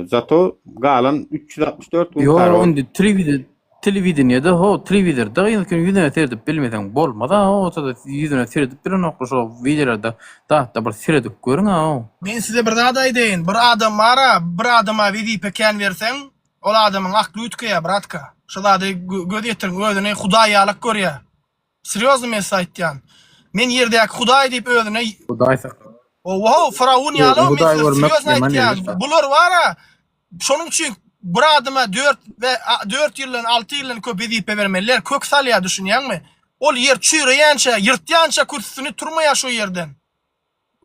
Zato galan 364 gün Ýok karol. indi telewizor telewideniýede ho telewizorda ýüzüne ýüzüne seredip bilmeseň bolmaz a ortada ýüzüne seredip bilenoklar şo wideolarda zatda bir seredip görüň a o. Men size bir zat aýdaýyn, bir adam bara bir adama wezipe kän berseň, ol adamyň akly üýtgeýär bratka. Şo zady göz ýetiriň, özüni hudaý ýalak görýär. Serýozny men size aýtýan. Men ýerdäki hudaý diýip özüne Hudaý sakla. Owo, Firawun ýaly men Hudaý size görmek serýozny ýaman aýtýan. erbet zat. Bular bara şonuň üçin bir adama 4 we 4 ýyldan 6 ýyldan köp wezipe bermeliler. Kök salýar düşünýäňmi? Ol ýer çüýreýänçä, ýyrtýança kürsüsini turmaýar şo ýerden.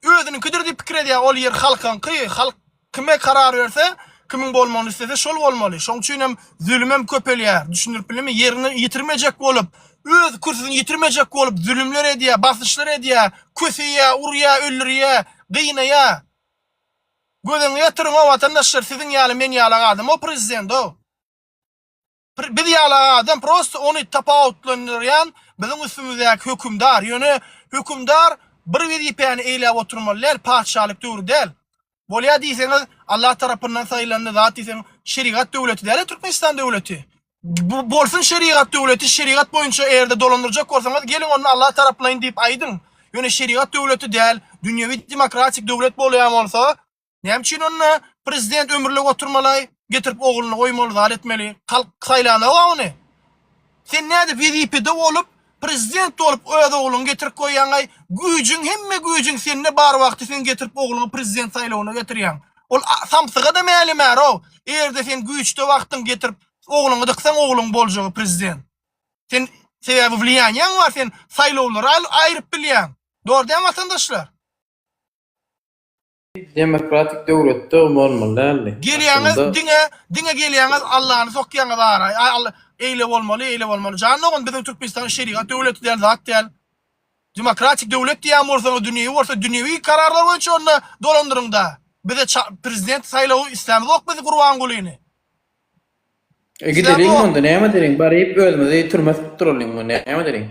Özüniňkidir diýip pikir edýär, ol ýer halkyňky, halk kime karar berse, kimiň bolmagyny islese şol bolmaly. Şoň üçin hem zülümem köpelýär. Düşündirip bildimmi? Ýerini ýitirmejek bolup, öz kürsüsini ýitirmejek bolup zülümler edýär, basyşlar edýär, köseýär, urýar, öldürýär, gynaýar. Göz öňüne getiriň-ow watandaşlar, siziň ýaly, men ýalak adam o prezident-ow. Biz ýaly adam prosta ony tapawutlandyrýan biziň üstümizdäki hökümdar. Ýöne hökümdar bir wezipäni eýläp oturmaly däl, patyşalyk döwri däl. Bolýa diýseňiz Allah tarapyndan saýlandy zat diýseň şerigat döwleti däl-ä Türkmenistan döwleti. Bu bolsun şerigat döwleti, şerigat boýunça eger-de dolandyrjak bolsaňyz geliň onda Allah taraplaýyn diýip aýdyň. Ýöne şerigat döwleti däl, dünýewi demokratik döwlet bolýan bolsa Näme üçin onda prezident ömürlik oturmalaý, getirip ogluny goýmaly zat etmeli. Halk saýlanok-a ony. Sen nädip wezipede bolup, prezident bolup öz ogluňy getirip goýýaňaý, güýjüň hemme güýjüň sende bar wagty sen getirip ogluňy prezident saýlawyna getirýäň. Ol samsyga-da mälim-ärow, eger-de sen güýçde wagtyň getirip ogluňy dyksaň ogluň boljagy prezident. Sen sebäbi wliýaniýaň bar sen saýlawlary aýryp bilýäň. Dogry dälmi watandaşlar? Demokratik döwletde bolmaly däldi. Gelýäňiz diňe diňe gelýäňiz Allany sokýaňyz ara. Aý Alla eýle bolmaly eýle bolmaly. Jan dogan biziň Türkmenistan şerigat döwleti däl zat däl. Demokratik döwlet diýýän bolsaňyz dünýewi bolsa dünýewi kararlar boýunça onda dolandyryňda. Bize prezident saýlawy islämizok biz Gurbangulyny. E gideliň onda näme edeliň baryp özümizi türmä sypdyralyňmy näme edeliň.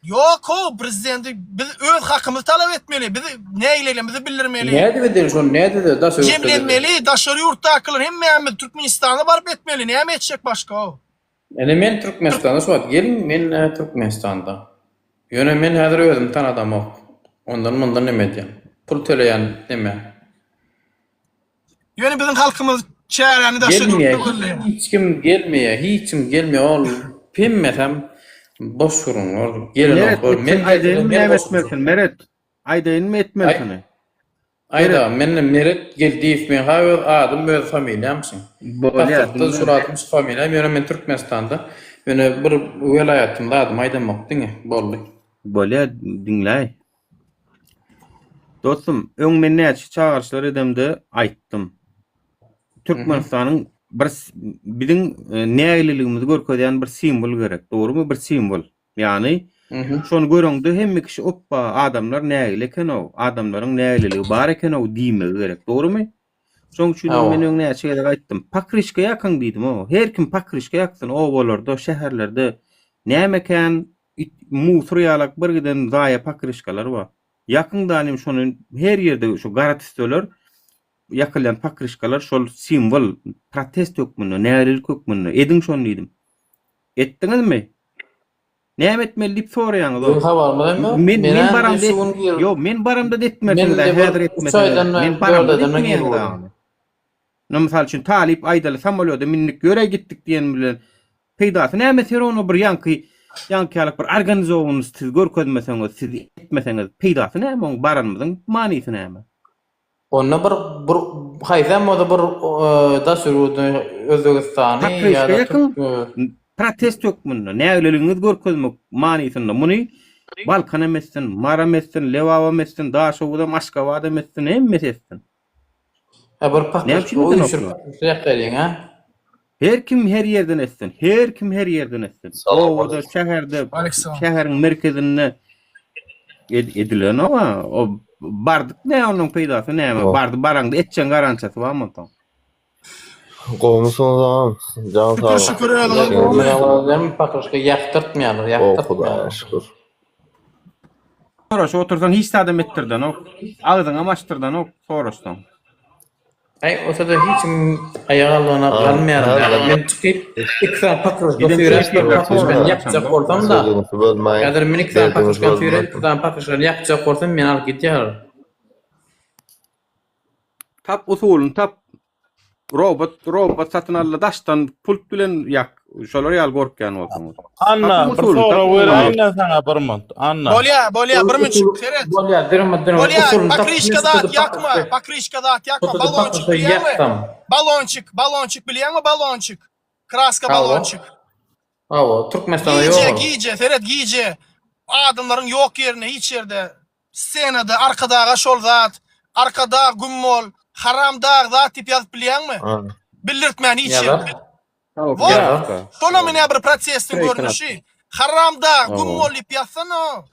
Ýok how prezidenti biz öz hakymyzy talap etmeli biz nägileligimizi bildirmeli. Nädip edeli şony nädip edeli daşary ýurtda Jemlenmeli daşary ýurtdakylar hemmämiz Türkmenistana baryp etmeli näme etjek başga how. Ine men Türkmenistanda şu wagt geliň men Türkmenistanda. Ýöne men häzir özümi tanadamok. Ondan mundan neme edýän. Pul töleýän neme. Ýöne biziň halkymyz çäräni daşary Gelmeýär, ýurtda gözleýär. hiç kim gelmeýär, hiç kim gelmeýär. Ol hemmesem boş gürrüňler. Meret, Gelenoklar. Men etsin, aýdaýynmy men näme goşuljak. etmelisin, Meret? Aýdaýynmy etmelisini? Aýda, men Meret Geldiýew, men ha öz adym, öz familiýam şu. Bolýar, Pasportda diňle. şul adym, şu familiýam, ýöne men Türkmenistanda, ýöne bir welaýatymda adymy aýdamok diňe, boldy. Bolýar, diňläý. Dostum, öň men näçe çagyryşlar edemde aýtdym. Türkmenistanyň bir biziň e, nägileligimizi görkezýän bir simwol gerek. Dogrumy? Bir simwol. Ýagny şony göreňde hemme kişi oppa adamlar nägile eken-ow, adamlaryň nägileligi bar eken-ow diýmegi gerek. Dogrumy? Şoň üçin hem men öň näçe gezek aýtdym. Pakryşka ýakyň diýdim-ow. Her kim pakryşka ýaksyn obalarda, şäherlerde. Nämekän It musur ýalak bir giden zaýa pakryşkalar bar. Ýakyň danym şony her ýerde şu gara tüsseler. ýakylýan pokryşkalar şol simwol, protest hökmünde, nägilelik hökmünde. Ediň şony diýdim. Etdiňizmi? Näme etmeli diýip soraýaňyz Biziň habarymyz hem ýok. Men men Men-ä indi baramda şu gün gir. Ýok, men baramda da Men etmersiňiz indi bir häzir üç etmeseňiz. aýdan Men dört baramda da aýdan girip etmeýäňiz boldum. agany. Ine mysal üçin talyp aýdaly samolýoda mindik ýöre gitdik diýen bilen peýdasy näme serowno bir ýaňky ýaňky ýalyk bir organizowanyst siz görkezmeseňiz siz etmeseňiz peýdasy näme oň baranymyzyň manysy näme. Onda bir bir haýsam bolsa bir daşary ýurdy Özbegistany Patriska ýa-da ýakyn Türk protest hökmünde nägileligiňizi görkezmek manysynda muny Balkanam etsin, Maram etsin, Lebabam etsin, Daşoguzam, Aşgabadam etsin, hemmesi etsin. Ha bir Näme patriska üçin edenoklar? uýşuryp ýakaýlyň ha. Her kim her ýerden etsin. Her kim her ýerden etsin. Salam Obada, aleyküm. şäherde, Aleyküm. şäheriň merkezinde ed edilenok ha. O bardyk ne onuň peýdasy näme? Ýok. Bardy baraňda etjeň garantiýasy barmy onsoň? Gowumysyňyz agam? Jan Şükür saglyk. şükür özüňiz Işiňiz gowumy? Hem patriska ýakdyrtmaýarlar, Gowy Hudaýa ýakdyrtmaýarlar. şükür. Soraşyp otursaň hiç zadam etdirdenok. Agzyňam açdyrdanok soraşsaň. Aý osada hiç kim aýak aldyna Ha, galmaýar. häzir Men çykyp iki sany patriska Giden süýräp bir şeýle patriskany ýakjak bolsam-da, sözüňizi bölmäýin. häzir men iki sany Derdiňizi patriskany süýräp bölmäýin. iki sany patriskany ýakjak bolsam meni alyp gidýärler. Tap usulyny tap. Robot robot satyn alda daşdan pult bilen ýak. Şolar ýaly gorkýan bolsaňyz. Anna, Tapyň bir usulyny, sorag tapyň usulyny. beräýin-dä saňa bir munt. Anna. Bolýa, bolýa, bir minut seret. Bolýar, durma, durma. Bolýa, Usulyny tapyp, pakryşka men zat şurada ýakma, patriska- pakryşka zat ýakma, şurada balonçik patriska bilýäňmi? ýaksam. Balonçik, balonçik bilýäňmi, balonçik? Kraska Hawa. balonçik. Hawa, Türkmenistanda Gije, ýok ol. gije, seret gije. Adamlaryň ýok ýerinde, hiç ýerde. Ssenada Arkadaga şol zat, Arkadag güm bol, haram dag zat diýip ýazyp bilýäňmi? Bildirtmän hiç Ýazar. ýerde. Bol. Ýazar. Şolam ine bir protestiň görnüşi. Haram dag güm bol diýip ýazsana.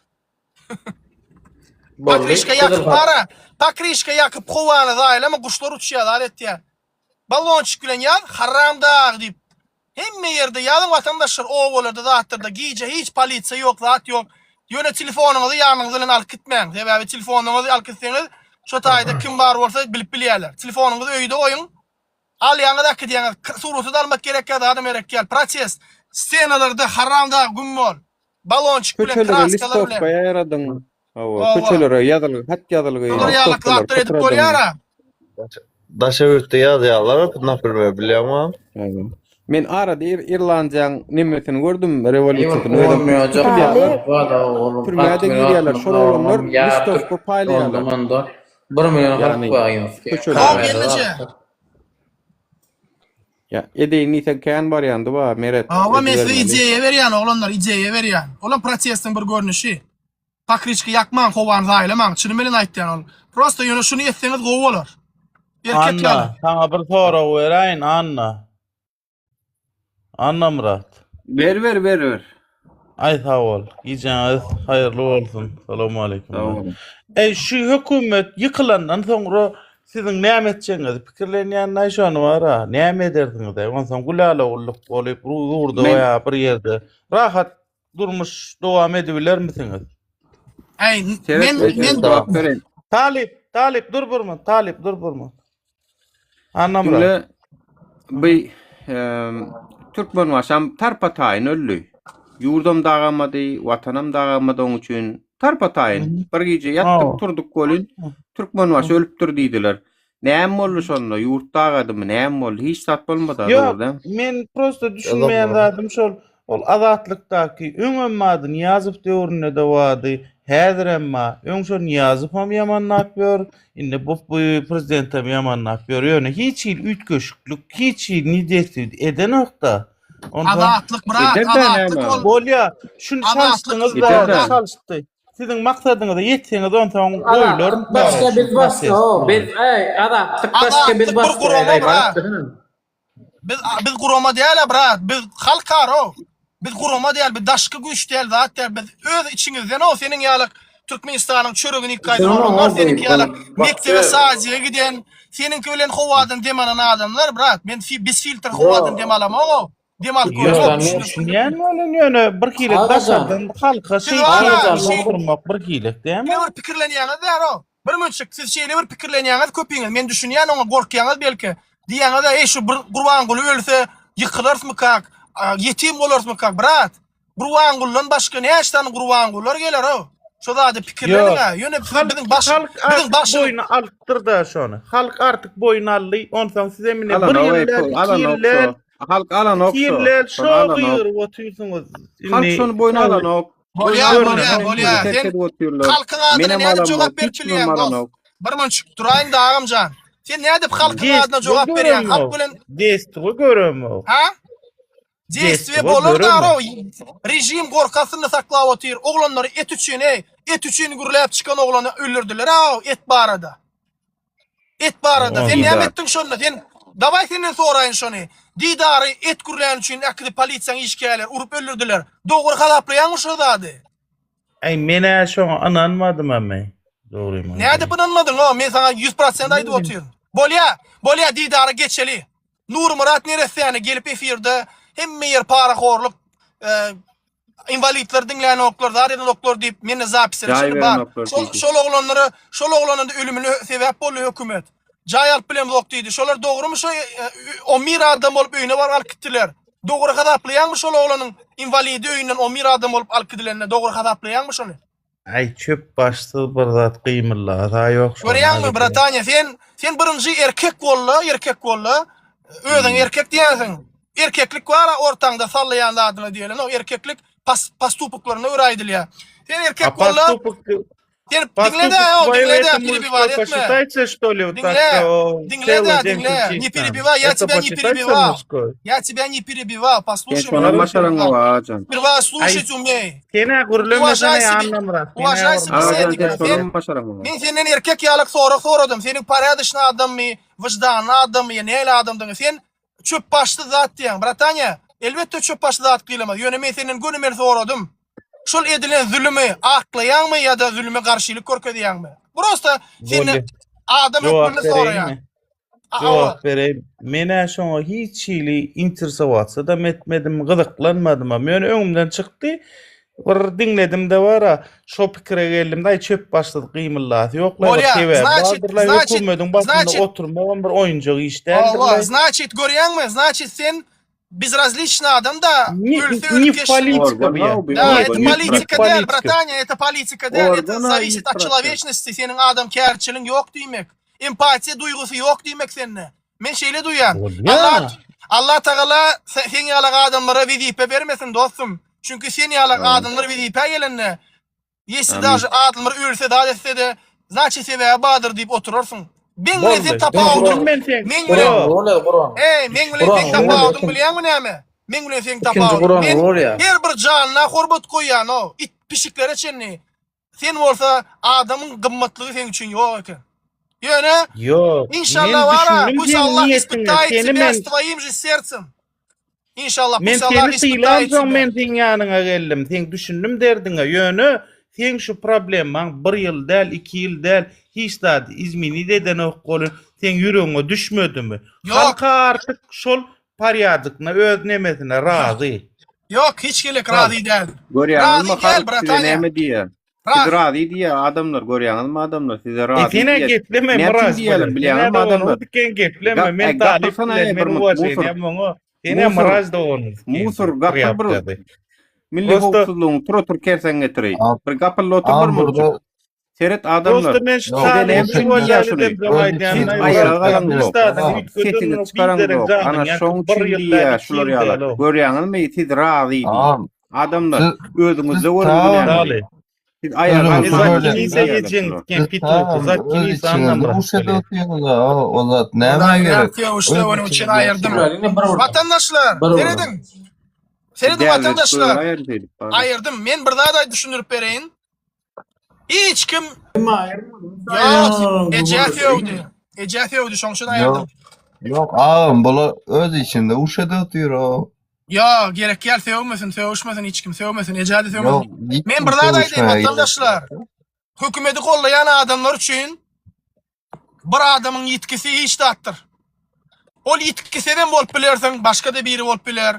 Boldy. Pakryşka ýakyp bara. Pakryşka ýakyp howany zaýalama guşlar uçýar zat etýär. Ballonçik bilen ýaz haram dag diýip. Hemme ýerde ýazyň watandaşlar obalarda zatlarda gije hiç polisiýa ýok zat ýok. Ýöne telefonyňyzy ýanyňyz bilen alyp gitmäň. Sebäbi telefonyňyzy alyp gitseňiz şo taýda kim bar bolsa bilip bilýärler. Telefonyňyzy öýde goýuň. Alýaňyz äkidýäňiz. Surata-da almak gerek ýa zadam gerek däl. Protest. Ssenalarda haram dag güm bol. Balonçik bilen Köçelere kraskalar bilen. listowka ýaýradyň. Hawa, Hawa. köçelere ýazylgy, hat ýazylgy, Şolar ýaly listowkalar zatlar edip pytradyň. bolýar-a. Daşöwütde ýazýarlar, naprimýer bilýäňmi? Hawa. Men arada Ir Irlandiýaň nemesini gördüm, rewolýusiýasyny. Özem Olmayacak. tutulýarlar. Oğlum, Türmä-de girýärler. Şol oglanlar listowka paýlaýarlar. Onda 1 million halk Ýagny bar. köçelere. Haw gelneje. Ýa edeýin diýseň kän barýandy ba Meret. Hawa men size edibermeli. ideýa berýän oglanlar ideýa berýän. Olam protestiň bir görnüşi. Pakriçka ýakmaň howany zaýalamaň çynym bilen aýtýan ol. Prosta ýöne şuny etseňiz gowy bolar. Erkek ýaly. Anna, saňa bir sorag beräýin, Anna. Annamyrat. Ber ber ber ber. Aý sag bol. Gijäňiz haýyrly bolsun. Salowmaleýkim. Sag boluň. Eý şu hökümet ýykylandan soňra siziň näme etjegiňizi pikirlenýänlaý şony bara. Näme edersiňiz-eý? Onsoň gülala-güllük bolup ýurda Men ýa bir ýerde rahat durmuş dowam edibilermisiňiz? Äý Seret men men men jogap bereýin. Talyp, talyp dur bir minut, talyp dur bir minut. Annamyrat. Diňle bu Türkmenbaşam tarpa-taýyn öldi. Ýurdam dagamady, watanam dagamady oň üçin. Tarpa-taýyn. Bir gije ýatdyk turduk welin Türkmenbaşy ölüpdir diýdiler. Näme boldy şonda? Ýurt dagadymy? Näme boldy? Hiç zat bolmady-a Ýok, dogry däl? men prosta düşünmeýän zadym şol, ol Azatlykdaky öňem bardy, Nyýazow döwründe-de bardy, häzirem bar. Öň şo Nyýazowam ýamanlap ýör, indi bu bu prezidentem ýamanlap ýör. Ýöne hiç hili üýtgeşiklik, hiç hili nedeswid edenok-da. Onsoň Azatlyk brat, Eder-dä azatlyk näme? ol. Bolýa, şuny Azatlyk çalyşdyňyz Eder-dä. da, çalyşdy. Siziň maksadyňyza ýetseňiz onsoň goýular Azatlyk başga biz başga o biz eý azatlyk başga biz Azatlyk bir başga gurama eý brat. baryp Biz biz gurama däl brat. Biz halkara. Biz gurama däl, biz daşky güýç däl, zat däl. Biz öz içiňizden o seniň ýaly Türkmenistanyň çöregini iýip gaýdan oglanlar, seniňki ýaly mekdebe saziýa giden, seniňki bilen howadan dem alan adamlar brat. Men biz filtr howadan dem alamok. Dem alyp Ýok, görjek men düşünýän welin ýöne bir hili daşardan halka Siz bar şeýtan şeý urmak bir hili dämi? Diňe bir pikirlenýäňiz däl o. Bir munçuk siz şeýle bir pikirlenýäňiz köpiňiz, men düşünýän oňa gorkýaňyz belki. Diýýäňiz-ä, eý şu bir Gurbanguly ölse ýykylarsmykak, ýetim bolarysmykak, brat. Gurbangulydan başga näçe sany Gurbangulylar geler-ow? Şo zady pikirleniň-ä. Ýöne siz Halk biziň baş halk biziň artyk başy boýny alypdyr-da şony. Halk artyk boýun aldy. Onsoň siz hem ine bir Alanok ýyl eý, däl, pul, iki alanok ýyl däl, şo. Halk alanok iki şo. ýyl däl Şony şo alanok. gygyryp otyrsyňyz. Halk Indi şony boýun alanok. Boýun Bolýa, alman bolýa, hem bolýa. terk Sen edip otyrlar. halkyň adyna Menem nädip alamok, jogap berip hiç kimem bilýäň, dost? alanok. Bir munçuk duraýyň-da agamjan. Sen nädip halkyň adyna Destigi jogap berýäň? Halk göremok. bilen Destigi göremok. Ha? Destwe Destigi bolar göremok. daro. Rejim gorky astynda saklap otyr. Oglanlary et üçin, eý, et üçin gürläp çykan oglany öldürdiler-ow, et barada. Et barada. Sen näme etdiň şonda? Sen Dawaý senden soraýyn şony. Didary et gürläni üçin äkidip polisiýaň işgärleri urup öldürdiler. Dogry hasaplaýaňmy şo zady? Äý men-ä şoňa ynanmadym-a men. Dogrymy aýdaýyn. Nädip ynanmadyň-ow? Men saňa 100% aýdyp otyryn. Bolýa, bolýa Didara geçeli. Nurmyrat neressäni gelip efirde hemme ýer parahorluk, inwalidler diňlänoklar, zat edenoklar diýip mende zapisleri Jaý çenli bar. berenoklar Şol diýdi. şol oglanlara, şol oglanyň ölümine sebäp boldy hökümet. Jaý alyp bilemzok diýdi. Şolar dogrymy şo 11 adam bolup öýüne baryp alyp gitdiler. Dogry hasaplaýaňmy şol oglanyň inwalidi öýünden 11 adam bolup alyp gidilenini dogry hasaplaýaňmy şony? Aý çöp başsyz bir zat gymyldasa ýok şony Görýäňmi aýdyp. bratanya sen sen birinji erkek bolla erkek bolla özüň erkek diýensiň erkeklik bara ortaňda sallaýan zadyna diýelenok erkeklik pas postupoklaryna görä aýdylýar sen A erkek bolla postupok sen diňle-de postupok o твоё diňle-de это перебивать мужской etme посчитается что ли вот так Diňle, о, diňle-de, целый день diňle. Не кричишь там перебивай, я это тебя не посчитается перебивал. мужской Я тебя не перебивал, Sen послушай меня. şonam başaraňok Agajan. Сперва слушать умей. Sen-ä gürlemesene Uwažaý sibi, Annamyrat, sen-ä uwažaý Agajan sen собеседника. Sen, şonam başaraňok. men senden erkek ýalyk sorag soradym. Seniň porýadoçnyý adammy, wyždanly adammy ýa nähili adamdygyňy. Sen çöp başly zat diýýäň. Bratanya, elbetde çöp başly zat gyýlamaz. Ýöne men senden gönümel soradym. Şol edilen zülümi aklaýaňmy ýa-da zülüme garşylyk görkezýäňmi? Prosta senden Bolýa. adam Jogap hökmünde soraýan. bereýinmi? Hawa. Jogap bereýin. Men-ä şoňa hiç hili interesowatsa-dam etmedim, gyzyklanmadymam. Ýöne öňümden çykdy. Bir diňledim-de bar-a, şo pikire geldim-de, aý çöp başsyz gymyldasy ýok-laý, bir Bolýa. sebäbi Znaçit, bardyr-laý, znaçit, hökümediň başynda znaçit. oturmagam bir oýunjak iş Hawa, däldir-laý. znaçit görýäňmi? Znaçit sen bezrazliçny adam da Ne, ölse ne ölüp w geç. politika bu ýa. Organ Da, organ это Ne, ne w politika däl, politika. bratanya, это politika däl, это Organ зависит от 100%. человечности, seniň adamkärçiligiň ýok diýmek. Empatiýa duýgusy ýok diýmek sende. Men şeýle duýýan. Allah Bolýa. Allah Tagala sen ýaly adamlara wezipe bermesin dostum. Çünki sen ýaly adamlar wezipä gelende Ýesi daşy adamlar ölse zat etse-de, znaçy sebäbi bardyr diýip oturarsyň. Meň bilen seň tapawudyň, meň bilen, eý, meň bilen seň tapawudyň bilýäňmi näme? Meň bilen seň tapawudyň, men her bir janyna hormat goýýan-ow, it, pişiklere çenli. Sen bolsa adamyň gymmatlygy seň üçin ýok eken. Ýöne, Ýok, inşallah men bara, düşündim pus seň Allah niýetiňe. ispytaýt Seni sibýa men s twoim же sercem. Inşallah Men pus Allah seni ispytaýt sylamsoň sibýa. men seň ýanyňa geldim. Seň düşündim derdiňe. Ýöne seň şu problemaň bir ýyl däl, iki ýyl däl, hiç zady izmenit edenok welin seň ýüregiňe düşmedimi? Ýok. Halka artyk şol porýadykna öz nemesine razy. Ýok, hiç gelek razy däl. Görýäňizmi Razy däl, halk size bratanya. näme diýýär? Siz razy diýýär adamlar, görýäňizmi adamlar size E razy sen-ä diýýär. gepleme Näme üçin Myrat diýýärler bilen. Sen-ä bilýäňizmi doganyňy adamlar? diken gepleme. Gap, Men e, talyp gapyrsana bilen, e men bir minut uwaženiýam musur. oňa. Sen-ä Musur. Myrat doganyňy diken Musur bir gapyr bir ýapjady. milli Prosta howpsuzlygyň tur otur kersen getireý. Bir gapylla otur bir Agam minutjyk. burada Seret adamlar. Prosta men şu Ýok, Size talyby näme üçin diýýär uwaženiýa şuny? demsoň öz aýdýan Siz içinde aý aýaga Myrat galaňyzok. zadyň Agam. Sesiňizi üýtgedenok, çykaraňyzok. biderek Ana janyň ýakyp şoň bir üçin ýyl däl, diýýär iki şular ýyl ýaly. däl-ow. Görýäňizmi siz razy diýip. Agam Adamlar siz siz özüňizde görüň tamam günäňizi. Talyp. Siz aýaga özüňiz E galmaň böyle üçin zatknisa diýýärler ejeň şular. diken siz pituhy, tamam öz zatknisa içiňizde Annamyrat uruş edip bolýar. otyrsyňyz a o zat nämä Murat gerek? sögüşde Öz onuň üçin içiňizde aýyrdym. Watandaşlar, serediň. Serediň Däl edip watandaşlar. göýä aýyrdy edip bari. Aýyrdym. Men bir zat aý düşündirip bereýin. Hiç kim Ýok, eje sögdi. Eje sögdi, şoň üçin aýyrdym. Ýok. Ýok agam bular öz içinde uruş edip otyr o. Ýok, gerek däl sögmesin, sögüşmesin hiç kim sögmesin, eje-de Ýok, sögmesin. hiç Men kim bir zat aýdaýyn sögüşmäge gerek watandaşlar. Hökümeti gollaýan adamlar üçin Bir adamyň ýitgisi hiç zatdyr. Ol ýitgi senem bolup bilersiň, başga-da biri bolup biler.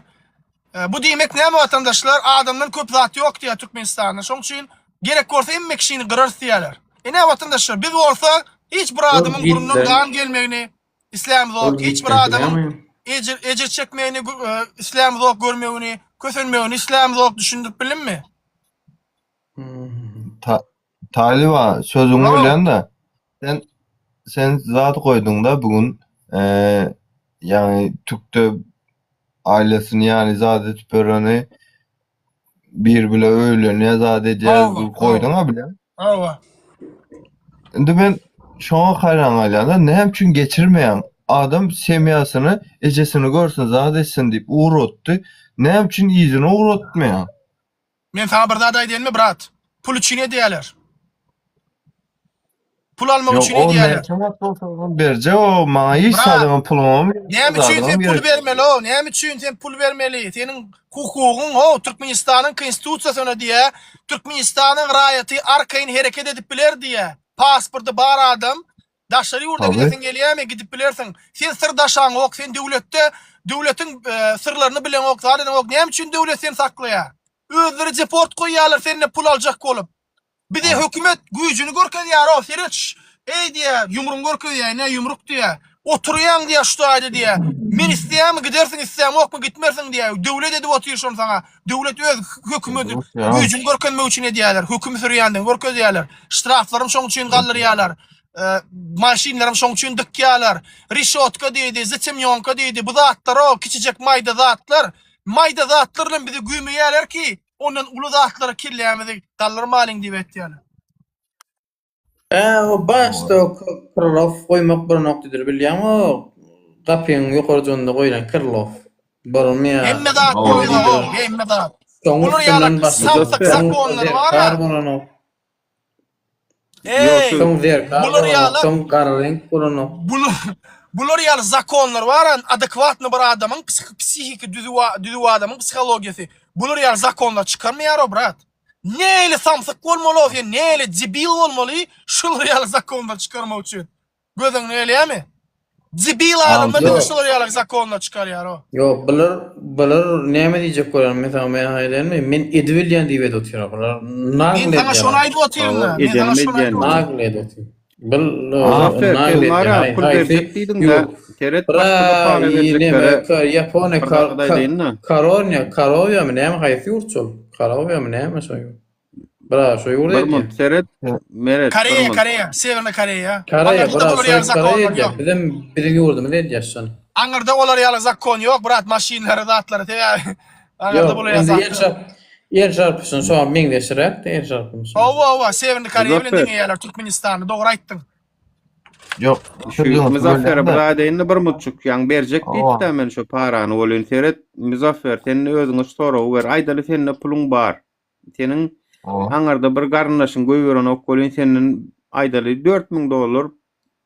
E, bu diýmek näme watandaşlar? Adamdan köp zat ýok diýýär Türkmenistanda. Şoň üçin gerek bolsa hemme kişini gyrarys diýýärler. Ine watandaşlar biz bolsa hiç bir adamyň burnundan gan gelmegini islämizok, hiç bir adamyň ejir ejir çekmegini e, islämizok görmegini, kösenmegini islämizok düşündirip bildimmi? Ta Talyba sözüňi bölýän-de. Sen sen zat goýduň-da bu gün eee ýagny türkde ailesini ýagny zat edip ýöreni bir bile öýlenýär zat edýär goýduň-a bilen. Hawa. Indi men şoňa haýran galýan-da, näme üçin geçirmeýäň? Adam semýasyny, ejesini görsün, zat etsin diýip ugratdy. Näme üçin yzyna ugratmaýaň? Men saňa bir zat aýdaýynmy brat? Pul üçin edýäler. Pul almak Ýok, üçin o edýäler. näçe wagt bolsa oňa berjek o, maňa hiç Brat, zadyňam puluňam gerek, näme üçin zadyňam sen pul gerek. bermeli o? Näme üçin sen pul bermeli? Seniň hukugyň ho, Türkmenistanyň konstitusiýasynda diýä, Türkmenistanyň raýaty arkaýyn hereket edip biler diýä. Pasporty bar adam Daşary ýurda Tabii. gidesiň gelýärmi? Gidip bilersiň. Sen syrdaşaňok, sen döwletde döwletiň e, syrlaryny bileňok, zat edeňok. Näme üçin döwlet seni saklaýar? Özleri deport goýýarlar senden pul aljak bolup. Bize hökümet güýjüni görkezýär, o seret, ş- eý diýýär, ýumrugyny görkezýär, ine ýumruk diýýär. Oturýaň diýýär şu taýda diýýär. Men isleýärmi gidersiň, islämokmy gitmersiň diýýär. Döwlet edip otyr şony saňa. Döwlet öz hökümeti güýjüni görkezmek üçin edýärler. Höküm sürýändigini görkezýärler. Ştraflaram şoň üçin galdyrýarlar. Maşynlaram şoň üçin dykýarlar. Rişotka diýdi, zatemýonka diýdi. Bu zatlar o kiçijek maýda zatlar. Maýda zatlar bilen bizi güýmeýärler ki, ondan uly zatlara kellämizi galdyrmalyň diýip etýärler. Ä o başda o Krylow goýmak bolanok diýdiler bilýäňmi o gapyň ýokarjygynda goýlan Krylow bolmy ýa Hemme zat bolýar o, hemme zat. Şoň Bular üstünden ýaly başlap samsyk zakonlar bar-a. bolanok. Eý, Soň zerkar bular bolanok, ýaly soň gara reňk bolanok. Bular bular ýaly zakonlar bar, adekwatny bir adamyň psihiki düzüw düzüw adamyň psihologiýasy bular ýaly zakonlar çykarmaýar o brat. Nähili samsyk bolmaly o sen nähili debil bolmaly şular ýaly zakonlar çykarmak üçin. Göz öňüne gelýärmi? Debil adamlar diňe şular ýaly zakonlar çykarýar o. Ýok bular bular näme diýjek bolýar men saňa men aýdaýynmy men edibilýän diýip edip otyr bular nagl Men saňa şony aýdyp otyryn-da. Men saňa şony aýdyp otyryn. Nagl edip otyr. Bil Muzaffer sen bara pul berjek diýdiň-de seret başga-da para berjeklere Ýaponiýa bir zat aýdaýyn-da. Koroniýa Korowiýamy näme haýsy ýurt şol? Korowiýamy näme şo ýurt? Bira şo ýurt Bir edýär. munt seret Meret bir Koreýa munt. Koreýa Sewerna Koreýa. Koreýa Aňyrda bira olar şo ýaly Koreýa zakonlar edýär. ýok. Bizem biziň ýurdumyz edýär şony. Aňyrda olar ýaly zakon ýok brat maşynlary zatlary sebäbi aňyrda Ýok bular ýaly indi zat ýer ýok. çarp ýer çarpyşyny şoňa meňzeşiräk-de ýer çarpyşyny. Hawa hawa Sewerna Koreýa bilen Muzaffer. deňeýärler Türkmenistany dogry aýtdyň. Ýok, Şu Muzaffere bir aýdaýyn-da bir mutjyk ýaň berjek diýipdi men şu parany welin seret Muzaffer sen özüňe şu soragy ber aýdaly sende puluň bar seniň aňyrda bir garyndaşyň goýberenok welin senden aýdaly 4000 dollar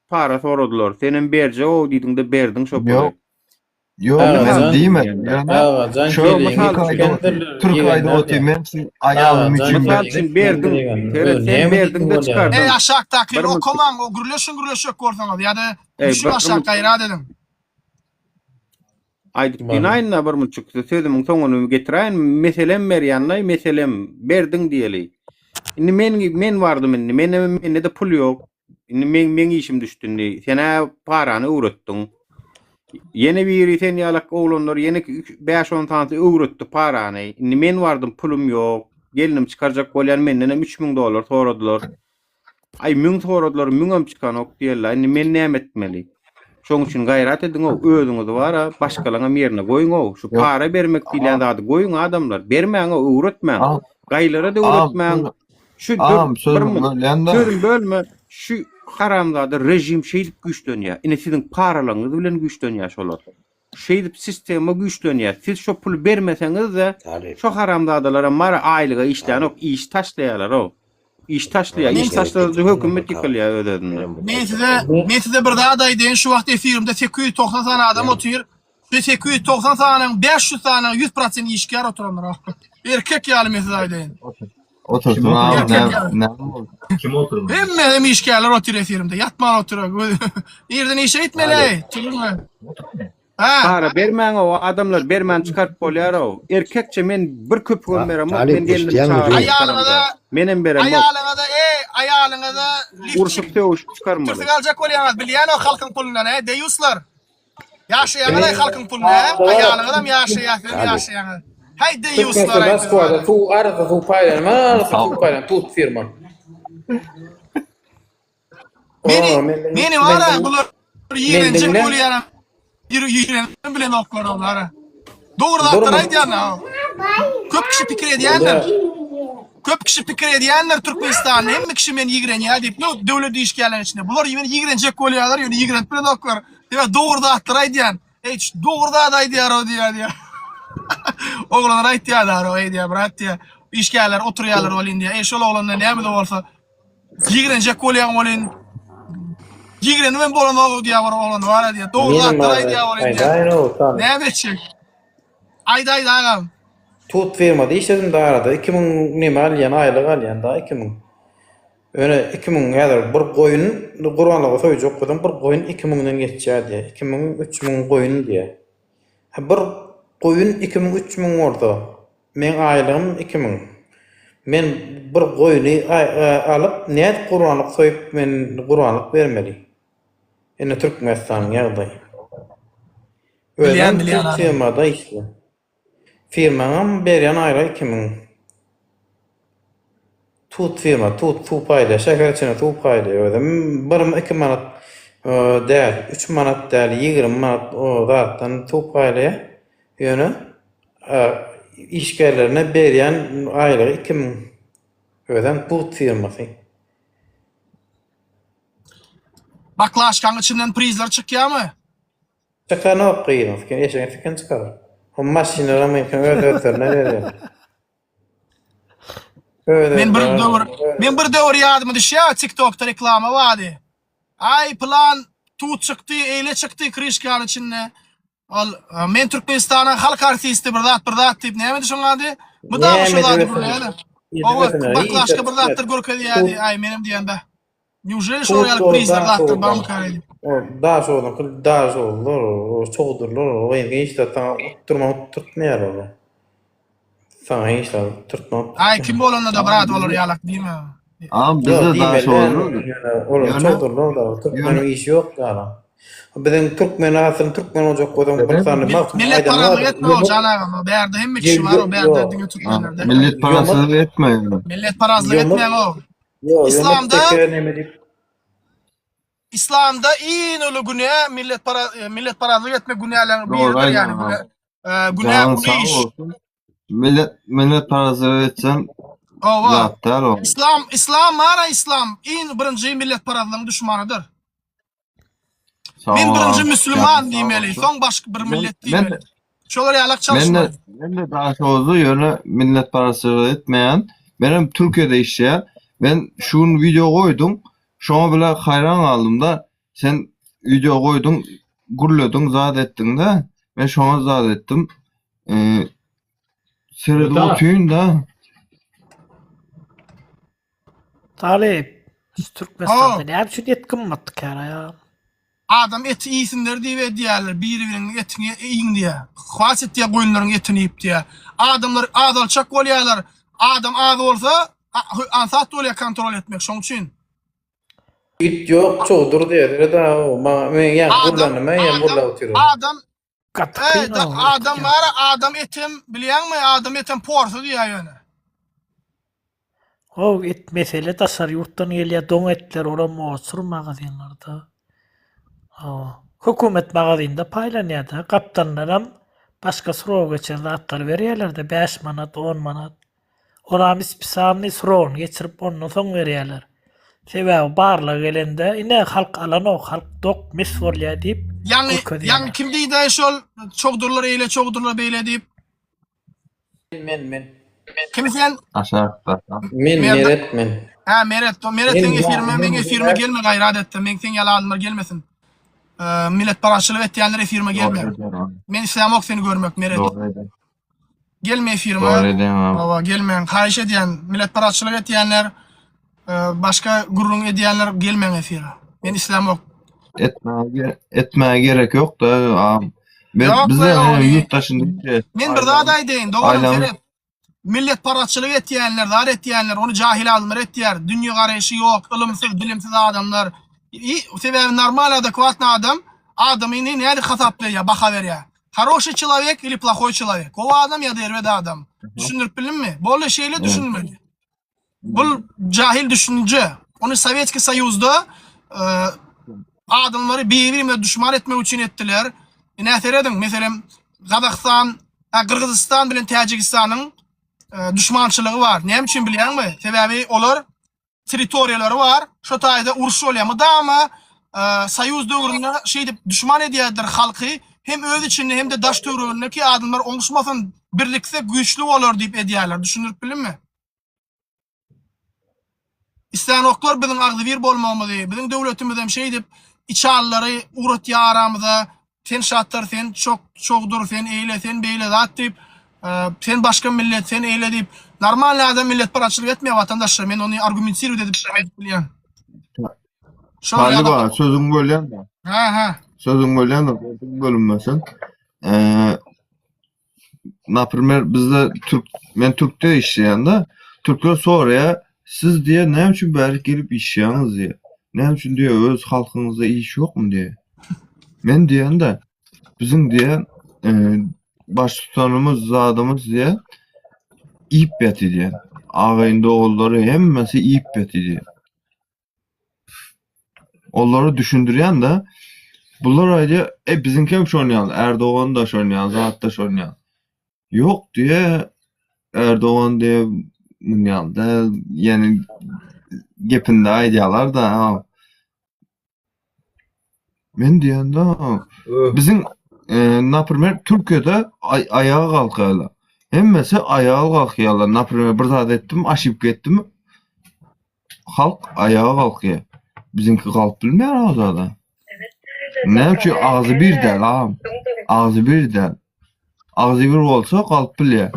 para soradylar senem berjek-ow diýdiňde berdiň şo puly. Ýok. Ýok, men diýmedim. Ýöne şu mysal üçin Türk aýdyp otyr, men şu aýalym üçin Mysal üçin berdiň. Seret, sen berdiň-de çykardyň. Eý aşakdakyny okamaň, o gürleşiň gürleşjek bolsaňyz ýa-da düşüň aşak gaýrat ediň. Aýdyp dynaýyn-da bir munçuk sözümiň soňuny getiräýin. Meselem berýän-laý, meselem berdiň diýeli. Indi men men bardym indi. Menem mende-de pul ýok. Indi meň meň işim düşdi indi. Sen-ä parany öwretdiň. Ýene biri sen ýalak oglanlar ýene 5-10 sanysy öwretdi parany. Indi men bardym pulum ýok. Gelnim çykarjak bolýan mendenem 3000 dollar soradylar. Aý 1000 soradylar, müňem çykanok diýerler. Indi men näme etmeli? Şoň üçin gaýrat ediň-ow, özüňizi bar-a, başgalaňam ýerine goýuň-ow. Şu para bermek diýlen zady goýuň adamlar. Bermäň-ow, öwretmäň. Gaýylara-da öwretmäň. Şu Agam dur, bir sözümi minut. bölýän-de. Sözümi bölme. Şu haramzada rejim şeýdip güýçlenýär. Ine siziň paralaryňyz bilen güýçlenýär şolar. Şeýdip sistema güýçlenýär. Siz şo puly bermeseňiz-de, şo haramzadalaram bar aýlyga işlänok, iş taşlaýarlar-ow. Iş taşlaýar. Iş taşlasa hökümet ýykylýar öz-özünden. Men size men size bir zat aýdaýyn şu wagt efirimde 890 sany adam otyr. Şu 890 sanyň 500 sany 100 prosent işgär oturanlar. Erkek ýaly men size aýdaýyn. Otursyn agam näme näme boldy? Kim oturmaly? Hemme hem işgärler otyr efirimde. Ýatman otyr. Irden işe gitmeli. Turma. Ha. Para bermäň o adamlar bermän çykaryp bolýar o. Erkekçe men bir köpügem beremok Talyp men gelnim eşitýäňmi çaga diýip. Aýalyňyza çykaramda. Menem beremok. Aýalyňyza eý, aýalyňyza lifçik Urşup sögüşip çykarmaly. Türsük aljak bolýaňyz, bilýän o halkyň pulundan, e, deýýuslar. Ýaşaýaňyz aý halkyň puluna, e? Aýalyňyzam ýaşaýar, sizem ýaşaýaňyz. Häý deýýuslar Türkmenistanda aý siz Moskwada wara. suw arassa suw paýlanma, arassa suw paýlan tut firma. Meni, Oo, menden meni wara menden bular ýigrenjek menden bolýar. Ýürek ýigrenip bilenoklar olara. Dogry zatlar Durma. aýdýan ha. Köp kişi pikir edýändir. Köp kişi pikir edýändir Türkmenistanda hemme kişi meni ýigrenýär diýip. No, döwlet işgärleriniň içinde. Bular meni ýigrenjek bolýarlar, ýöne ýigrenip bilenoklar. Sebäbi dogry zatlar aýdýan. Eý, dogry zat aýdýar o diýýär diýýär. Oglanlar aýtýarlar o eý diýýär, brat diýýär. Işgärler oturýarlar welin diýýär. Eý, şol oglandan näme-de bolsa Ýigrenjek bolýaň welin ýigrenibem bolanok diýýär bir oglan bar diýýär. Dogry Menem zatlar bar. aýdýar welin diýýär. Aýdaýyn o Talyp. Näme etjek? Aýt aýt agam. Tut firmada işledim da arada 2000 neme alýan aýlyk alýan da 2000. Ýöne 2000 häzir bir goýun gurbanlyga soýjak bolsaň bir goýun 2000-den geçýär diýýär. 2000 3000 goýun diýýär. Ha bir goýun 2000 3000 bolsa Meň aýlygym 2000. Men bir goýny alyp nädip gurbanlyk soýup men gurbanlyk bermeli. Ine Türkmenistanyň ýagdaýy. Bilýän Özem bilýän tut agam. firmada işle. Firmaňam berýän aýlygy 2000. Tut firma tut suw paýlaýar şäher içine suw paýlaýar özem bir iki manat däl üç manat däl 20 manat o zatdan suw paýlaýar ýöne işgärlerine berýän aýlygy 2000 özem tut firmasy. Baklaşkaň içinden prizler çykýamy? Çykanok gyzyň siken eşegiň sikin çykar. O maşynlaram öz özlerine berýär. Men bir döwür, men bir döwür ýadyma düşýär, TikTokda reklama bardy. Aý pylan tut çykdy, eýle çykdy kryşkanyň içinde. Ol e, men Türkmenistanyň halk artisti bir zat bir zat diýip näme şoň ady? Bu da şu zady gürleýär. Owa, baklaşka bir zatlar görkezýärdi. Aý menem diýende. Neujeli şolar ýaly prizler zatlar barmyka diýip. O daş oduň, daş odlar, o çogdurlar, o ýene hiç zat saňa utdurma utdurtmaýar olar. Saňa hiç zat utdurtma Aý kim bolanda da brat olar ýalak diýme. Agam bizde daş odlar. Olar çogdurlar da, türkmeniň işi ýok ýaly. Biziň türkmen asyl türkmen boljak bolsaň bir sany magtym Milletparazlyk etme o jan agam. Bärde hemme kişi bar o bärde diňe türkmenler. Milletparazlyk etme. Milletparazlyk etme o. Ýok, Islamda ýomut teke neme diýip. Islamda iň uly günä milletparaz e, milletparazlyk etmek günäleriň biridir ýani günä e, günä Janyň uly sag iş. bolsun. Millet milletparazlyk etseň Owa. zat däl o. Islam islam bara islam iň birinji milletparazlygyň duşmanydyr. Sag Men ol birinji agam. müsülman Janyň sag diýmeli, bolsun. soň başga bir Men millet men diýmeli. Şolar ýalak men de çalyşmaly. men de daşoguzly ýöne milletparazlyk etmeýän. Menem Türkiýede işleýän. Men şu gün wideo goýdum. Şoňa bile haýran galdym-da. Sen wideo goýduň, gürlediň, zat etdiň-de. Men şoňa zat etdim. Ee, seredip Ýöne- otyryn-da. Talyp, şu Türkmenistanda näme üçin et gymmat käre ya? Adam eti iýsinler diýip edýärler, biri-biriniň etini iýiň diýýär. Hwatit diýýär goýunlaryň etini iýip diýýär. Adamlar azalçak bolýarlar. Adam az bolsa, aňsat bolýar kontrol etmek şoň üçin. It ýok, çowdur diýer. Da maňa men ýa gurlanyma ýa gurlap otyryn. Adam Gaty Ey, kyn da, o adam bar, adam etem bilýäňmi? Adam etem porsy diýýär ýöne. How et mesele daşary ýurtdan gelýär doň etler olam oçur magazinlarda. Hawa. Hökümet magazinde paýlanýarda gapdalyndanam başga srogy geçen zatlary berýärlerde 5 manat 10 manat. Olam ispisalnyý srogyny geçirip ondan soň berýärler. Sebäbi barlag gelende ine halk alanok halk dok mes bolýar diýip Ýaňy görkezýärler. ýaňy kim diýdäý şol çogdurlar eýle çogdurlar beýle diýip. Men men. Kim sen? Aşakda. Men Merdan- Meret men. Hä Meret, o Meret Men seň ýa- efirime, men meň efirime ýa- gelme gaýrat etde. Meň seň ýaly adamlar gelmesin. Ee, milletparazçylyk etýänler efirime gelme. Men islämok seni görmek Meret. Dogry edýäň. Gelme efirime. Dogry edýäň agam. Hawa, gelmäň. Haýyş edýän, milletparazçylyk etýänler, e, başga gürrüň edýänler gelmäň efire. Men islämok. Etmäge etmäge gerek ýok da agam. Biz Ýok, bizde ýok. ýurt daşynda Men bir zat aýdaýyn, doganym Aýlam- seret. Milletparazçylyk etýänler, zar etýänler, ony jahil adamlar etýär. Dünýegaraýşy ýok, ylymsyz, bilimsiz adamlar. I, sebäbi normal adekwatny adam adamyny nädip hasaplaýar, baha berýär. Horoşiý çelowek ili plohoý çelowek. Gowy adam ýa-da erbet adam. Düşündirip bildimmi? Boldy, şeýle düşünmeli. Bul jahil düşünje. Ony Sowetskiý Soýuzda e, adamlary bir-birine düşman etmek üçin etdiler. Ine serediň, meselem, Gazagystan, ha, Gyrgyzystan bilen Täjigistanyň e, düşmançylygy bar. Näme üçin bilýäňmi? Sebäbi olar territoriýalary bar. Şo taýda uruş bolýar. Mydama e, Soýuz döwründe şeýdip düşman edýärdiler halky. Hem öz içinde hem-de daş töweregindeki adamlar oňuşmasyn, birlikse güýçli bolar diýip edýärler. Düşündirip bildimmi? Islänoklar biziň agzybir bolmagymyzy, biziň döwletimizem şeýdip içalylary ugratýar aramyza, sen şatyr, sen çok çogdur, sen eýle, sen beýle zat diýip, sen başga millet, sen eýle diýip, normalny adam milletparazçylyk etmeýär watandaşlar, men ony argumentirowat edip aýdyp bilýän. Şol Talyba sözüňi bölýän-de. Ha, ha. Sözüňi bölýän-de, bölünmesin. Eee Naprimer bizde türk men türkde işleýän-de, türkler soraýar, siz diýýär näme üçin bärik gelip işleýäňiz diýýär. Näme üçin diýýär öz halkyňyzda iş ýokmy diýýär. Men diýýän-de, biziň diýýär e, baştutanymyz zadymyz diýýär iýip ýaty diýýär. Agaýyn doganlary hemmesi iýip ýaty diýýär. Olara düşündirýän-de, bular aýdýar, e biziňkem şon ýaly, Erdogan da şon ýaly, zat da şon ýaly. Ýok diýe, Erdogan diýe, mun ýaly däl, ýani gepinde aýdýarlar-da, ha. Men diýende, biziň e, naprimer Türkiýede aý, aýaga galkaýarlar. Hemmesi aýaga galkýarlar. Naprimer bir zat etdim, aşyp gitdim. Halk aýaga galkýar. Biziňki galyp bilmeýär o zada. Näme üçin agzy bir däl agam. Agzy bir däl. Agzy bir bolsa galyp bilýär.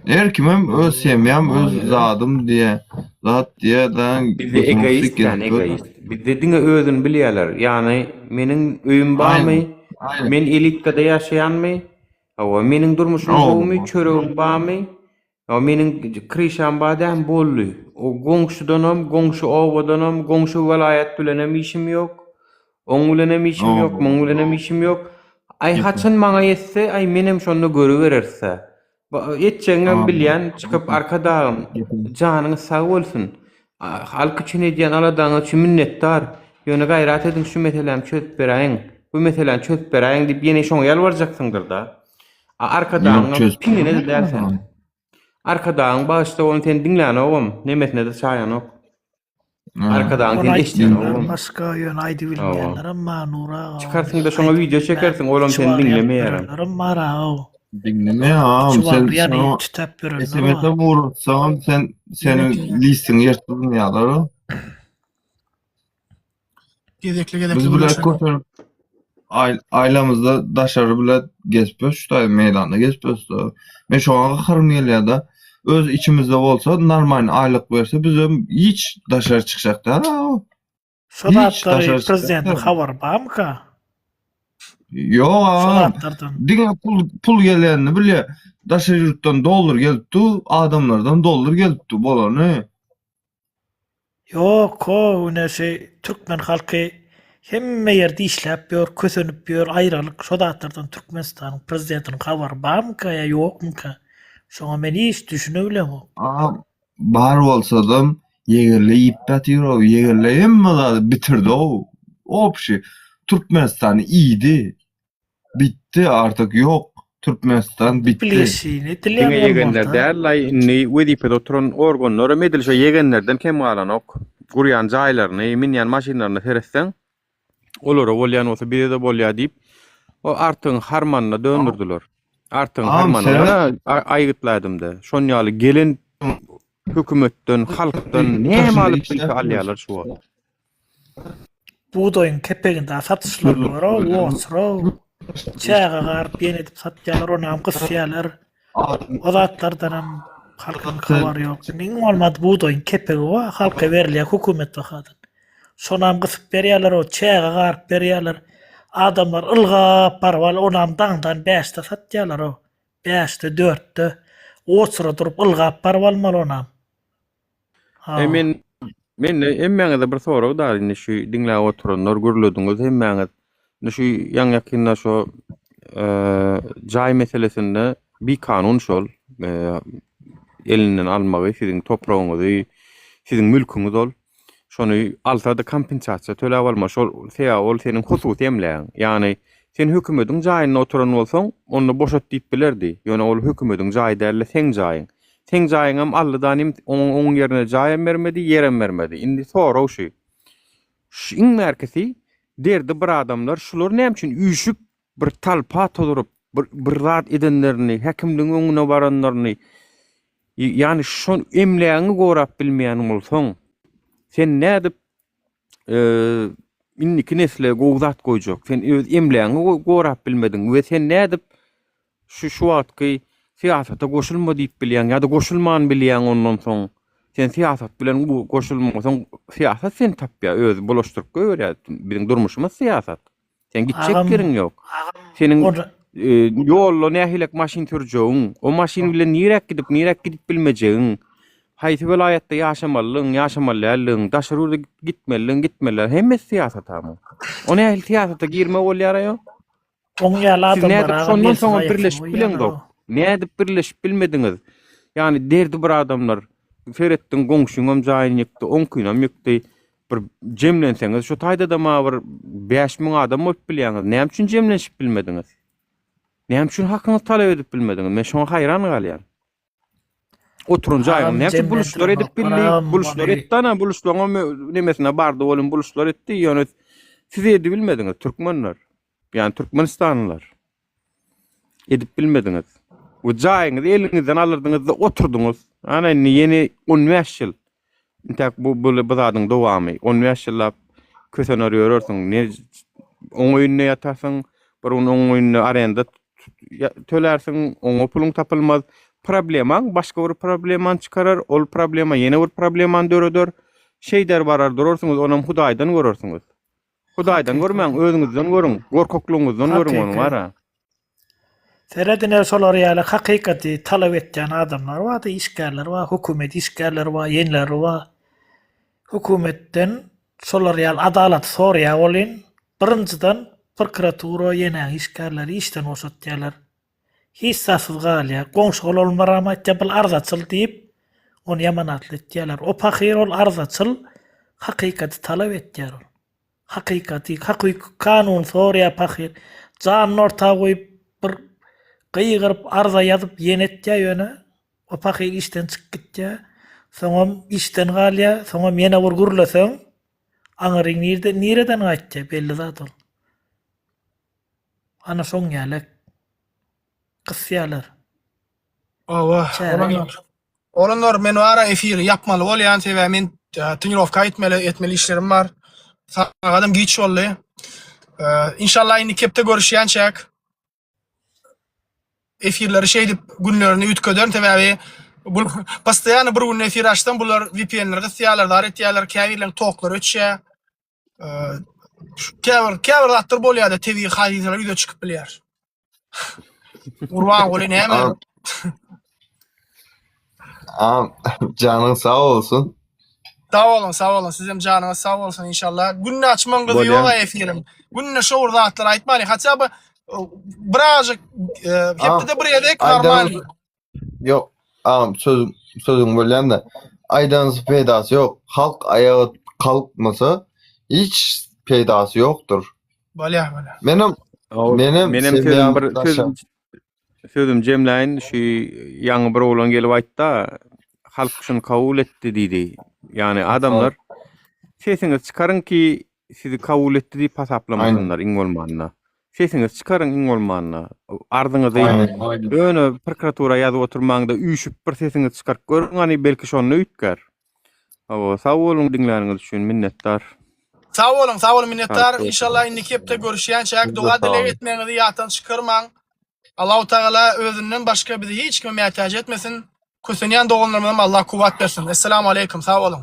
Her kimem öz semýam, öz zadym diýe, zat diýe da Bizde egoist kän, egoist. Bizde diňe özüni bilýärler. Ýagny meniň öýüm barmy? Men elitkada ýaşaýanmy? Hawa, meniň durmuşym gowumy, çöregim barmy? Hawa, meniň kryşam bar dämi boldy. O goňşudanam, goňşy obadanam, goňşy welaýat bilenem işim ýok. Oň bilenem işim ýok, muň bilenem işim ýok. Aý haçan maňa ýetse, aý menem şonda görübereris-dä. Etjegiňem bilýän, çykyp Arkadagym, janyňyz sag bolsun. Halk üçin edýän aladaňyz üçin minnetdar. Ýöne gaýrat ediň şu meseläni çözüp beräýiň. Bu meseläni çözüp beräýiň diýip ýene şoňa ýalbarjaksyňdyr-da. A Arkadagyň piňine-de däl sen. Arkadagyň bagyşda ony sen diňlänogam, nemesine-de çaýanok. Arkadagyň Ony seni eşdenogam. aýtýanlaram başga, ýöne aýdybilmeýänlerem bar Nury aga. Çykarsyň-da şoňa wideo çekersiň, olam seni diňlemeýärem. Ýörenlerem bar aga. Diňlemeýär agam, sen Çuwalry ýany tütäp ýörenler bar. SMS-e ugratsaňam sen seniň listiňi ýyrtdyrmaýarlar. Gezekli gezekli Biz bile gürleşelim. kösenip aý- ailemizde daşary bile gezip ýörüs şu taý meýdanda gezip ýörüs. Men şoňa gaharym gelýär-de. Öz içimizde bolsa normalny aýlyk berse bizem hiç daşary çykjak däl. Şo Hiç zatlary daşary çykjak prezidentiň däl. habary barmyka? Ýok Şo agam. zatlardan. Diňe pul pul gelenini bilýär. Daşary ýurtdan dollar gelip dur, adamlardan dollar gelip dur bolany. Ýok ho ine şi türkmen halky hemme ýerde işläp ýör kösenip ýör aýralyk şo zatlardan türkmenistanyň prezidentiniň habary barmyka ýa ýokmyka şoňa men hiç düşünebilemok. Agam bar bolsadam ýegerle iýip ýatyrow ýegerle hemme zady bitirdow opşi türkmenistany iýdi Bitdi artık ýok Türkmenistan bitdi. Bilişini edilýän Diňe ýegenler bolmalyda. däl-laý, indi wezipede oturan organlaram edil şo ýegenlerden kem galanok. Gurýan jaýlaryny, münýän maşynlaryna seretseň, olara bolýan bolsa bize-de bolýar diýip, o Artygyň harmanyna döndürdiler. Artygyň Agam harmanyna seret. aýgytladym-da. Şon ýaly gelen hökümetden, halkdan näme alyp bilse alýarlar şu wagt. Bugdaýyň kepegini dagy satyşlaryny gör-ow, oçur-ow. Çäge garyp ýene edip satýarlar, onam gysýarlar. O zatlardanam halkyň habary ýok. Indi iň bolmady bugdaýyň kepegi bar, halka berilýär hökümet bahadan. Şonam gysyp berýärler, o çäge garyp berýärler. Adamlar ylgap baryp al, onam daňdan bäşde satýarlar-ow. Bäşde, dörtde oçura durup ylgap baryp almaly onam. E men mende hemmäňize bir sorag bar indi şu diňläp oturanlar gürlediňiz hemmäňiz. Indi şu ýaňy ýakynda şo jaý meselesinde bikanun şol elinden almagy siziň topragyňyzy siziň mülküňiz ol. Şony alsada kompensasiýa töläp alma şol sebäbi ol seniň hususy emlägiň. Ýagny sen hökümediň jaýynda oturan bolsaň onda boşat diýip bilerdi. Ýöne ol hökümediň jaýy dälde seň jaýyň. Seň jaýyňam aldy da nim oň oň ýerine jaýam bermedi ýerem bermedi. Indi sorag şu. Şu iň bärkisi derdi bir adamlar şular näme üçin üýşüp bir talpa tuzuryp bir bir zat edenlerini häkimligiň öňüne baranlaryny ýagny şo emlägiňi gorap bilmeýän bolsaň sen nädip indiki nesle gowy zat goýjak sen öz emlägiňi gorap bilmediň we sen nädip şu şu wagtky syýasata goşulma diýip bilýäň ýa-da goşulman bilýäň ondan soň sen syýasat bilen goşulmasaň syýasat seni tapýar özi bulaşdyryp goýberýär biziň durmuşymyz syýasat Sen gitjek Agam, ýeriň ýok. Seniň ol e, ýolda nähilek maşyn sürjegiň, o maşyn bilen niräk gidip, niräk gidip bilmejegiň, haýsy welaýatda ýaşamalydygyň, ýaşamaly däldigiň, daşary ýurda gitmelidigiň, gitmeli däl, hemmesi syýasat ama. O nähili syýasata girme bolýar aýo? oň ýaly Siz adamlar nädip agam şondan elsiz soňam aýaksyz birleşip goýýarlar bileňzok? o. Nädip birleşip bilmediňiz? Ýagny derdi bir adamlar. Seretdiň goňşyňam jaýyny ýykdy, oňkynam ýykdy. Bir jemlenseňiz şu taýda-da ma bir 5000 adam bolup bilýäňiz. Näme üçin jemlenişip bilmediňiz? Näme üçin hakyňyzy talap edip bilmediňiz? Men şoňa haýran galýan. Oturan jaýyň Agam näme üçin buluşlar edip jemlendirenoklar bildi? agam Buluşlar ony. etdi ana, buluşlaryň nemesine bardy bolun buluşlar etdi. Ýöne siz edip bilmediňiz türkmenler. Ýani türkmenistanlylar. Edip bilmediňiz. We jaýyňyzy eliňizden alyrdyňyz-da oturdyňyz. Ana indi ýene 15 ýyl. Intäk bu bu, bu zadyň dowamy. 15 ýyllap kösener ýörersiň. Ne oň öýünde ýatarsyň, bir gün oň öýünde arenda tölärsiň, oňa puluň tapylmaz. Problemaň başga bir problemany çykarar, ol problema ýene bir problemany döreder. Şeýder barar durarsyňyz, onam Hudaýdan görersiňiz. Hudaýdan görmäň, özüňizden görüň, gorkaklygyňyzdan görüň ony Hakyky. bara. Seredine şolar ýaly hakykaty talap etýän adamlar bardy, işgärler bar, hökümet işgärleri bar, ýenleri bar. Hökümetden şolar ýaly adalaty soraýar welin, birinjiden prokuratura ýenäň işgärleri işden boşatýarlar. Hiç zatsyz galýar. Goňşy-golamlaram aýtýar, bul arzaçyl diýip, ony ýamanatly etýärler. O pahyr ol arzaçyl hakykaty talap etýär ol. Hakykaty, hakyky kanuny soraýar pahyr. Janyny orta goýup bir gygyryp arza ýazyp ýene etýär ýöne o pahyr işden çykyp gitýär. Soňam işden galýar. Soňam ýene bir gürleseň aňyryň nirde nireden gaýtýar belli zat ol. Ana şoň ýalak gysýalar. Hawa, Çäre oglanlar. ýok. Oglanlar, men wara efiri ýapmaly bolýan, sebäbi men trenirovka gitmeli, etmeli işlerim bar. Sagadam giç boldy. Inşallah indiki hepde görüşýänçäk. Efirleri şeýdip günlerini üýtgederin, sebäbi bu postoýanno bir gün efir açsam bular VPN-leri gysýarlar, zar etýärler, käbirleriniň toklary öçýär. Käbir käbir zatlar bolýar-da, tebigy hadysalar ýüze çykyp bilýär. Gurbanguly näme? Am, janyň sag bolsun. Sag boluň, sag boluň. Sizem janyňyz sag bolsun inşallah. Günde açmaň gyzy Bolýar. ýok efiriň. Günde şo bir zatlar aýtmaly. Haça bir birazjyk e, hepdede bir gezek normal. Ýok, agam söz sözüňi bölýän-de. Aýdanyňyz peýdasy ýok. Halk aýaga kalkmasa hiç peýdasy ýokdur. Bolýar, bolýar. Menem menem Menem sözüm bir sözüm sözüm jemläýin şu ýaňy bir oglan gelip aýtda halk şuny kabul etdi diýdi. Ýagny adamlar sesiňizi çykaryň ki sizi kabul etdi diýip hasaplamasynlar iň bolmanda. Sesiňizi çykaryň iň bolmanda. Arzyňyzy ýöne prokuratura ýazyp oturmaňda üýşüp bir sesiňizi çykaryp görüň hany belki şonda üýtgär. Hawa sag boluň diňläniňiz üçin minnetdar. Sag boluň, sag boluň minnetdar. Sag Inşallah indiki hepde görüşýänçäk doga sag dileg boluň. etmegiňizi ýatdan çykarmaň. Allahu Tagala özünden başga bizi hiç kime mätäç etmesin. Kösenýän doganlarymyzam Allah kuwwat bersin. Esselamu aleýkum, sag boluň.